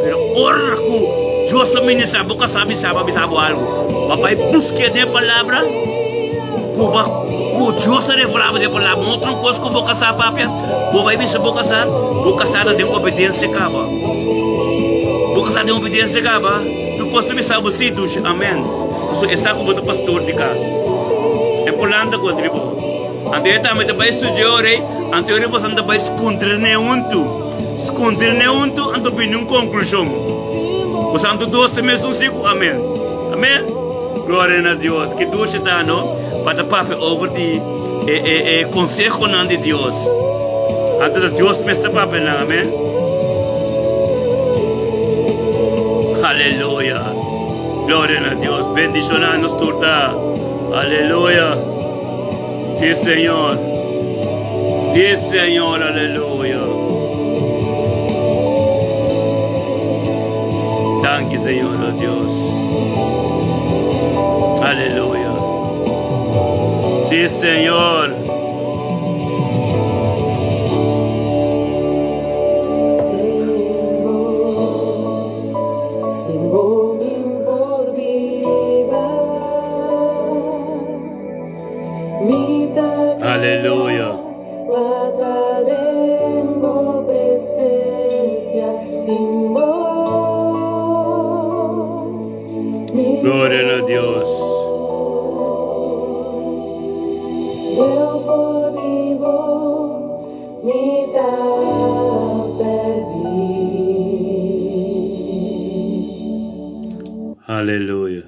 Pero ora ku Dios ta ministra bo kasá bisa bo bisa bo algu, bo a bai buska den e palabra ku bo ku Dios ta revelá bo den e palabra. Un otro kos ku bo kasá papia, bo bai bisa bo kasá, bo kasá ta den obedensia kaba. Bo kasá den obedensia kaba. Tu pos ta bisa bo si dushi amen pasobra e sa ku bo ta pastor di kas. E por lanta kontra bo. Anto e tambe ta bai studia ora ei, anto ora boso ta bai skontra huntu. Skontra huntu anto bini un konklushon. Boso anto dos ta mesun si ku amen. Amen? Gloria na Dios. Ki dushi ta no pa ta papia over di e e e konsehonan di Dios. Anto ta Dios mes ta papia nan, amen. Aleluya. Gloria na Dios. Bendiciona nos tur ta. Aleluya. Sí, Señor. Sí, Señor. Aleluya. Danki, Señor, oh Dios. Aleluya. Sí, Señor. Aleluya. Gloria na Dios. Aleluya.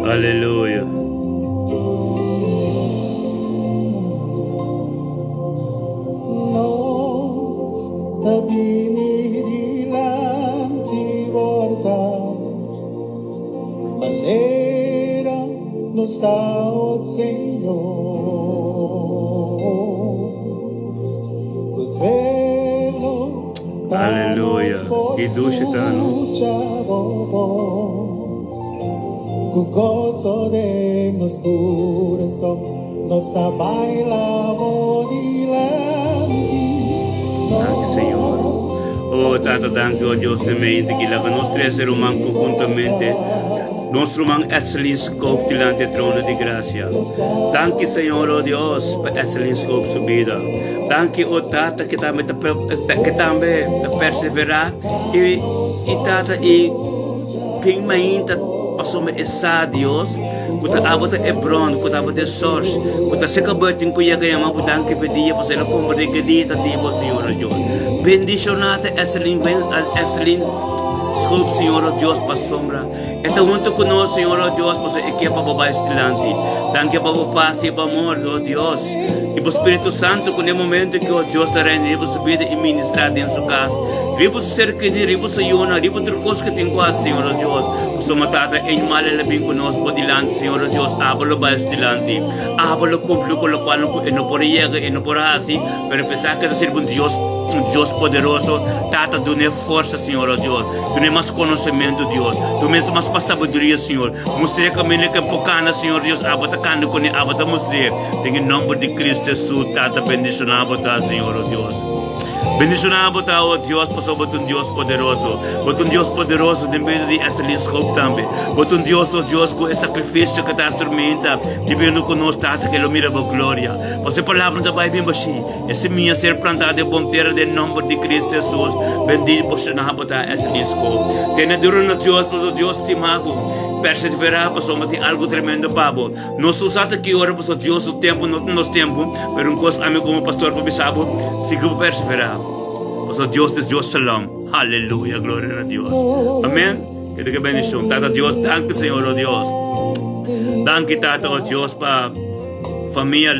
Aleluya. gusta, oh Señor. Ku zelo pa Aleluya. nos por Ki dushi ta, no? skucha bo bos. Ku goso den nos kurason nos ta baila bo dilanti Danki, Señor. nos. Oh, Tata, danki, oh Dios, den mente ki laga nos trese ruman konhuntamente. Nos ruman Etselin Scope dilanti e trono di gracia. Danki, Señor, oh Dios, pa Etselin Scope su bida. Danki, oh Tata, ke tambe ta ke tambe ta persevera i i Tata i pin mainta pasobra e sa, Dios, ku ta abo ta e bron, ku ta abo ta e source, ku ta seka bo e tin ku yega yama bo danki pa e dia, pasobra el a komprende ke dia ta di bo, Señor, oh Dios. Bendiciona ta Etselin, Etselin Scope, Señor, oh Dios, pasobra. E ta huntu ku nos, Señor, o Dios, pasobra e ke pa bo bai su dilanti. Danki pa bo pas i bo amor, o Dios, i bo Spiritu Santu ku n'e momento ki, o Dios, ta reina riba su bida i ministrá den su kas, riba su ser kerí, riba su yunan, riba tur kos ku tin ku hasi, Señor, o Dios. Pasobra, Tata, e mal el a bin ku nos bo dilanti, Señor, o Dios, abo lo bai su dilanti. Abo lo kumpli ku lokual e no por yega, e no por hasi, pero apesar ku e ta sirbi un Dios, un Dios poderoso, Tata, dun'é forsa, Señor, o Dios. Dun'é mas konosementu, Dios. Dun'é mas pa sabiduria, Señor. Mustr'é kaminda ku e por kana, Señor Dios. Abo ta kanda kuné, abo ta mustr'é. Den e nòmber di Kristu Hesus, Tata, bendishoná bo ta, Señor, o Dios. Bendishoná bo ta, o Dios, pasobra bo ta un Dios poderoso. Bo ta un Dios poderoso den bida di Etselin Schoop tambe. Bo ta un Dios, o Dios, ku e sakrifisio ku ta tormenta di bini ku nos, Tata, ku e lo mira bo gloria. Pasobra e palabra no ta bai bin bashí. E semilla ser plantá den bon tera den nomber di Cristo Jesus. Bendí bosonan bo ta es disco. Tene duro na Dios pasobra Dios stima bo. Perseverá pasobra tin algo tremendo pa bo. Nos no sa ta ki ora pasobra Dios su tempo no ta nos tempo, pero un cos ami como pastor por bisa bo, sigui bo perseverá. Pasobra Dios es Dios Shalom. Aleluya, gloria na Dios. Amen. Ke ta ke bendicion. Tata Dios, danki Señor, oh Dios. Danki Tata, oh Dios, pa famia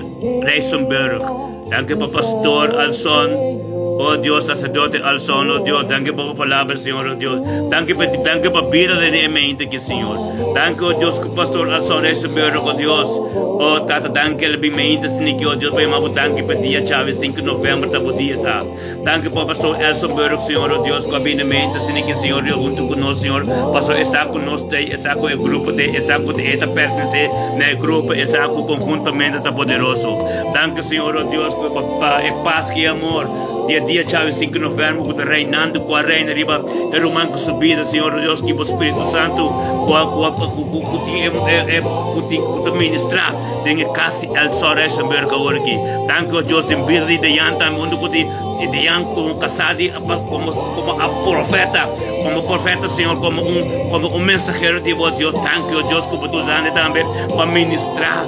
Rijsenburg. Danki pa pastor Alson. Oh Dios, sacerdote Alson, oh Dios, danki pa bo palabra, Señor, oh Dios. Danki pa, danki pa bida den e mente aki, Señor. Danki, oh Dios, ku pastor Alson Rijsenburg, oh Dios. Oh Tata, danki el bin mente siniki, oh Dios, pa yama bo danki pa dia djawe 5 november ta bo dia ta. Danki pa pastor Elson Burg, Señor, oh Dios, ku a bini mente siniki, Señor, Dios, huntu ku nos, Señor. Pastor e sa ku nos t'ei, e sa ku e grupo t'ei, e sa ku e ta pertenesé na e grupo, e sa ku konhuntamente ta poderoso. Danki, Señor, oh Dios, ku pa pa e pas i amor di e dia djawe sinku november ku ta reinando, ku a reina riba e ruman ku su bida, Señor, oh Dios, ki bo Spiritu Santu ku a ku a ku ku ku tin e e ku tin ku ta ministrá den e kas di Elson Rijsenburg awor aki. Danki, oh Dios, den bida di Deyan tambe huntu ku di Deyan komo kasá di komo komo a profeta, komo profeta, Señor, komo un komo un mensahero di bo, Dios. Danki, oh Dios, ku bo ta usando tambe pa ministrá.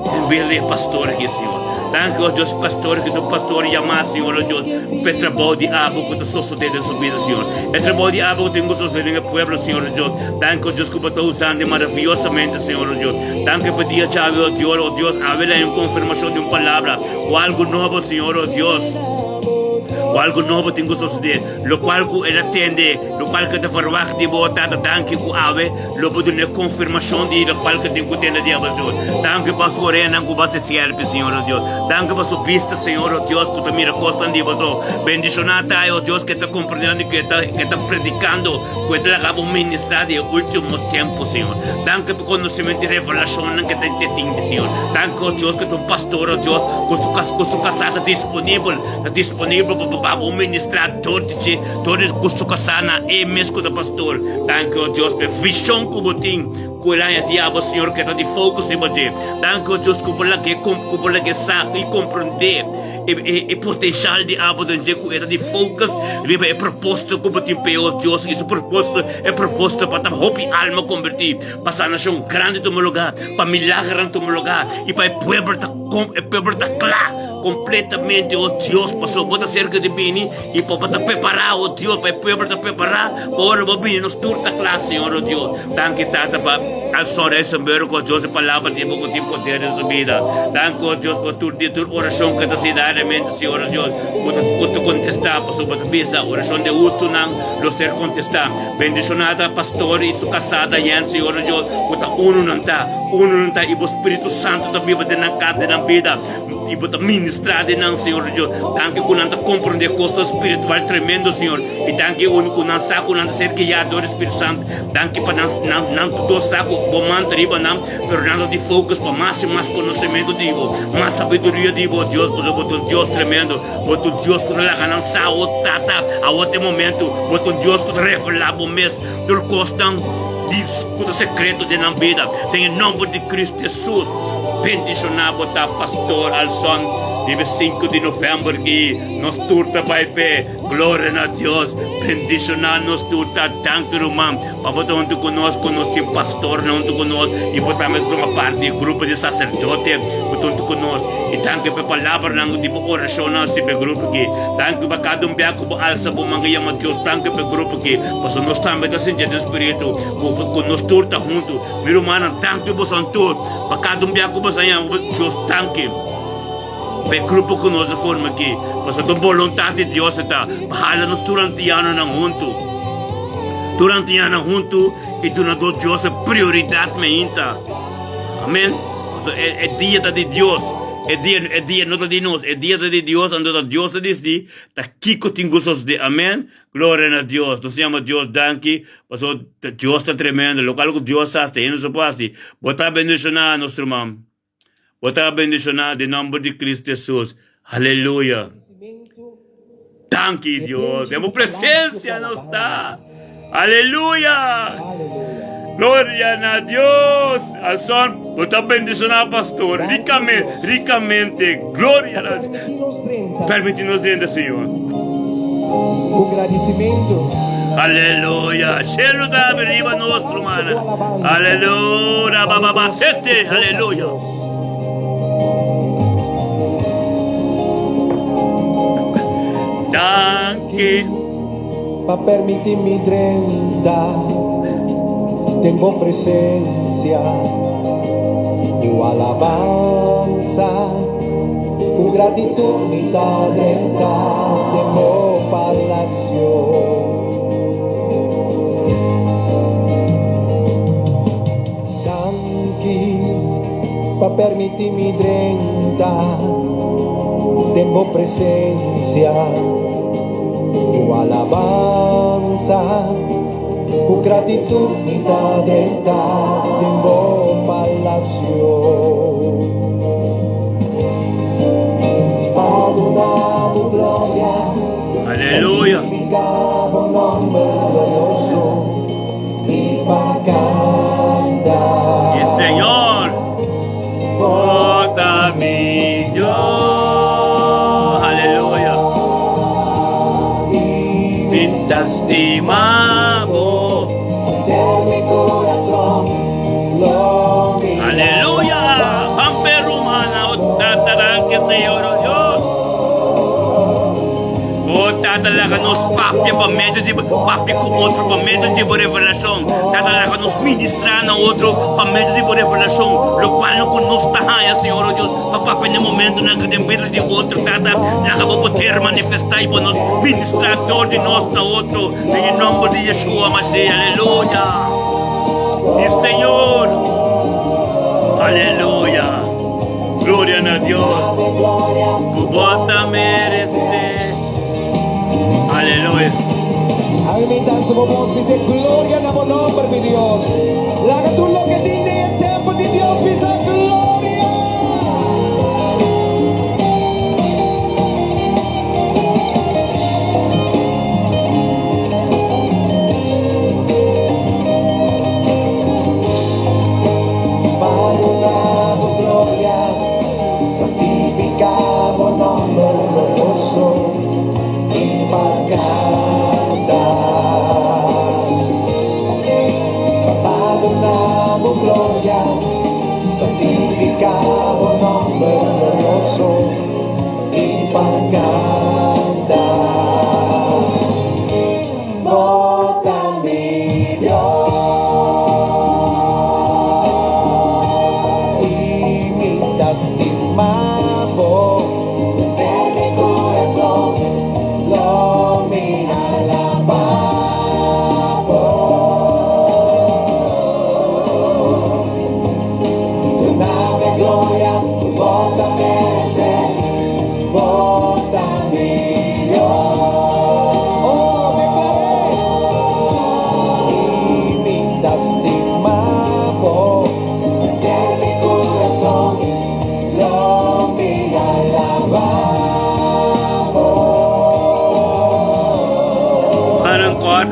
En bida di e pastor aki, Señor. Danki, oh Dios, pastor ki ta un pastor yamá, Señor, oh Dios, pa e trabou di abo ku ta sosodé den su bida, Señor. E trabou di abo ku tin ku sosodé den e pueblo, Señor, oh Dios. Danki, oh Dios, ku bo ta usando maraviyosamente, Señor, oh Dios. Danki pa dia djawe, oh Dios, oh Dios, awe la un konfirmashon di un palabra o algu nobo, Señor, oh Dios. O algu nobo tin ku sosodé, lokual ku el a tende, lokual ku e ta verwagt di bo, Tata. Danki ku awe Lo bo duna e konfirmashon di lokual ku tin ku tende di abo, Señor. Danki pa su oreanan ku bo a sierpi, Señor, o Dios. Danki pa su bista, Señor, o Dios, ku ta mira kosnan di bo. So, bendishoná ta e, o Dios, ku e ta komprendiendo i ku e ta, ku e ta predikando, ku e ta laga bo ministrá di e último tempu, Señor. Danki pa konosementu i revelashonnan ku e ta tin, Señor. Danki, o Dios, ku e ta un pastor, o Dios, ku su kas, ku su kasá ta disponibel, ta disponibel pa, pa bo ministrá dor di dje, dor di ku su kasá na e mes ku ta pastor. Danki, o Dios, pa e vision ku bo tin ku el aña diablo, Señor, ku e ta di focus riba dje. Danki, o Dios, ku bo lag'é ku bo lag'é sa i komprendé e e e potensial di abo den dje, ku e ta di focus riba e propósito ku bo tin p'e, o Dios, i su propósito, e propósito pa ta hopi alma kombertí, pa sanashon grandi tuma lugá, pa milagernan tuma lugá, i pa e pueblo ta e pueblo ta kla. kompletamente, o Dios, pasobra Bo ta serka di bini i pa Bo ta prepará, o Dios, pa e pueblo ta prepará pa ora Bo bini nos tur ta kla, Señor, o Dios. Danki, Tata, pa Alson Rijsenburg, o Dios, e palabra di Bo ku tin poder den su bida. Danki, o Dios, pa tur dia, tur orashon ku ta hasi diariamente, Señor, o Dios, Bo ta, Bo ta kontestá, pasobra Bo ta bisa, Orashon di hustunan lo ser kontestá. Bendishoná ta pastor i su kasá Diane, Señor, o Dios, ku ta unu nan ta. Unu nan ta i bo Spiritu Santu ta biba den nan kas, den nan bida, i bo ta ministrá den nan, Señor Dios. Danki ku nan ta komprondé kosnan spiritual tremendo, Señor. I danki unu ku nan sa ku nan ta ser guiá dor di Spiritu Santu. Danki pa nan, nan, nan tur dos sa ku bo man ta riba nan, pero nan ta di focus pa mas i mas konosementu di bo, mas sabiduria di bo, Dios, pasobra bo ta un Dios tremendo. Bo ta un Dios ku ta laga nan sa, o Tata, awor ta e momentu. Bo ta un Dios ku ta revelá bo mes tur kosnan. Di ku ta sekreto den nan bida. Den e nomber di Cristo Jesus, bendiciona bo ta Pastor Alson riba e sinku di november ki nos tur ta bai p'e. Gloria na Dios. Bendiciona nos tur ta. Danki ruman pa bo ta huntu ku nos, ku nos tin pastornan huntu ku nos i bo tambe ta tuma parti di e grupo di saserdote ku ta huntu ku nos. I danki pa e palabranan di bo orashonnan riba e grupo aki. Danki pa kada un bia ku bo alsa bo man yama Dios. Danki pa e grupo aki. Pasobra nos tambe ta sinti den spiritu ku nos tur ta huntu. Mi rumannan, danki boso tur pa kada un bia ku boso a yama Dios. Danki pa e grupo ku nos a forma aki. Pasobra ta un boluntat di Dios ta pa hala nos tur antianonan huntu. Tur antianonan huntu i duna Dios e prioridat meinta. Amen. Pasobra e dia ta di Dios. E dia, e dia no ta di nos. E dia ta di Dios, anto ta Dios ta disidi ta kiko tin ku sosode. Amen. Gloria na Dios. Nos yama Dios danki pasobra Dios ta tremendo. Lokual ku Dios hasi, hende no por hasi. Bo ta bendishoná nos ruman. Bo ta bendishoná den nomber di Cristo Jesus. Aleluya. Danki Dios. Den bo presencia nos ta. Aleluya. Gloria na Dios. Al son, bo ta bendishoná pastor ricamente, ricamente. Gloria na Permití nos drenta. Permití nos drenta, Señor. Ku gradisimentu. Aleluya. Shelu ta abri riba nos, rumana. Aleluya. Ba, ba, ba, sete. Aleluya. Danki. Pa permití mi drenta den bo presensia ku alabansa, ku gratitud mi ta drenta den bo palasio. Danki pa permití mi drenta den bo presensia. Ku alabansa, ku gratitud mi ta drenta den bo palacio. Pa duna bo gloria, Aleluya. santifica bo nomber glorioso i pa canta. Y Señor, bo ta mi Dios. Aleluya. Mi ta stima bo. Aleluya. Pampe rumana o tata danki Señor o Dios. O Tata, laga nos papia pa medio di papia ku otro pa medio di bo revelashon. Tata, laga nos ministrá na otro pa medio di bo revelashon, lokual no ku nos ta haña, Señor o Dios, pa papia na e momentunan ku den bida di otro. Tata, laga bo poder manifestá i pa nos ministrá dor di nos na otro, den e nòmber di Yeshua Mashiach. Aleluya! Mi Señor! Aleluya! Gloria na Dios ku bo ta meresé. Aleluya. Aumentando bo voz, bisa gloria na bo nomber, mi Dios. Laga tur loke tin den e tempel di Dios bisa gloria. Pa duna bo gloria, santifica bo nomber glorioso i pa canta. Pa duna bo gloria.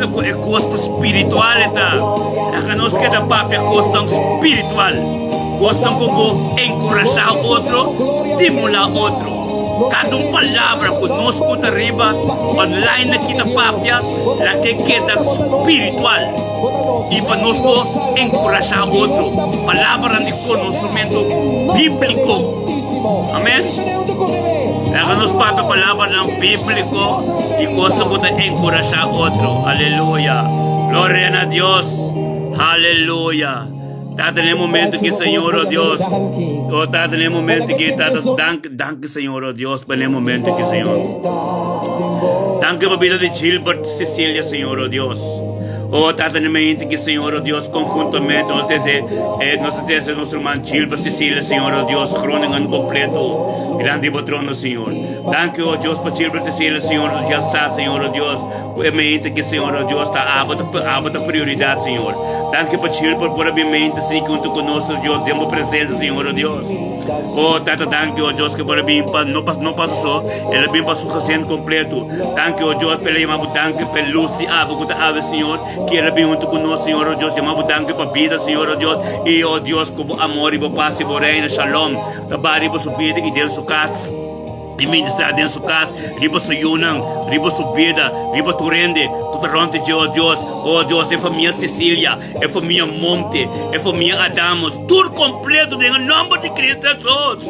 momento ku e kos ta spiritual e ta. Laga nos keda papia kosnan spiritual, kosnan ku por enkurashá otro, stimulá otro. Kada un palabra ku nos ku ta riba online aki ta papia, laga e keda spiritual i pa nos por enkurashá otro. Palabranan di konosementu bíbliko. Amèn. Laga nos papia palabranan bíbliko i kosnan ku ta enkurashá otro. Aleluya! Gloria na Dios! Aleluya! Tata, na e momento aki, Señor, oh Dios. Oh, Tata, na e momento aki, Tata, danki, danki, Señor, oh Dios, pa na e momento aki, Señor. Danki pa bida di Gilbert Cecilia, Señor, oh Dios. Oh, Tata, na e momento aki, Señor, oh Dios, conjuntamente nos desde, eh, nos desde nos hermano Gilbert Cecilia, Señor, oh Dios, Groningen completo, grande bo trono, Señor. Danki, oh Dios, pa Gilbert Cecilia, Señor, oh Dios, sa, Señor, oh Dios. Ku e mente ki Señor o Dios ta abo ta abo ta prioridat Señor. Danki pa chil por por a bin mente sinki huntu ku nos o Dios den bo presensia Señor o Dios. O Tata danki o Dios ke por a bin pa no pa no pa su so el a bin pa su gezin kompleto. Danki o Dios pa el a yama bo danki pa e lus di abo ku ta awe Señor ki el a bin huntu ku nos Señor o Dios yama bo danki pa bida Señor o Dios i o Dios ku bo amor i bo pas i bo reino shalom ta ba riba su bida i den su kas. I ministrá den su kas, riba su yunan, riba su bida, riba tur hende ku ta rònt di dje, o Dios. O Dios, e famia Cecilia, e famia Monte, e famia Adamos, tur kompleto den e nòmber di Cristo Hesus.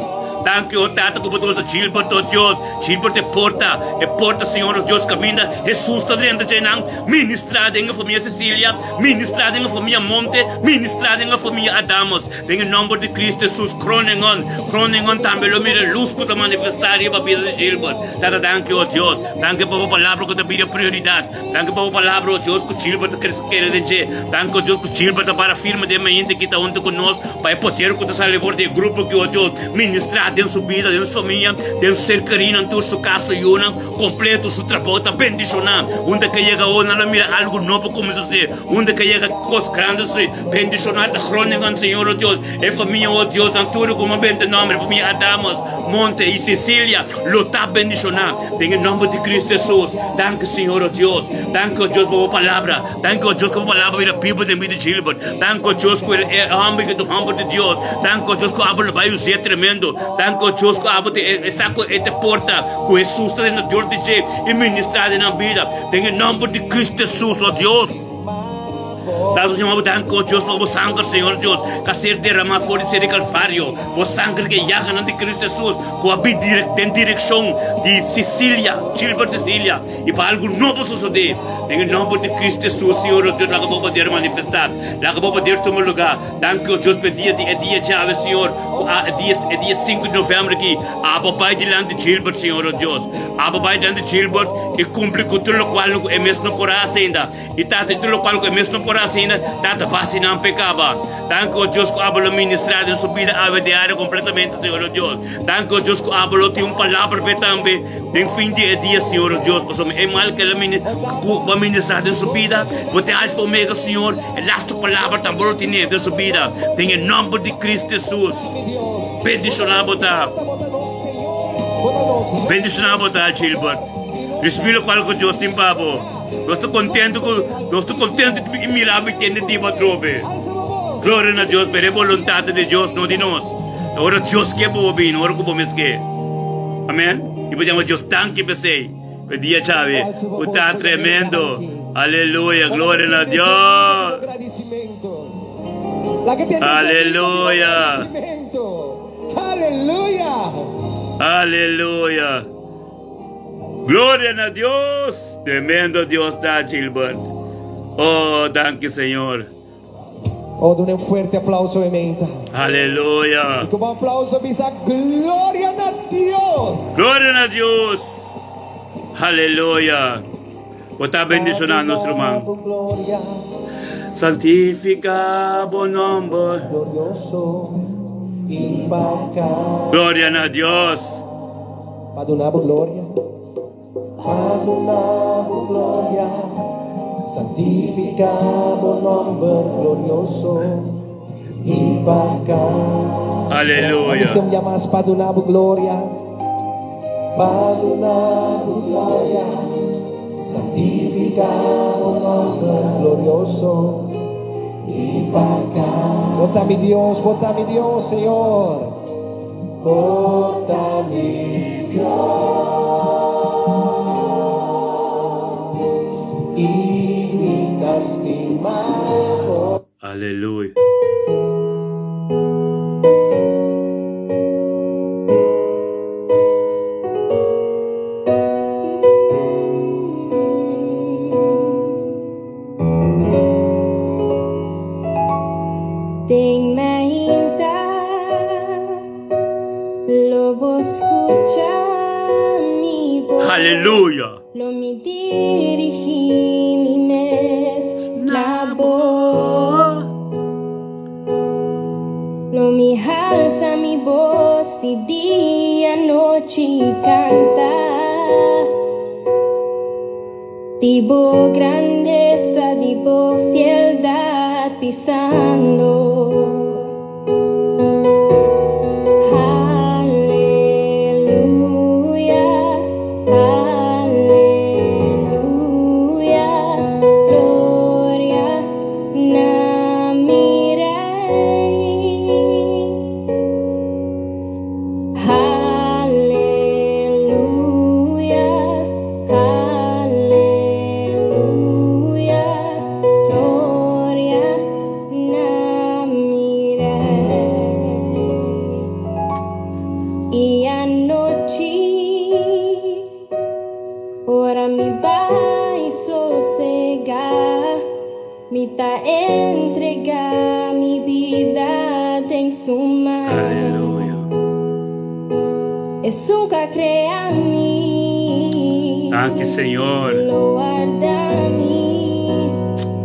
Danki, o Tata, ku bo ta usa Gilbert, o Dios. Gilbert e porta, e porta, Señor, o Dios, kaminda Hesus ta drenta dje nan. Ministrá den e famia Cecilia, ministrá den e famia Monte, ministrá den e famia Adamos. Den e nomber di Cristo Jesus, Groningen, Groningen tambe lo mira e luz cu ta manifesta riba bida di Gilbert. Tata, danki, oh Dios. Danki pa bo palabra cu ta bira prioridad. Danki pa bo palabra, oh Dios, cu Gilbert ta crece kere den dje. Danki, oh Dios, cu Gilbert ta para firme den mainta ki ta hunto cu nos pa e poder cu ta sali for di e grupo ki, oh Dios, ministra den su bida, den su famia, den su ser kerinan, tur su cas, su yunan, completo, su trabou ta bendiciona. Unda ke yega, oh, nan lo mira algo nobo cuminsa sucede. Unda ke yega cos grandi sucede. Bendishoná ta Groningen, Señor o Dios, e famia o Dios, nan tur ku a bende nomber, e famia Adamos, Monte i Cecilia lo ta bendishoná den e nomber di Cristo Hesus. Danki Señor o Dios, danki o Dios pa bo palabra, danki o Dios ku bo palabra bira bibu den bida di Gilbert, danki o Dios ku e homber ku ta un homber di Dios, danki o Dios ku abo lo bai us'é tremendo, danki o Dios ku abo ta e sa ku e ta porta ku Hesus ta den dor di dje i ministrá den nan bida den e nomber di Cristo Hesus o Dios. Tata Señor, bo danki, oh Dios, pa bo sanger, Señor Dios, ku a ser derramá for di ser di Kalvario, bo sanger ku e yaganan di Cristo Hesus, ku a bin den direkshon di Sicilia, Gilbert Sicilia, i pa algu nobo sosodé. Den e nòmber di Cristo Hesus, Señor, oh Dios, laga bo poder manifestá, laga bo poder tuma lugá. Danki, oh Dios, pa e dia di e dia djawe, Señor, ku a e dia e dia sinku di novèmber aki, abo bai dilanti Gilbert, Señor, oh Dios, abo bai dilanti Gilbert i kumpli ku tur lokual ku e mes no por hasi ainda. I tata i tur lokual ku e mes no por hasi ainda, tata basi nan p'e kaba. Danki, o Dios, ku abo lo ministrá den su bida awe diario kompletamente, Señor, o Dios. Danki, o Dios, ku abo lo tin un palabra p'e tambe den fin di e dia, Señor, o Dios, pasobra e mal ku el a ku bo a ministrá den su bida, bo ta e Alfa Omega, Señor, e lastu palabra tambe lo tine den su bida. Den e nòmber di Cristo Hesus, bendishoná bo ta. Bendishoná bo ta, Gilbert. Risibí lokual ku Dios tin pa bo. Nos ta contento cu nos ta contento di mira bo y tende di bo atrobe. Gloria na Dios, pero e boluntad ta di Dios, no di nos. Ta ora Dios ke pa bo bini, ora cu bo mes ke. Amen. Y bo yama Dios danki p'esey. P'e dia djawe. Cu ta tremendo. Aleluya, gloria na Dios. Aleluya. Aleluya. Gloria na Dios! Tremendo Dios ta, Gilbert. Oh, danki Señor. Oh, duna un fuerte aplauso e menta. Aleluya. Y como aplauso bisa gloria na Dios. Gloria na Dios. Aleluya. Bo ta bendiciona nos ruman. Santifica bo nomber. Gloria na Dios. Pa duna bo gloria. Pa duna bo gloria. Santifica bo nomber glorioso y pa Aleluya. Ami un dia mas pa duna bo gloria. Pa duna bo gloria. Santifiká bo nòmber glorioso. I pa Bo ta mi Dios, Bo ta mi Dios, Señor. Bo ta mi Dios. I mi ta stima Bo. Aleluya. Den mainta lo bo skucha mi bos. Aleluya. Lo mi dirigí mi mes na bo. Lo mi halsa mi bos di dia, nochi kanta. Di bo grandesa, di bo fieldat bisando. Aleluya, aleluya, gloria na mi Rei. Aleluya, aleluya, gloria na mi Rei. I anochi, ora mi bai sosegá, mi ta entregá mi bida den su man. Aleluya. Esun ku a krea mi. Danki, Señor. Lo warda mi.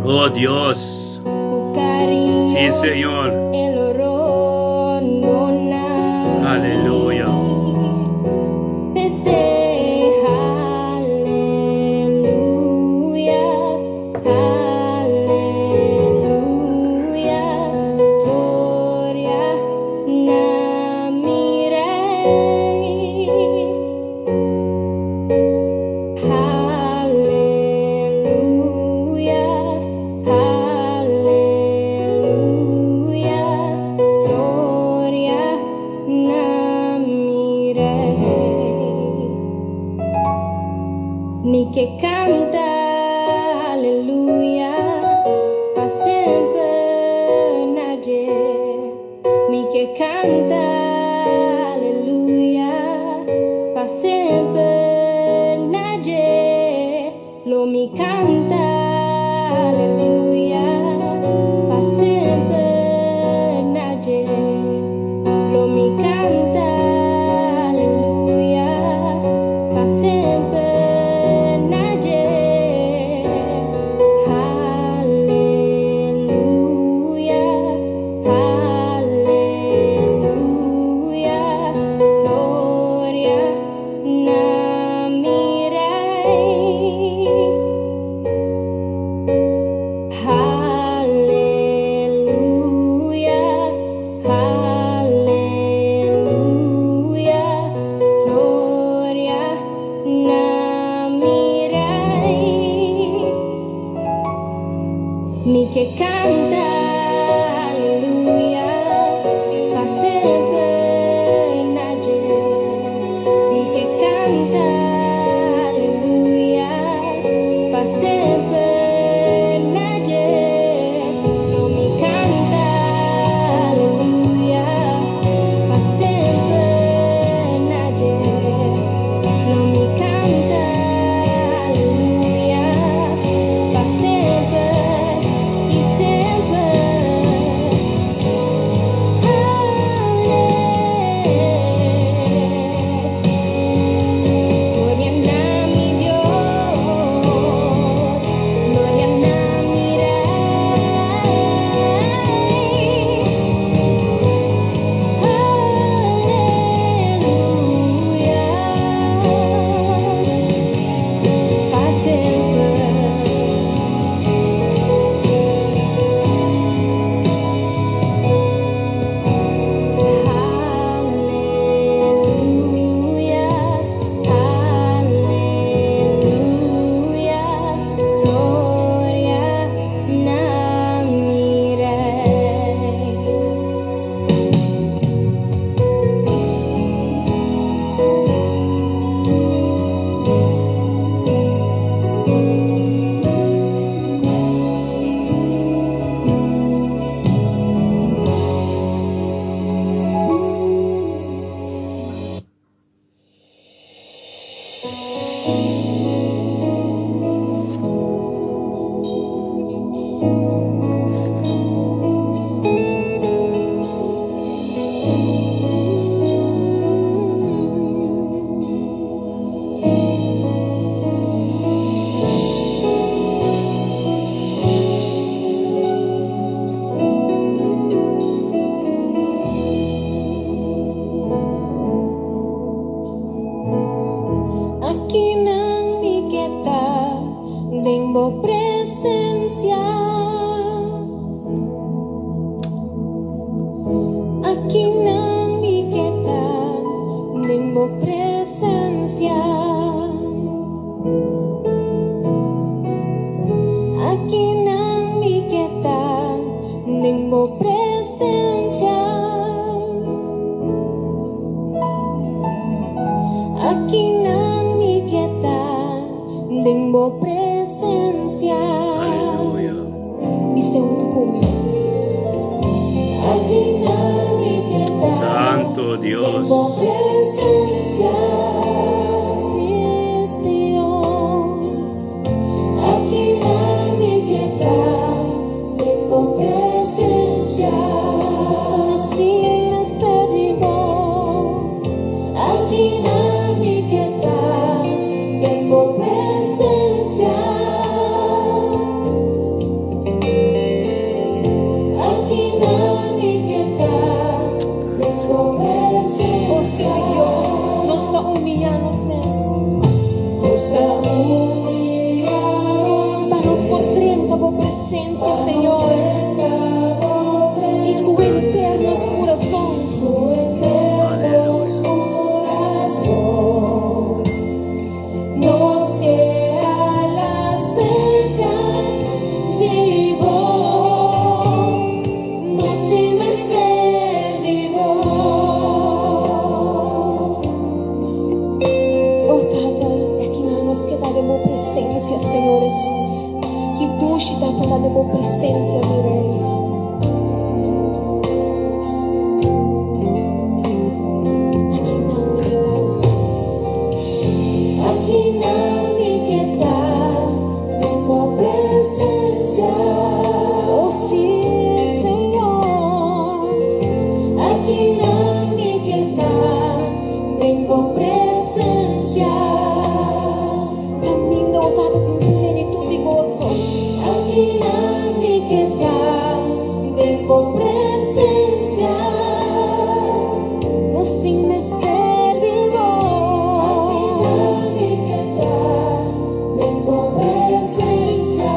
Oh Dios. Ku kariño. Sí, Señor. E lo rondoná. Aleluya. P'esei, aleluya, aleluya, gloria na mi Rei. Aleluya, aleluya, gloria na mi Rei. Mi ke kanta, aleluya, pa semper na dje. Mi ke kanta, aleluya, pa semper na dje. Lo mi kanta, aleluya, pa semper na dje. Lo mi kanta, aleluya, pa semper na dje. Aleluya, aleluya, gloria na mi Rei. Aleluya, aleluya, gloria na mi Rei. Mi ke kanta, aleluya, pa semper na dje. Mi ke kanta, aleluya, pa semper na dje. Lo mi kanta, aleluya, pa semper na dje. Lo mi kanta, aleluya, pa semper i semper. Akinan mi ke ta den bo presencia. Akinan mi ke ta den bo presencia. Akinan mi ke ta den bo presencia. Akinan mi ke ta den bo presencia. Aleluya. Bis'é huntu ku mi. Akinan mi ke ta Santo den Dios. bo presencia. Sí, Señor. Akinan mi ke ta den bo presencia. Paso nos tin mester di bo. Akinan mi ke ta den bo presencia. Akinan mi ke ta den bo presencia. Oh sí, mi Dios, nos ta humilla nos mes. Nos ta humilla nos Pa nos por drenta bo presencia, Señor. I ku henter nos curason. Ku henter nos curason. Nos ke hala serka di bo. Nos tin mester di bo. Oh Tata, akinan nos ke ta den bo presencia, Señor Jesus. Ki dushi ta pa ta den bo presencia, mi Rey. Akinan mi ke ta. Akinan mi ke ta den bo presencia. Oh sí, Señor. Akinan mi ke ta den bo presencia. Kaminda, oh Tata, tin plenitud di goso. Akinan mi ke ta den bo presencia. Nos tin mester di bo. Akinan mi ke ta den bo presencia.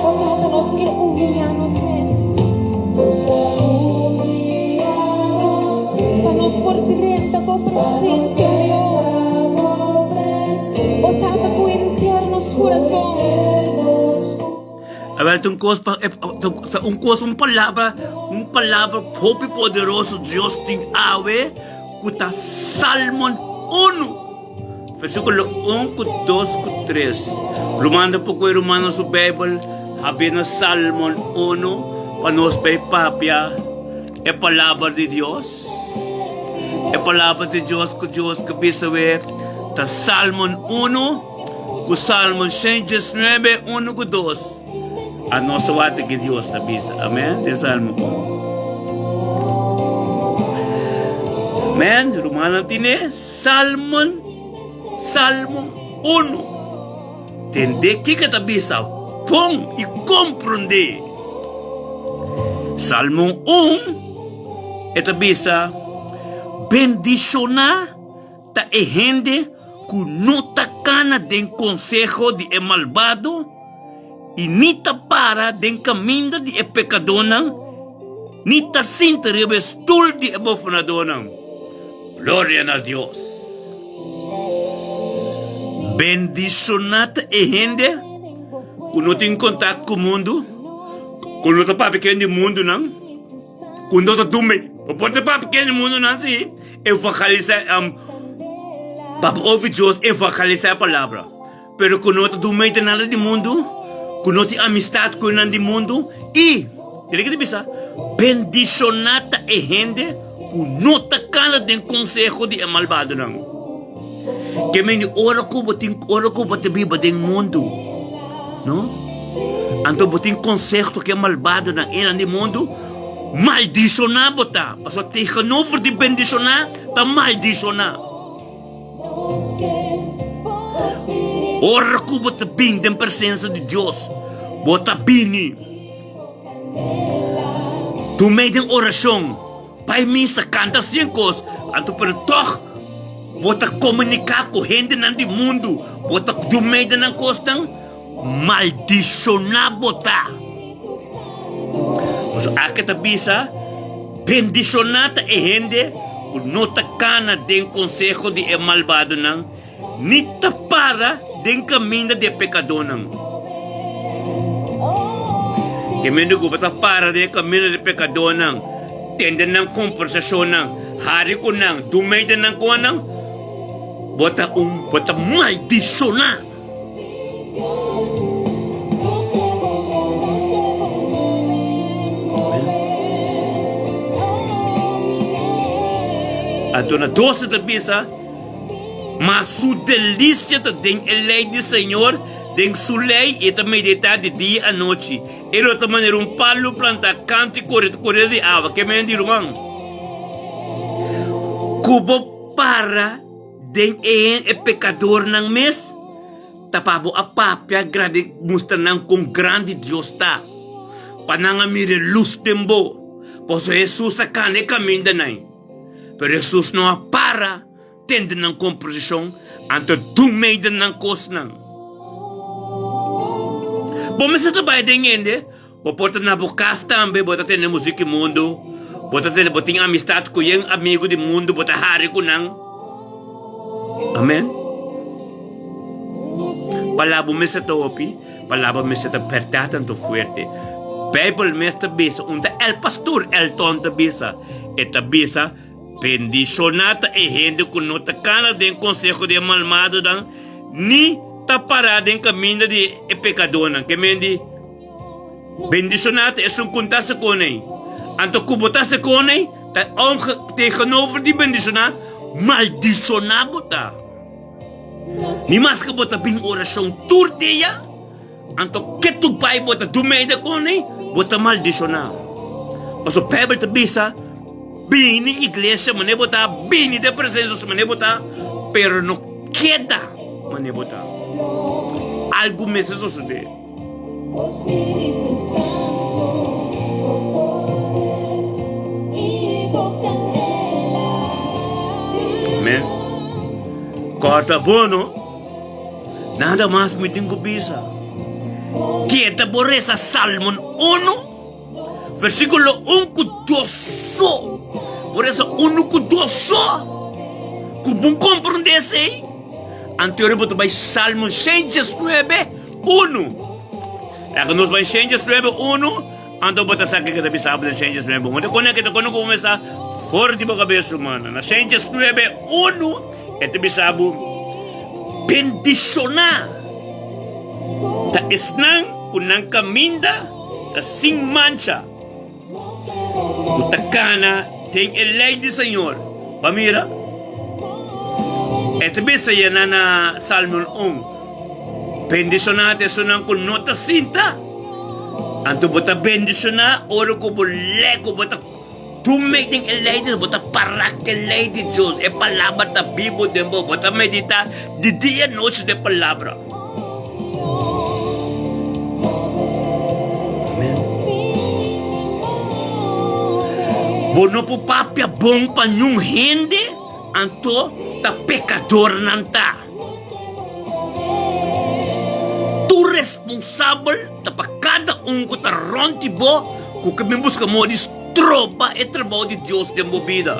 Oh Tata, nos ke humilla nos mes. Nos ta humilla nos mes. Pa nos por drenta bo presencia, Dios. Oh Tata, ku henter nos curason. Awel ta un kos pa ta un kos un palabra un palabra hopi poderoso Dios tin awe ku ta Salmon unu versíkulo un ku dos ku tres Ruman ta poko e rumannan su Beibel habri na Salmon unu pa nos bay papia e palabra di Dios e palabra di Dios ku Dios ke bisa we ta Salmon unu. Ku Salmo 119, unu ku dos. A nos wak ki Dios ta bisa. Amen. Den Salmo 1. Amen. Rumannan tine Salmo, Salmo 1. Tende kiko ta bisa. Pon i komprondé. Salmo 1 e ta bisa bendishoná Ta e hende ku no ta kana den konseho di e malbado i ni ta para den kaminda di e pekadónan, ni ta sinta riba e stul di e bofonadónan. Gloria na Dios! Bendishoná ta e hende ku no tin kontakto ku mundu, ku no ta papia ken di mundunan, ku no ta dumi. Bo por ta papia ken di mundunan, sí. Evangelisa Papa ovi Dios evangelisa e palabra pero ku no ta dun mente nada di mundu ku no tin amistad ku nan di mundu i kere ke ta bisa bendishona ta e hende ku no ta kana den konseho di e malbadonan ke mende ora ku bo tin ora ku bo ta biba den mundu no. Anto bo tin konseho ku e malbadonan einan di mundu? Maldishoná bo ta, pasobra tegenover di bendishoná ta maldishoná. Ora ku bo ta bin den presensia di Dios, bo ta bini tum'é den orashon, bai misa, kanta sien kos, anto pero tòg bo ta komuniká ku hendenan di mundu, bo ta dum'é den nan kosnan. Maldishoná bo ta. Pasobra aki ta bisa, Bendishoná ta e hende ku no ta kana den konseho di e malbadonan, ni ta para den kaminda di e pekadónan. Ke mende ku bo ta para den e kaminda di e pekadónan, tende nan kombersashonnan, hari ku nan, dumei den nan konan, bo ta un, bo ta maldishoná. Anto na 12 ta bisa, Ma su delicia ta den e ley di Señor, den su ley e ta medita di dia i anochi. E lo ta manera un palu plantá kantu i kore di awa. Ke men di, ruman? Ku bo para. Den e e pekadornan mes ta pa bo a papia grandi mustra nan kon grandi Dios ta, pa nan a mira e lus den bo. Pasobra Hesus a kana e kamindanan, pero Hesus no a para tende nan komposishon, anto dun mei den nan kosnan. Bo mester ta bai den hende Bo por ta na bo kas tambe, bo ta tende muzik di mundu, bo ta tende, bo tin amistat ku yen amigu di mundu, bo ta hari ku nan. Amen. Palabra bo mester ta hopi, palabra mester ta bèrdat tantu fuerte. Beibel mes ta bisa, un ta el pastor Elton ta bisa, e ta bisa, Bendishoná ta e hende ku no ta kana den konseho di e malmadonan, ni ta pará den kaminda di e pekadónan. Ke men di? Bendishoná ta esun ku ta sekonei. Anto ku bo ta sekonei, ta omge tegenover di bendishoná, maldishoná bo ta. Ni maske bo ta bin orashon tur dia, anto ketu bai bo ta dumei konei, bo ta maldishoná. Pasobra Beibel ta bisa, Bini iglesia manera bo ta, bini den presensia manera bo ta, pero no keda manera bo ta. Algu mester sosodé. Amen. Corta bono. Nada mas mi tin ku bisa. Keda bo resa Salmon 1, versíkulo 1 ku 2 so. Bo resa 1 ku 2 so. Ku bon komprondé esei, anterior bo ta bai Salmon 119. Unu. Laga nos bai shen diesnuebe unu, anto bo ta sa kiko ta bisa bo den shen diesnuebe unu. Ta kone ke ta kone kuminsá for di bo kabes humano. Na shen diesnuebe unu e ta bisa bo, Bendishoná ta esnan ku nan kaminda ta sin mancha, ku ta kana den e lei di Señor. Bo a mira? E ta bisa yena na Salmon un. Bendishoná ta esunnan ku no ta sinta. Anto bo ta bendishoná ora ku bo lei ku bo ta tum'é den e lei di Dios, bo ta pará ku e lei di Dios. E palabra ta bibu den bo, bo ta meditá di dia i nochi den e palabra. Amèn. Bo no por papia bon pa niun hende, anto ta pekadornan ta. Tur responsabel ta pa kada un ku ta rònt di bo ku ke bin buska moda di stroba e trabou di Dios den bo bida.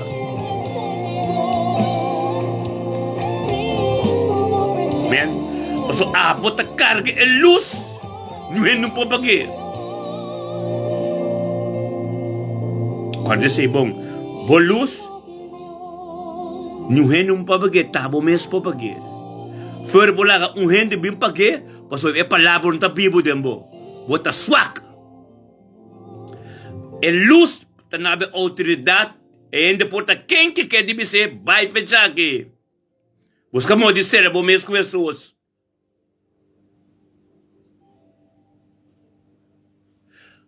Amen. Pasobra abo ta karga e lus, niun hende no por pag'é. Kòrda esei bon, bo lus. Niun hende un pa pag'é, ta bo mes por pag'é. Fuera bo laga un hende bin pag'é, pasobra e palabra no ta bibu den bo. Bo ta swak. E lus ta na bo outoridat, e hende por ta ken ke ke di bis'é, bai fecha aki. Buska moda di sera bo mes ku Hesus.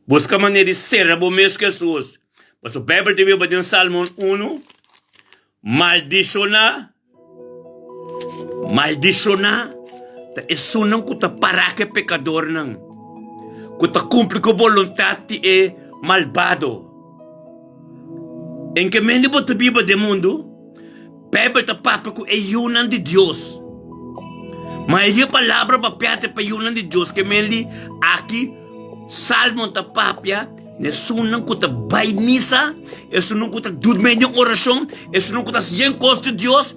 Buska manera di sera bo mes ku Hesus. Pasobra Beibel ta biba den Salmon unu, Maldishoná, maldishoná ta esunnan ku ta pará ku e pekadornan, ku ta kumpli ku boluntat di e malbado. En ke mende bo ta biba den mundu? Beibel ta papia ku e yunan di Dios. Mayoria palabra papiá ta pa yunan di Dios. Ke men li aki Salmon ta papia na esunnan ku ta bai misa, esunnan ku ta durmi den orashon, esunnan ku ta hasi yen kos di Dios,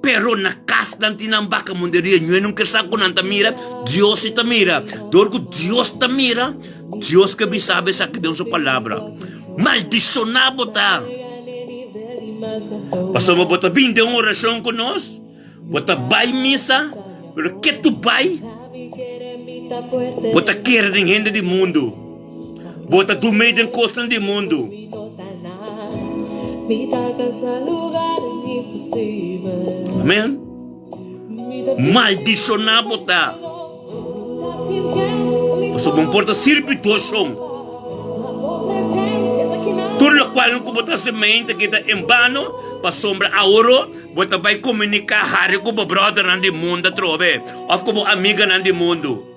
pero na kas nan tin nan baka munderia. Ñue no ke sa ku nan ta mira, Dios si ta mira. Dor ku Dios ta mira, Dios ke bisa bo esaki den su palabra. Maldishoná bo ta! Pasobra bo ta bin den orashon ku nos, bo ta bai misa, pero ke tu bai, bo ta kere den hende di mundu, bo ta dumei den kosnan di mundu. Amen. Maldishoná bo ta. Pasobra bo por ta sirbi dos shon. Tur lokual ku bo ta hasi mente ki ta en bano, pasobra awor bo ta bai komuniká hari ku bo bròdernan di mundu atrobe òf ku bo amiganan di mundu.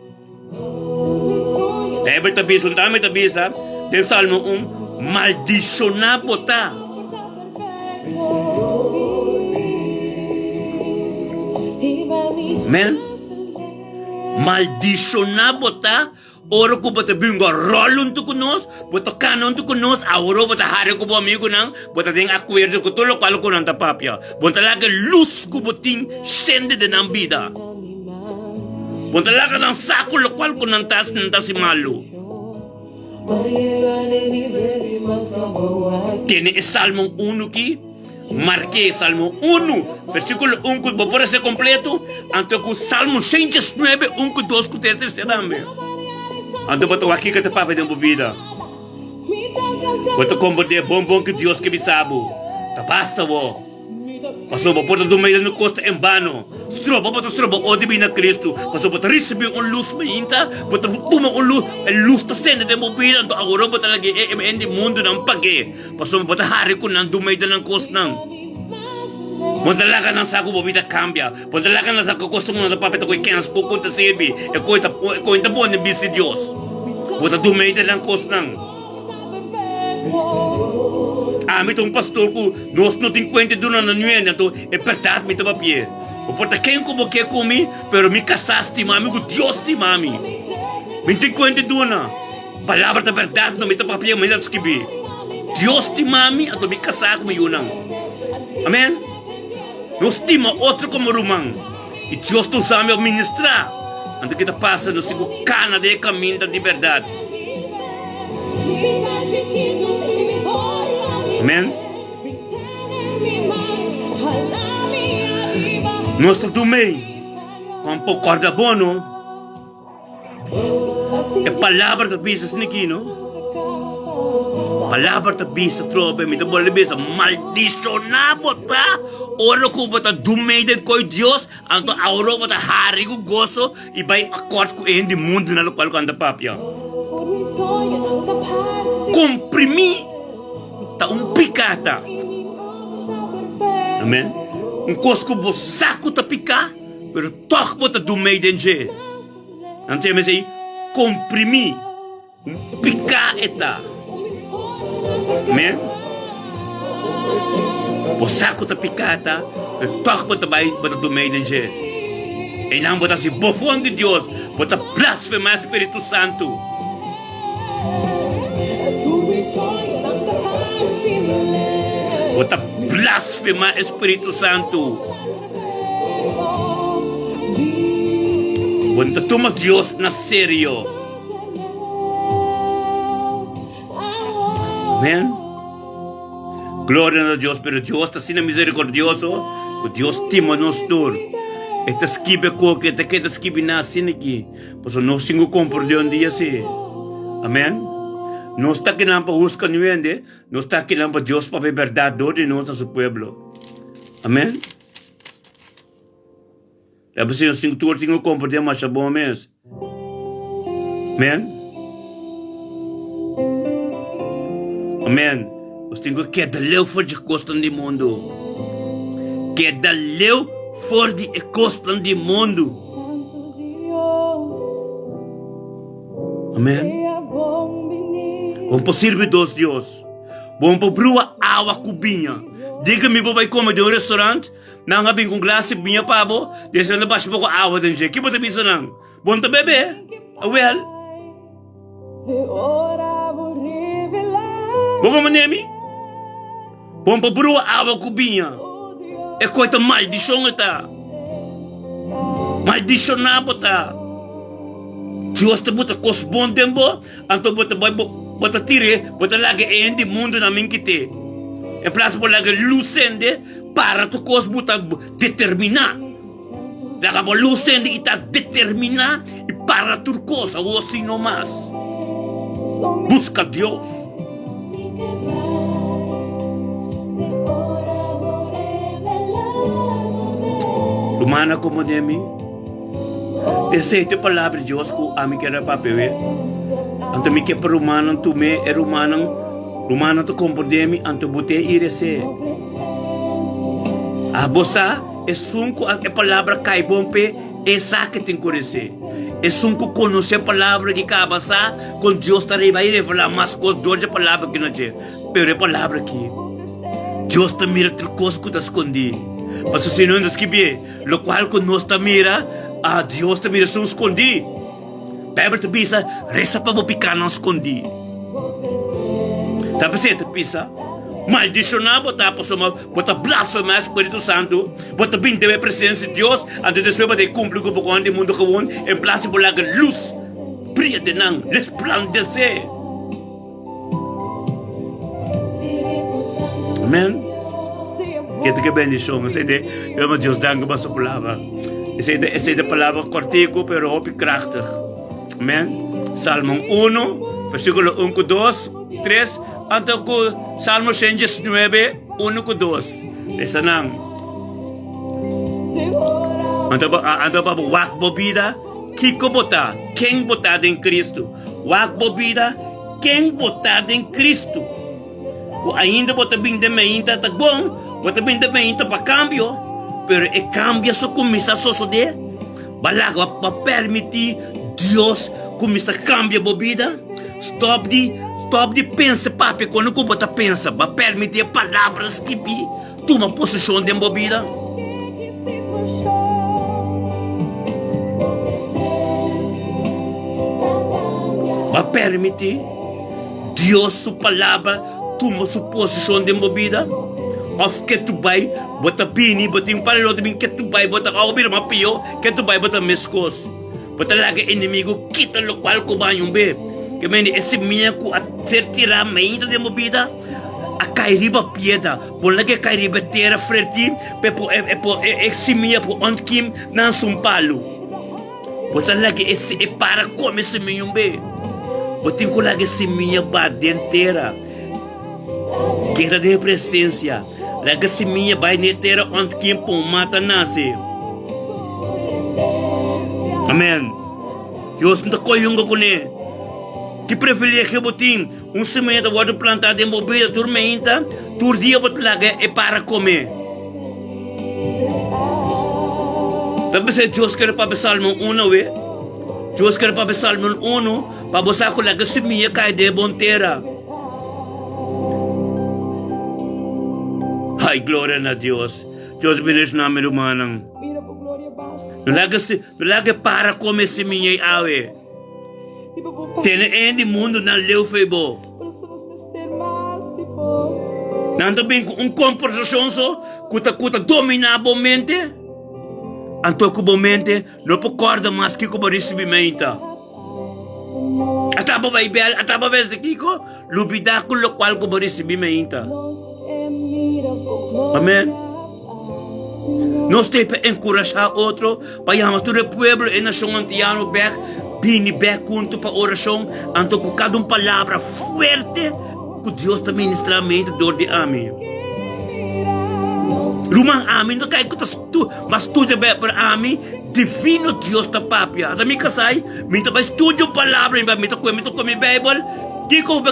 Beibel ta bisa, un tambe ta bisa den Salmo un, Maldishoná bo ta. Amen. Maldishoná bo ta ora ku bo ta bin go ròl huntu ku nos, bo ta kana huntu ku nos, awor bo ta hari ku bo amigunan, bo ta den akuerdo ku tur lokual ku nan ta papia. Bo ta laga e lus ku bo tin sende den nan bida. Bo ta laga nan sa ku lokual ku nan ta hasi, nan ta hasi malu. Tene e Salmo unu ki. Mark'é Salmo unu, versíkulo un ku bo por hasi kompletu, anto ku Salmo 119, un ku dos ku tres terser tambe. Anto bo ta wak kiko ta papia den bo bida. Bo ta komprendé bon bon ku Dios ke bisa bo, Ta basta bo. Pasobra bo por ta duna e kos ta en bano. Stroba bo ta stroba otro di bini na Kristu, pasobra bo ta risibí un lus mainta, bo ta tuma un lus, e lus ta sende den bo bida, anto awor bo ta laga e hende di mundunan pag'é, pasobra bo ta hari ku nan duna e nan kosnan. Bo ta laga nan sa ku bo bida kambia, bo ta laga nan sa ku e kosnan ku nan ta papia ta ku e kens ku ta sirbi, e kos ta e kos ta bon den bista di Dios. Bo ta duna e nan kosnan. Ami ta un pastor ku nos no tin kuenta duna na nuende, anto e bèrdat mi ta papia. Bo por ta ken ku bo ke ku mi, pero mi kasá stima mi ku Dios stima mi. Mi no tin kuenta duna. Palabra ta bèrdat no mi ta papia mi ta skibí. Dios stima mi, anto mi kasá ku mi yunan. Amen. Nos stima otro komo ruman. I Dios ta usa mi pa ministrá. Anto ke ta pasa? Nos tin ku kana den e kaminda di bèrdat. Amen. Nos ta dumei kon por kòrda bo no. E palabra ta bisa asina aki no. Palabra ta bisa trobe, mi ta bolbe bisa, maldishoná bo ta ora ku bo ta dumei den koi Dios, anto awor bo ta hari ku goso i bai akòrt ku e hende di mundu na lokual ku nan ta papia. Komprimí ta un piká ta. Amen. Un kos ku bo sa ku ta piká, pero tòg bo ta dumei den dje. Nan ta yama esei komprimí. Un piká e ta. Amen. Bo sa ku ta piká ta, pero tòg bo ta bai bo ta dumei den dje. Einan bo ta hasi bofon di Dios, bo ta blasfemá e Spiritu Santu. Bo ta blasfemá e Spiritu Santu. Bo no ta tuma Dios na serio. Amen. Gloria na Dios, pero Dios ta asina misericordioso ku Dios stima nos tur. E ta skibi koke, e ta keda skibi na asina aki. Pasobra nos tin ku komprendé un dia si. Amen. Nos ta kinan pa huska nu hende, nos ta kinan pa Dios papia bèrdat dor di nos na su pueblo. Amen. Ta bisa nos tin tur tin ku komprendé masha bon mes. Amen. Amen. Nos tin ku keda leu for di e kosnan di mundu. Keda leu for di e kosnan di mundu. Amen. Bo por sirbi dos Dios. Bo por brua awa ku biña. Diga mi bo bai kome den un restaurant, nan a bin ku un glas di biña pa bo, despues nan ta basha poko awa den dje. Ki bo ta bisa nan? Bo no ta bebe? Awel. Bo komprende mi? Bo no por brua awa ku biña. E koi ta maldishon e ta. Maldishoná bo ta. Dios ta buta kos bon den bo, anto bo ta bai bo ta tir'é, bo ta laga e hende di mundu nan min kit'é. En plas bo laga lus sende, para tur kos bo ta determiná. Laga bo lus sende i ta determiná i para tur kos, awor si no mas. Buska Dios. Rumana komo den mi. Esei ta e palabra di Dios ku ami kier a papia awe. Anto mi ke pa rumannan tum'é, e rumannan, rumannan ta komprendé mi, anto bo te i res'é. Abo sa, esun ku e palabra kai bon p'e, e sa ke tin ku res'é. Esun ku konosé e palabra ki kaba sa kon Dios ta riba i revelá mas kos dor di e palabra ki na dje. Pero e palabra aki, Dios ta mira tur kos ku ta skondí. Pasobra si no, no ta skibié. Lokual ku nos ta mira, a Dios ta mira esun skondí. Beibel ta bisa, Resa pa bo pikánan skondí. Ta p'esei e ta bisa, Maldishoná bo ta pasobra bo ta blasfemá e spiritu santu, bo ta bin den e presensia di Dios, anto despues bo ta e kumpli ku bo kòntra di mundu gewon, en plas di bo laga lus bria den nan, resplandesé. Amen. Ke te ke bendishon. Esei te, yo ma Dios danki pa su palabra. Esei te, esei te palabra kortiku pero hopi krachtig. Amen. Salmo 1, versíkulo 1 ku 2, 3, anto ku Salmo 119, 1 ku 2. Lesa nan. Anto pa, anto pa wak bo bida, kiko bo ta, ken bo ta den Kristu. Wak bo bida, ken bo ta den Kristu. Ku ainda bo ta bin den meinta ta bon, bo ta bin den meinta pa kambio, pero e kambio so kuminsá sosodé. Ba laga, ba permití Dios kuminsá kambia bo bida. Stòp di, stòp di pensa papia kono ku bo ta pensa. Ba permití e palabra skibí tuma posishon den bo bida. Bo a permití Dios su Palabra tuma su posishon den bo bida? Òf ke tu bai bo ta bini, bo tin un par di lotu bin ke tu bai bo ta òf bira mas pió, ke tu bai bo ta meskos. Bo ta laga enemigu kita lokual ku bo a haña un be. Ke mende e simia ku a ser tirá mainta den bo bida a kai riba piedra. Bo laga e kai riba e tera fèrtil pa e por e por e simia por ontkim nan su palu. Bo ta laga e e para kome simia un be. Bo tin ku laga e simia ba den tera. Keda den e presensia. Laga e simia bai den e tera ontkim pa un mata nase. Amen. Dios no ta koyunga kuné. Ki privilegio bo tin? Un simia ta wòrdu plantá den bo bida tur meinta, tur dia bo ta laga e para kome. Ta p'esei Dios kere papia Salmo unu awe. Dios kere papia Salmo unu pa bo sa ku laga simia kai den e bon tera. Ai, gloria na Dios. Dios bendishoná mi rumannan. No laga, no laga e para kome simia ei awe. Tene en di mundu nan leu fei bo. Nan ta bin ku un komportashon so ku ta ku ta dominá bo mente, anto ku bo mente no por kòrda mas kiko bo risibí meinta. Ata bo bai bèl, ata bo bese kiko, lubidá ku lokual ku bo risibí meinta. Amèn. Nos ta pa enkurashá otro pa yama tur e pueblo e nashon antiano bèk bini bèk huntu pa orashon, anto ku kada un palabra fuerte ku Dios ta ministrá mente dor di ami. Ruman, ami no ta kai ku ta mas studia Bijbel, pero ami divino Dios ta papia. Ata mi kasai, mi ta bai studia un palabra, mi ta kue mi ta kue mi Bijbel, kiko bo.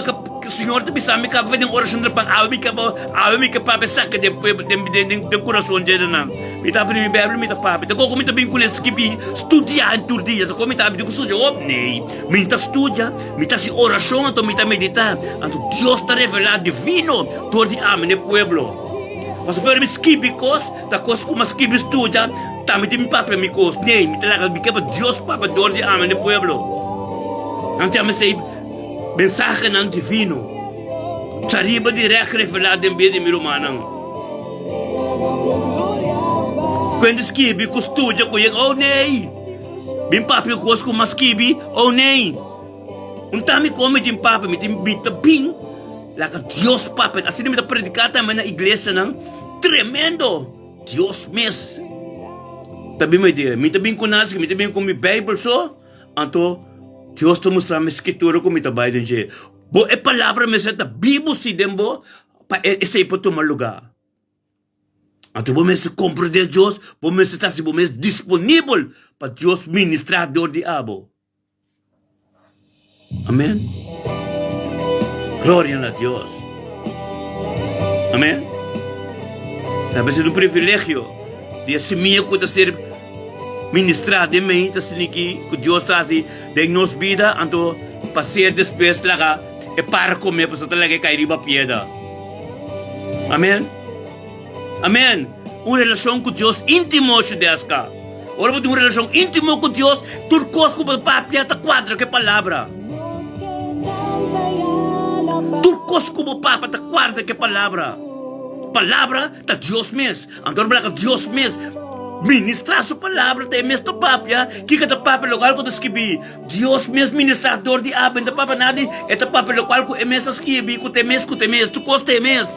Señor ta bisa mi kaba den orashon den pan awe mi kaba awe mi ke papia saka den pueblo den den den kurason dje nan. Mi ta abri mi Bijbel mi ta papia. Ta koko mi ta bin kuné skibi studia tur dia. Ta koko mi ta abri ku studia op? Nee. Mi ta studia, mi ta hasi orashon anto mi ta meditá. Anto Dios ta revelá divino dor di ami na e pueblo. Pasobra mi skibi kos, ta kos ku mi a skibi studia, tambe tin mi papia mi kos. Nee, mi ta laga mi ke pa Dios papia dor di ami na e pueblo. Nan ta yama esei mensahenan divino. Chariba dirèk revelá den bida di mi rumannan. Kuende skibi ku studia ku yega, oh nee! Bin papia kos ku mas skibi, oh nee! Un ta mi kon mi tin papia, mi tin mi ta bin laga Dios papia. Asina mi ta prediká tambe na iglesianan. Tremendo! Dios mes ta bin mi idea. Mi ta bin ku nada, mi ta bin ku mi Bijbel so, anto Dios ta mustra mi skritura ku mi ta bai den dje. Bo e palabra mester ta bibu si den bo pa esei por tuma lugá. Anto bo mester komprendé Dios, bo mester ta hasi bo mes disponibel pa Dios ministrá dor di abo. Amén. Gloria na Dios. Amén. Ta ser un privilegio di e semilla ku ta ser ministrá den mei ta siniki ku Dios ta hasi den nos bida anto pa ser despues laga e para kome pasobra ta laga e kai riba piedra. Amén. Amén. Un relashon ku Dios íntimo, Shudeska. Ora bo tin un relashon íntimo ku Dios, tur kos ku bo papia ta kuadra ku e palabra. Tur kos ku bo papia ta kuadra ku e palabra. Palabra ta Dios mes. Anto ora bo laga Dios mes ministrá su palabra, ta e mes ta papia. Kiko ta papia lokual ku ta skibí? Dios mes ministrá dor di abo. E no ta papia nada, e ta papia lokual ku e mes a skibi, ku ta e mes, ku ta e mes. Tur kos ta e mes.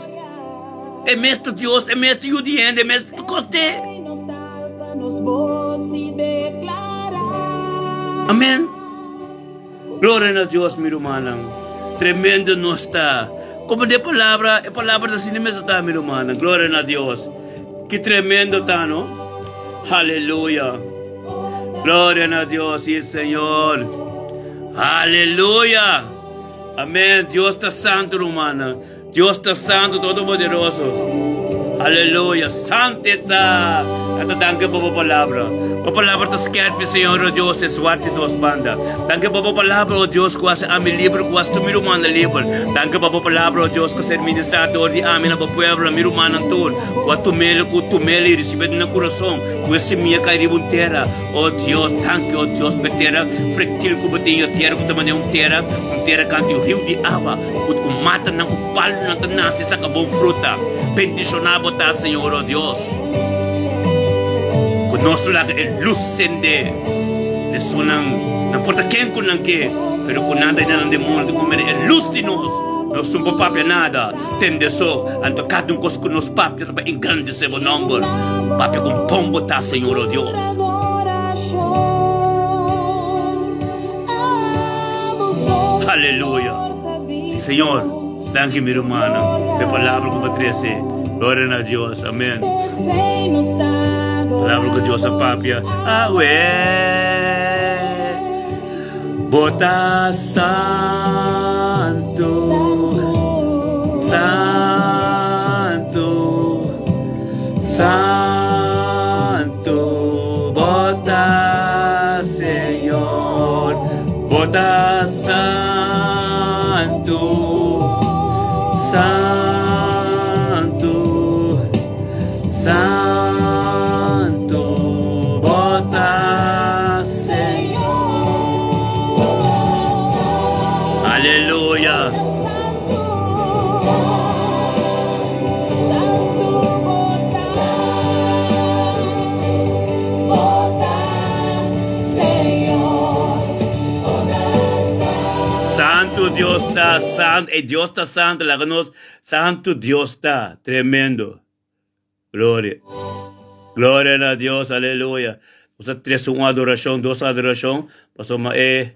E mes ta Dios, e mes ta Yu di hende, e mes ta tur kos t'e. Amen. Gloria na Dios, mi rumannan. Tremendo nos ta. Como de palabra, e palabra ta asina mes ta, mi rumannan. Gloria na Dios. Ki tremendo ta, no? Aleluya. Gloria na Dios, sí, Señor. Aleluya. Amén. Dios ta santo, rumannan. Dios ta santo, todopoderoso. Aleluya. Santo ta. Tata, danki pa bo palabra. Bo palabra ta skerpi, Señor, oh Dios, e zwart di dos banda. Danki pa bo palabra, oh Dios, ku hasi ami liber, ku hasi tur mi rumannan liber. Danki pa bo palabra, oh Dios, ku a ser ministrá dor di ami na bo pueblo, na mi rumannan tur, ku a tum'el, ku tum'el i risib'el den nan kurason, ku e simia kai riba un tera. Oh Dios, danki, oh Dios, pa e tera frektil ku bo tin, e tera ku ta manera un tera, un tera kantu di riu di awa. Ku ku matanan ku palunan ta nase saka bon fruta. Bendishoná bo ta, Señor, o Dios. Ku nos lo laga e lus sende esunnan, no importa ken ku nan ke, pero ku nan ta yena nan den mundu ku mira e lus di nos. Nos no por papia nada, tende so, anto kada un kos ku nos papia ta pa engrandesé bo nòmber. Papia kon bon bo ta, Señor, o Dios. Aleluya! Si Señor, danki mi rumannan pa e palabra ku bo a trese. Gloria na Dios. Amen. Palabra ku Dios a papia. Awe. Bo ta santu, santu, santu. Bo ta Señor. Bo ta santu, santu, santu. Bo ta Señor. Aleluya. Santu Dios ta, santu, e Dios ta santu, laga nos, santu Dios ta, tremendo. Gloria. Gloria na Dios, aleluya. Nos a trese un adoracion, dos adoracion, pasobra e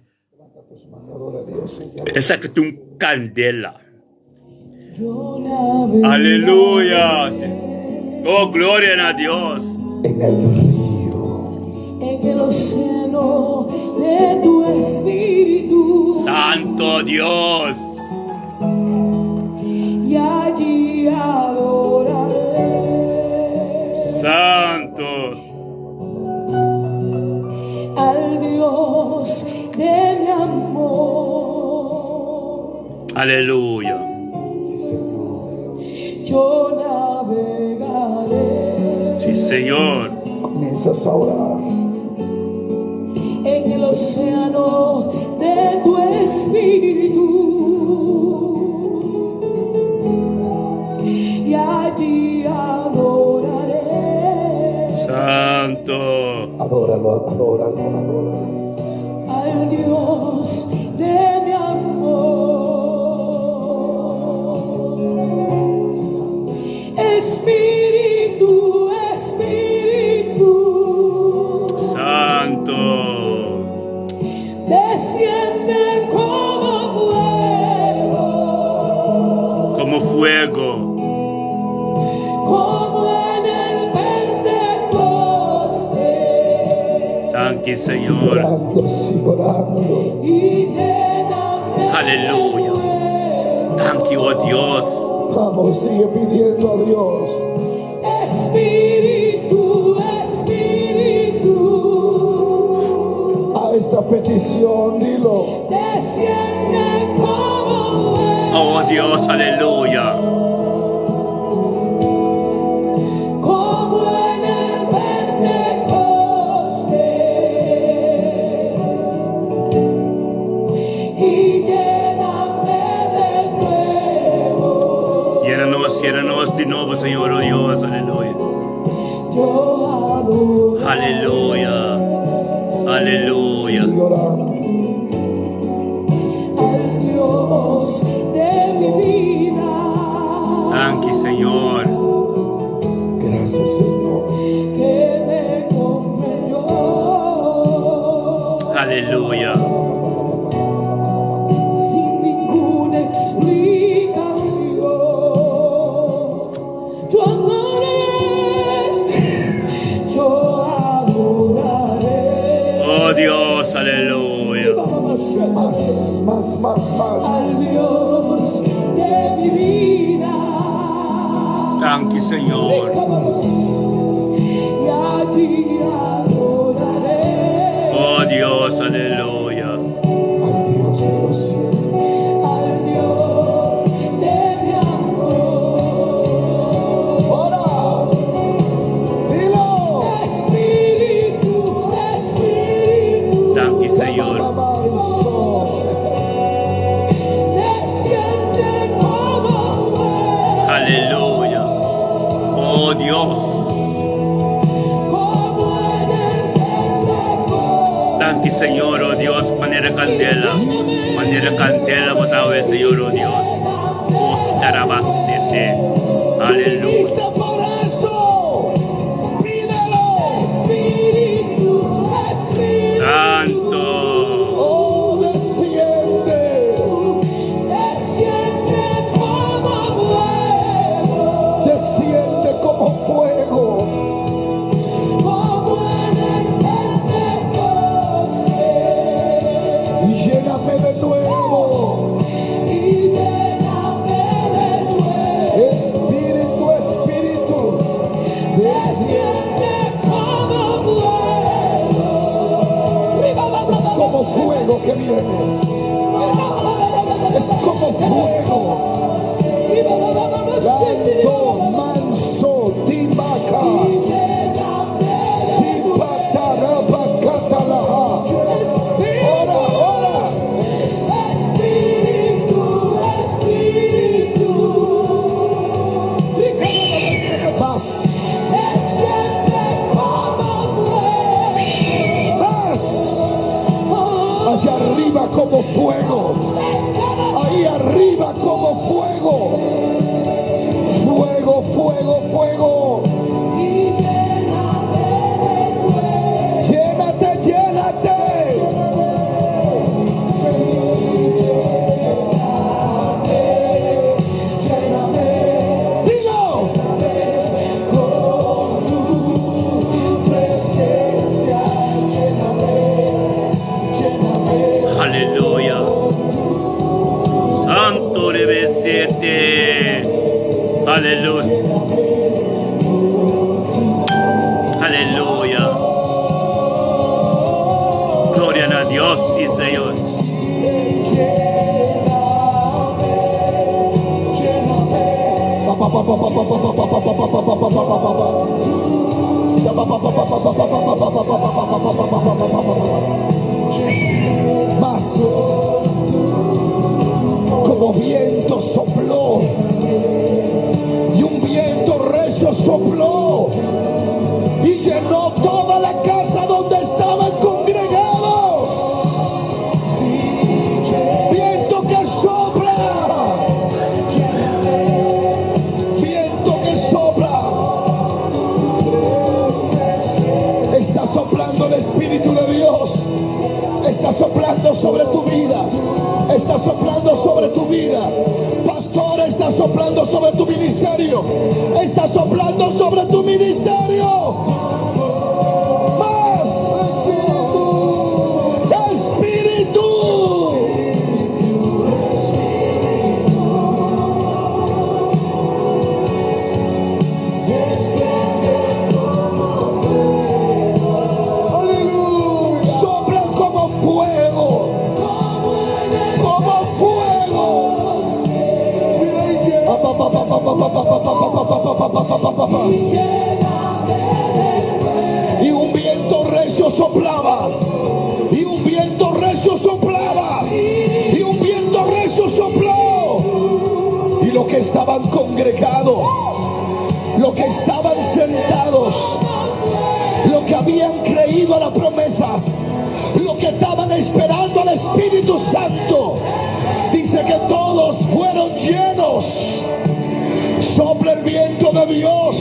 esaki ta un candela. Aleluya! Oh, gloria na Dios! En el río. En el océano de tu espíritu. Santo Dios! Aleluya. Sí, Señor. Yo navegaré. Sí, Señor. Comienzas a orar. En el océano de tu espíritu. Y allí adoraré. Santo. Adóralo, adóralo, adóralo. Al Dios de mi amor. Espíritu, Espíritu. Santo. Desciende como fuego. Como fuego. Como en el Pentecostés. Danki, Sigue Señor. orando, sigue orando. Y lléname Aleluya. de nuevo. Danki, oh Dios. Vamos, sigue pidiendo a Dios. Espíritu, Espíritu. A esa petición, dilo. Desciende como fuego. Oh Dios, aleluya. Como en el Pentecostés. Y lléname de nuevo. Yena nos, yena nos di nobo, Señor, oh Dios, aleluya. Yo adoraré. Aleluya. Aleluya. Sigue orando. Al Dios de mi vida. Danki, Señor. Gracias, Señor. Que me comprendió. Aleluya. Sin ninguna explicación. Yo amaré, yo adoraré. Oh Dios, aleluya. Más, más, más, más. Al Dios de mi vida. Danki, Señor. Y allí adoraré. Oh Dios, aleluya. Al Dios de los cielos. Al Dios de mi amor. ¡Ora! ¡Dilo! Espíritu, Espíritu. Danki, Señor. Desciende como fuego. Aleluya. Oh Dios. Como en el Pentecostés. Danki, Señor, oh Dios, manera kandela. Manera kandela, bo ta, Señor, oh Dios. Oh, sitarabasete. Aleluya. ¡Viniste por eso! ¡Pídelo! Espíritu, Espíritu. Santo. ¡Oh, desciende! Desciende como fuego. Desciende como fuego. Como en el Pentecostés. Y lléname de nuevo. Y lléname de nuevo. Espíritu, Espíritu. Desciende. Desciende como fuego. Es como fuego que viene. Es como fuego. Santo, manso, timaca. Sipatarabacatalaha. Ora, ora. Espíritu, Espíritu. Más, Desciende como fuego. más. Allá arriba como fuego. Ahí arriba como fuego. Fuego, fuego, fuego. Y lléname de nuevo. Llénate, llénate. Lléname, lléname. Dilo. Con tu presencia, lléname, lléname. Aleluya. Santo rebesete. Aleluya. Aleluya. Gloria a Dios, sí, Señor. Lléname. Mas como viento sopló y un viento recio sopló y llenó toda la casa donde estaban congregados. Viento que sopla, viento que sopla. Está soplando el Espíritu de Dios. Está soplando sobre tu vida. Está soplando sobre tu vida. Pastor, está soplando sobre tu ministerio. Está soplando sobre tu ministerio. Más. Espíritu. Sopla como fuego. Como fuego. Y un viento recio soplaba. Y un viento recio soplaba. Y un viento recio sopló. Y los que estaban congregados, los que estaban sentados, los que habían creído a la promesa, los que estaban esperando al Espíritu Santo, dice que todos fueron llenos. Sopla el viento de Dios,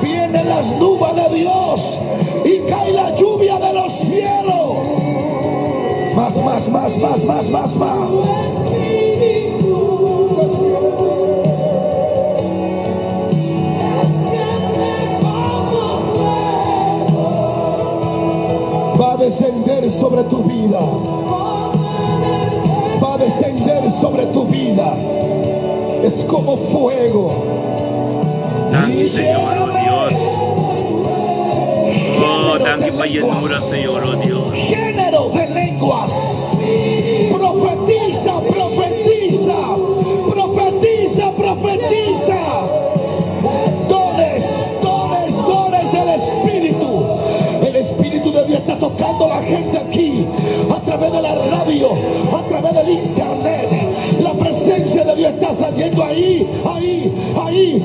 vienen las nubes de Dios y cae la lluvia de los cielos. Más, más, más, más, más, más, más. Va a descender sobre tu vida. Va a descender sobre tu vida. Es como fuego. Danki, Señor, oh Dios. Oh, danki pa yenura, Señor, oh Dios. Género de lenguas. Profetiza, profetiza, profetiza, profetiza. Dones, dones, dones del Espíritu. El Espíritu de Dios está tocando a la gente aquí a través de la radio, a través del internet. La presencia de Dios está saliendo ahí, ahí, ahí.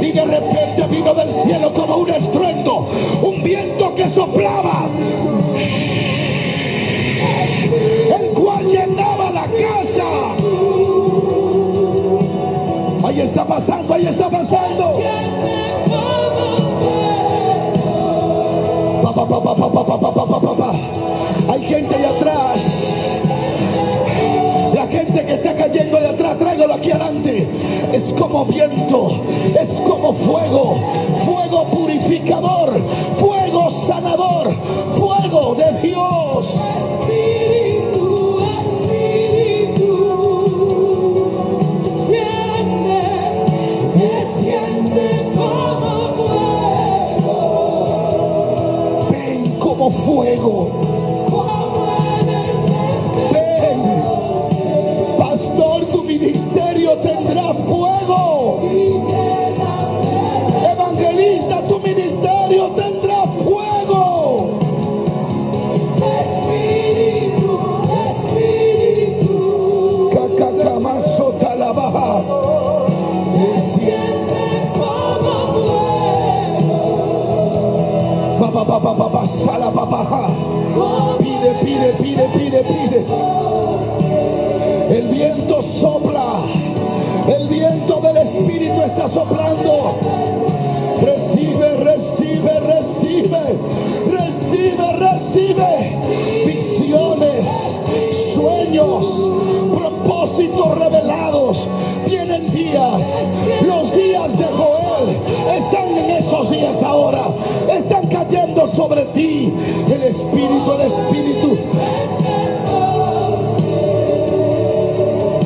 Y de repente vino del cielo como un estruendo, un viento que soplaba, el cual llenaba la casa. Ahí está pasando, ahí está pasando. Pa, pa, pa, pa, pa, pa, pa, pa, pa, pa, pa. Hay gente ahí atrás. La gente que está cayendo de atrás, tráigalo aquí adelante. Es como viento, es como fuego, fuego purificador, fuego sanador, fuego de Dios. Espíritu, Espíritu, desciende, desciende como fuego. Ven como fuego. Como en el Ven. Pastor, tu ministerio tendrá fuego. Evangelista, tu ministerio tendrá fuego. Espíritu, Espíritu, Cacacamazotalaba. desciende como fuego. Ba, ba, ba, ba, ba, ba, sala, ba, ba, ja. Pide, pide, pide, pide, pide. El viento sopla. El viento del Espíritu está soplando. Recibe, recibe, recibe. Recibe, recibe. Visiones, sueños, propósitos revelados. Vienen días. Los días de Joel están en estos días ahora. Están cayendo sobre ti. El Espíritu, el Espíritu.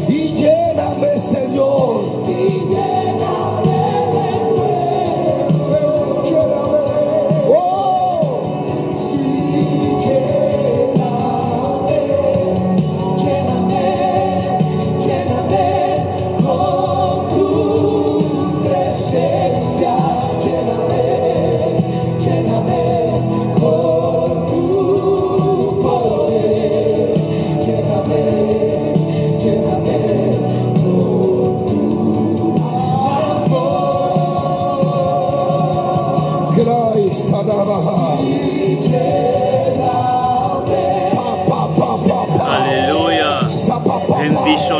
Y lléname, Señor. Oh, Sí, lléname, lléname, lléname con tu presencia.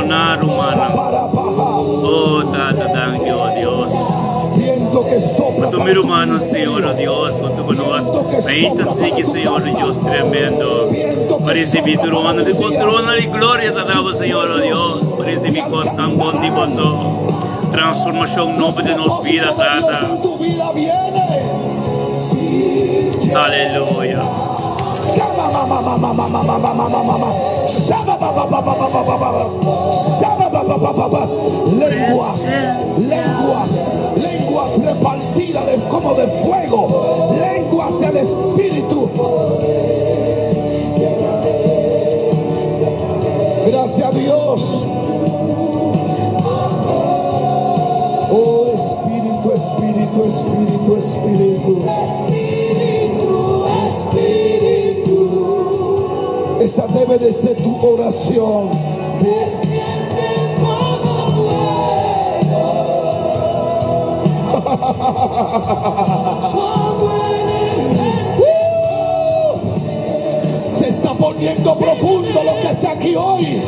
Bendishoná rumannan. Oh Tata danki oh Dios. Pa tur mi rumannan Señor oh Dios huntu ku nos ainda sigui Señor oh Dios tremendo pa risibi tur honor di bo trono di gloria ta dabo Señor oh Dios pa risibi kosnan bon di boso transformashon nobo den nos bida Tata. Aleluya. Lenguas, lenguas, lenguas repartidas de, como de fuego, lenguas del Espíritu. Gracias a Dios. Oh Espíritu, Espíritu, Espíritu, Espíritu. Espíritu, Espíritu. Esa debe de ser tu oración. Desciende como fuego. Como en el Se está poniendo profundo lo que está aquí hoy.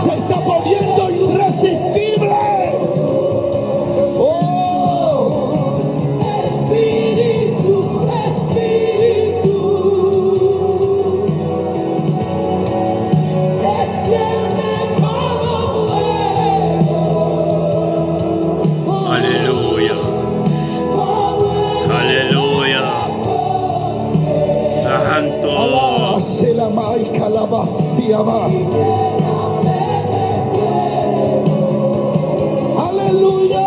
Se está poniendo irresistible. Oh, Espíritu, Espíritu. Desciende como fuego. Aleluya. Como en Aleluya. Santo. Alá, se la maica la bastiaba. Aleluya.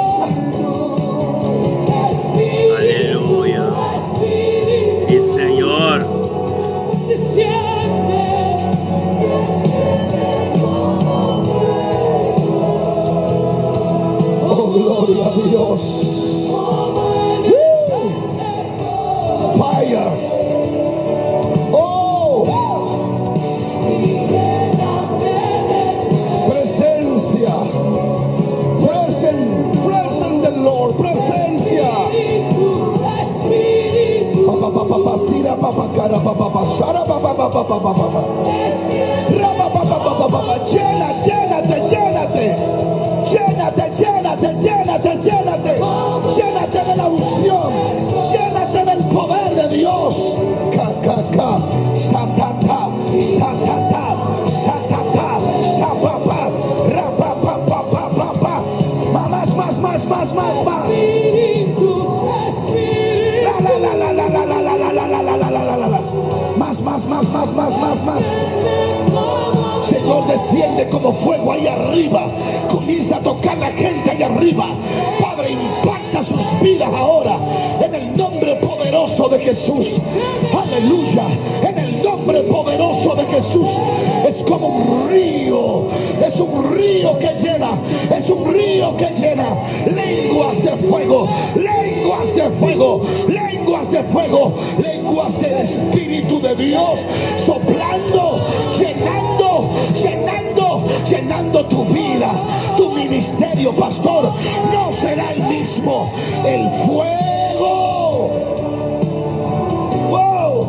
Espíritu, Aleluya. Espíritu. Sí, Señor. Desciende, desciende como fuego. Oh, gloria a Dios. Como en el Fire. Oh, presencia. Present, present the Lord. Presencia. Espíritu, Espíritu, Pa, pa, pa, pa, pa, sira, pa, pa, cara, pa, pa, pa, shara, pa, pa, pa, pa, pa, pa, pa, pa. desciende. Ra, pa, pa, pa, pa, pa, pa, pa. Llena, llénate, llénate. Llénate, llénate, llénate, llénate. Llénate de la unción. Llénate del poder de Dios. Ka, ka, ka. Satata, satata, satata, sapapa, ra, pa, pa, pa, pa, pa, pa. Más, más, más, más, más, más. Espíritu, Espíritu, La, la, la, la, la, la, la, la, la, la, la, la, la, la, la, la. Más, más, más, más, más, más, más. Señor, desciende como fuego ahí arriba. Comienza a tocar la gente ahí arriba. Padre, impacta sus vidas ahora. En el nombre poderoso de Jesús. Aleluya. En el nombre poderoso de Jesús. Es como un río. Es un río que llena. Es un río que llena. Lenguas de fuego. Lenguas de fuego. Lenguas de fuego. Lenguas del Espíritu de Dios. Soplando. Llenando. Llenando. Llenando tu vida. Tu ministerio, pastor. No será el mismo. El fuego. Wow.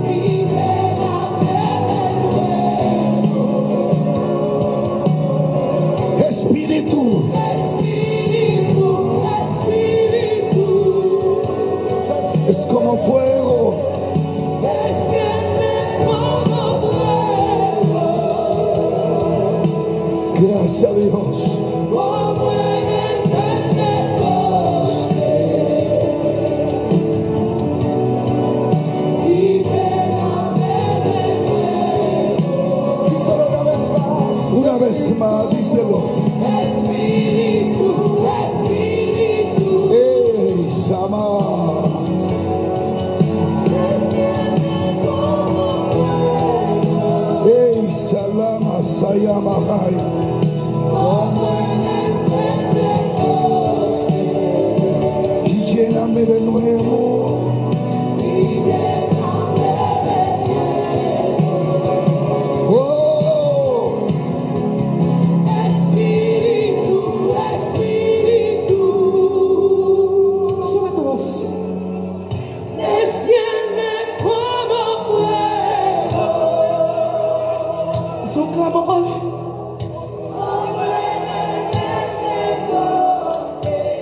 y lléname Espíritu. Espíritu, Espíritu, Es como fuego. desciende como fuego, Gracias a Dios. como en el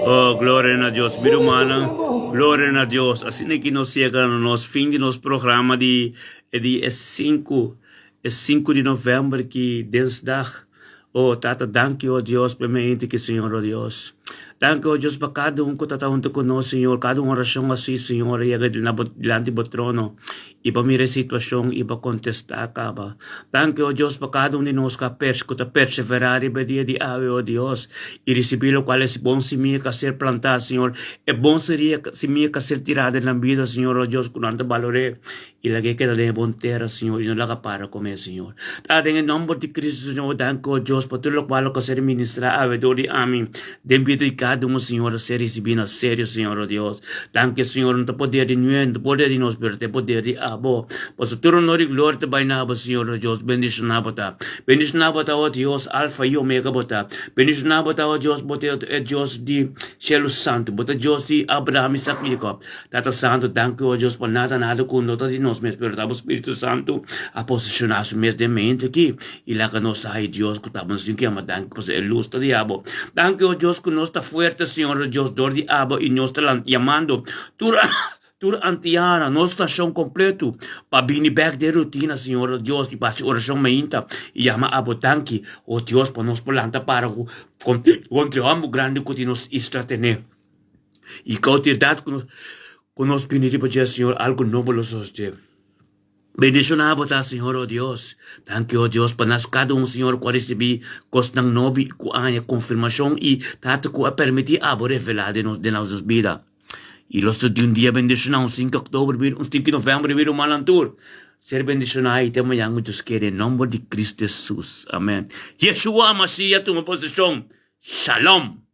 Oh, gloria na Dios. Mi rumannan, gloria na Dios. Asina ki nos yega na nos fin di nos programa di e di e sinku, e sinku di novèmber ki dinsdag. Oh, Tata, danki, oh Dios, pa e mente ki, Señor, oh Dios. Danki, oh Dios, pa kada un ku ta ta huntu ku nos, Señor. Kada un orashon así, Señor, a yega na bo, dilanti bo trono. I bo mira e situashon i bo kontestá kaba. Danki, o Dios, pa kada un di nos ku a pers ku ta perseverá riba e dia di awe, o Dios, i risibí lokual es bon simia ku a ser plantá, Señor, e bon seria simia ku a ser tirá den nan bida, Señor, o Dios, ku nan ta balor'é i lag'é keda den e bon tera, Señor, i no laga para kom'é, Señor. Ta den e nòmber di Cristo, Señor, danki, o Dios, pa tur lokual ku a ser ministrá awe dor di ami. Den bida di kada un, Señor, a ser risibí na serio, Señor, o Dios. Danki, Señor, no ta poder di nue, no ta poder di nos, pero ta e poder di Abo. Pasobra tur honor i gloria ta bai na Abo, Señor, o Dios. Bendishoná Bo ta. Bendishoná Bo ta, o Dios, Alfa i Omega Bo ta. Bendishoná Bo ta, o Dios, Bo ta e Dios di shelu santu. Bo ta Dios di Abraham, Isaac i Jacob. Tata Santu, danki, o Dios, pa nada, nada ku no ta di nos mes, pero ta Bo Spiritu Santu a posishoná su mes den mente aki. I laga nos sa, i Dios, ku ta bo nos tin ku yama danki pasobra e lus ta di abo. Danki, o Dios, ku nos ta fuerte, Señor, o Dios, dor di abo i nos ta yamando tur tur antiana, nos stashon kompletu, pa bini bèk den rutina, Señor, o Dios, i pa hasi orashon mainta i yama abo danki, o Dios, pa nos por lanta para ku kontra e hòmber grandi ku tin nos isla tene. I ku outoridat ku nos ku nos bini riba dje, Señor, algu nobo lo sosodé. Bendishoná bo ta, Señor, o Dios. Danki, o Dios, pa nos kada un, Señor, ku a risibí kosnan nobo i ku a haña konfirmashon i Tata ku a permití abo revelá den nos den nos bida. I los ta di un dia bendishoná, un sinku òktober bira un sinku novèmber bira un manan tur. Ser bendishoná i te mañan ku Dios kere, den nòmber di Kristu Hesus. Amèn. Yeshua Mashiach tuma poseshon. Shalom!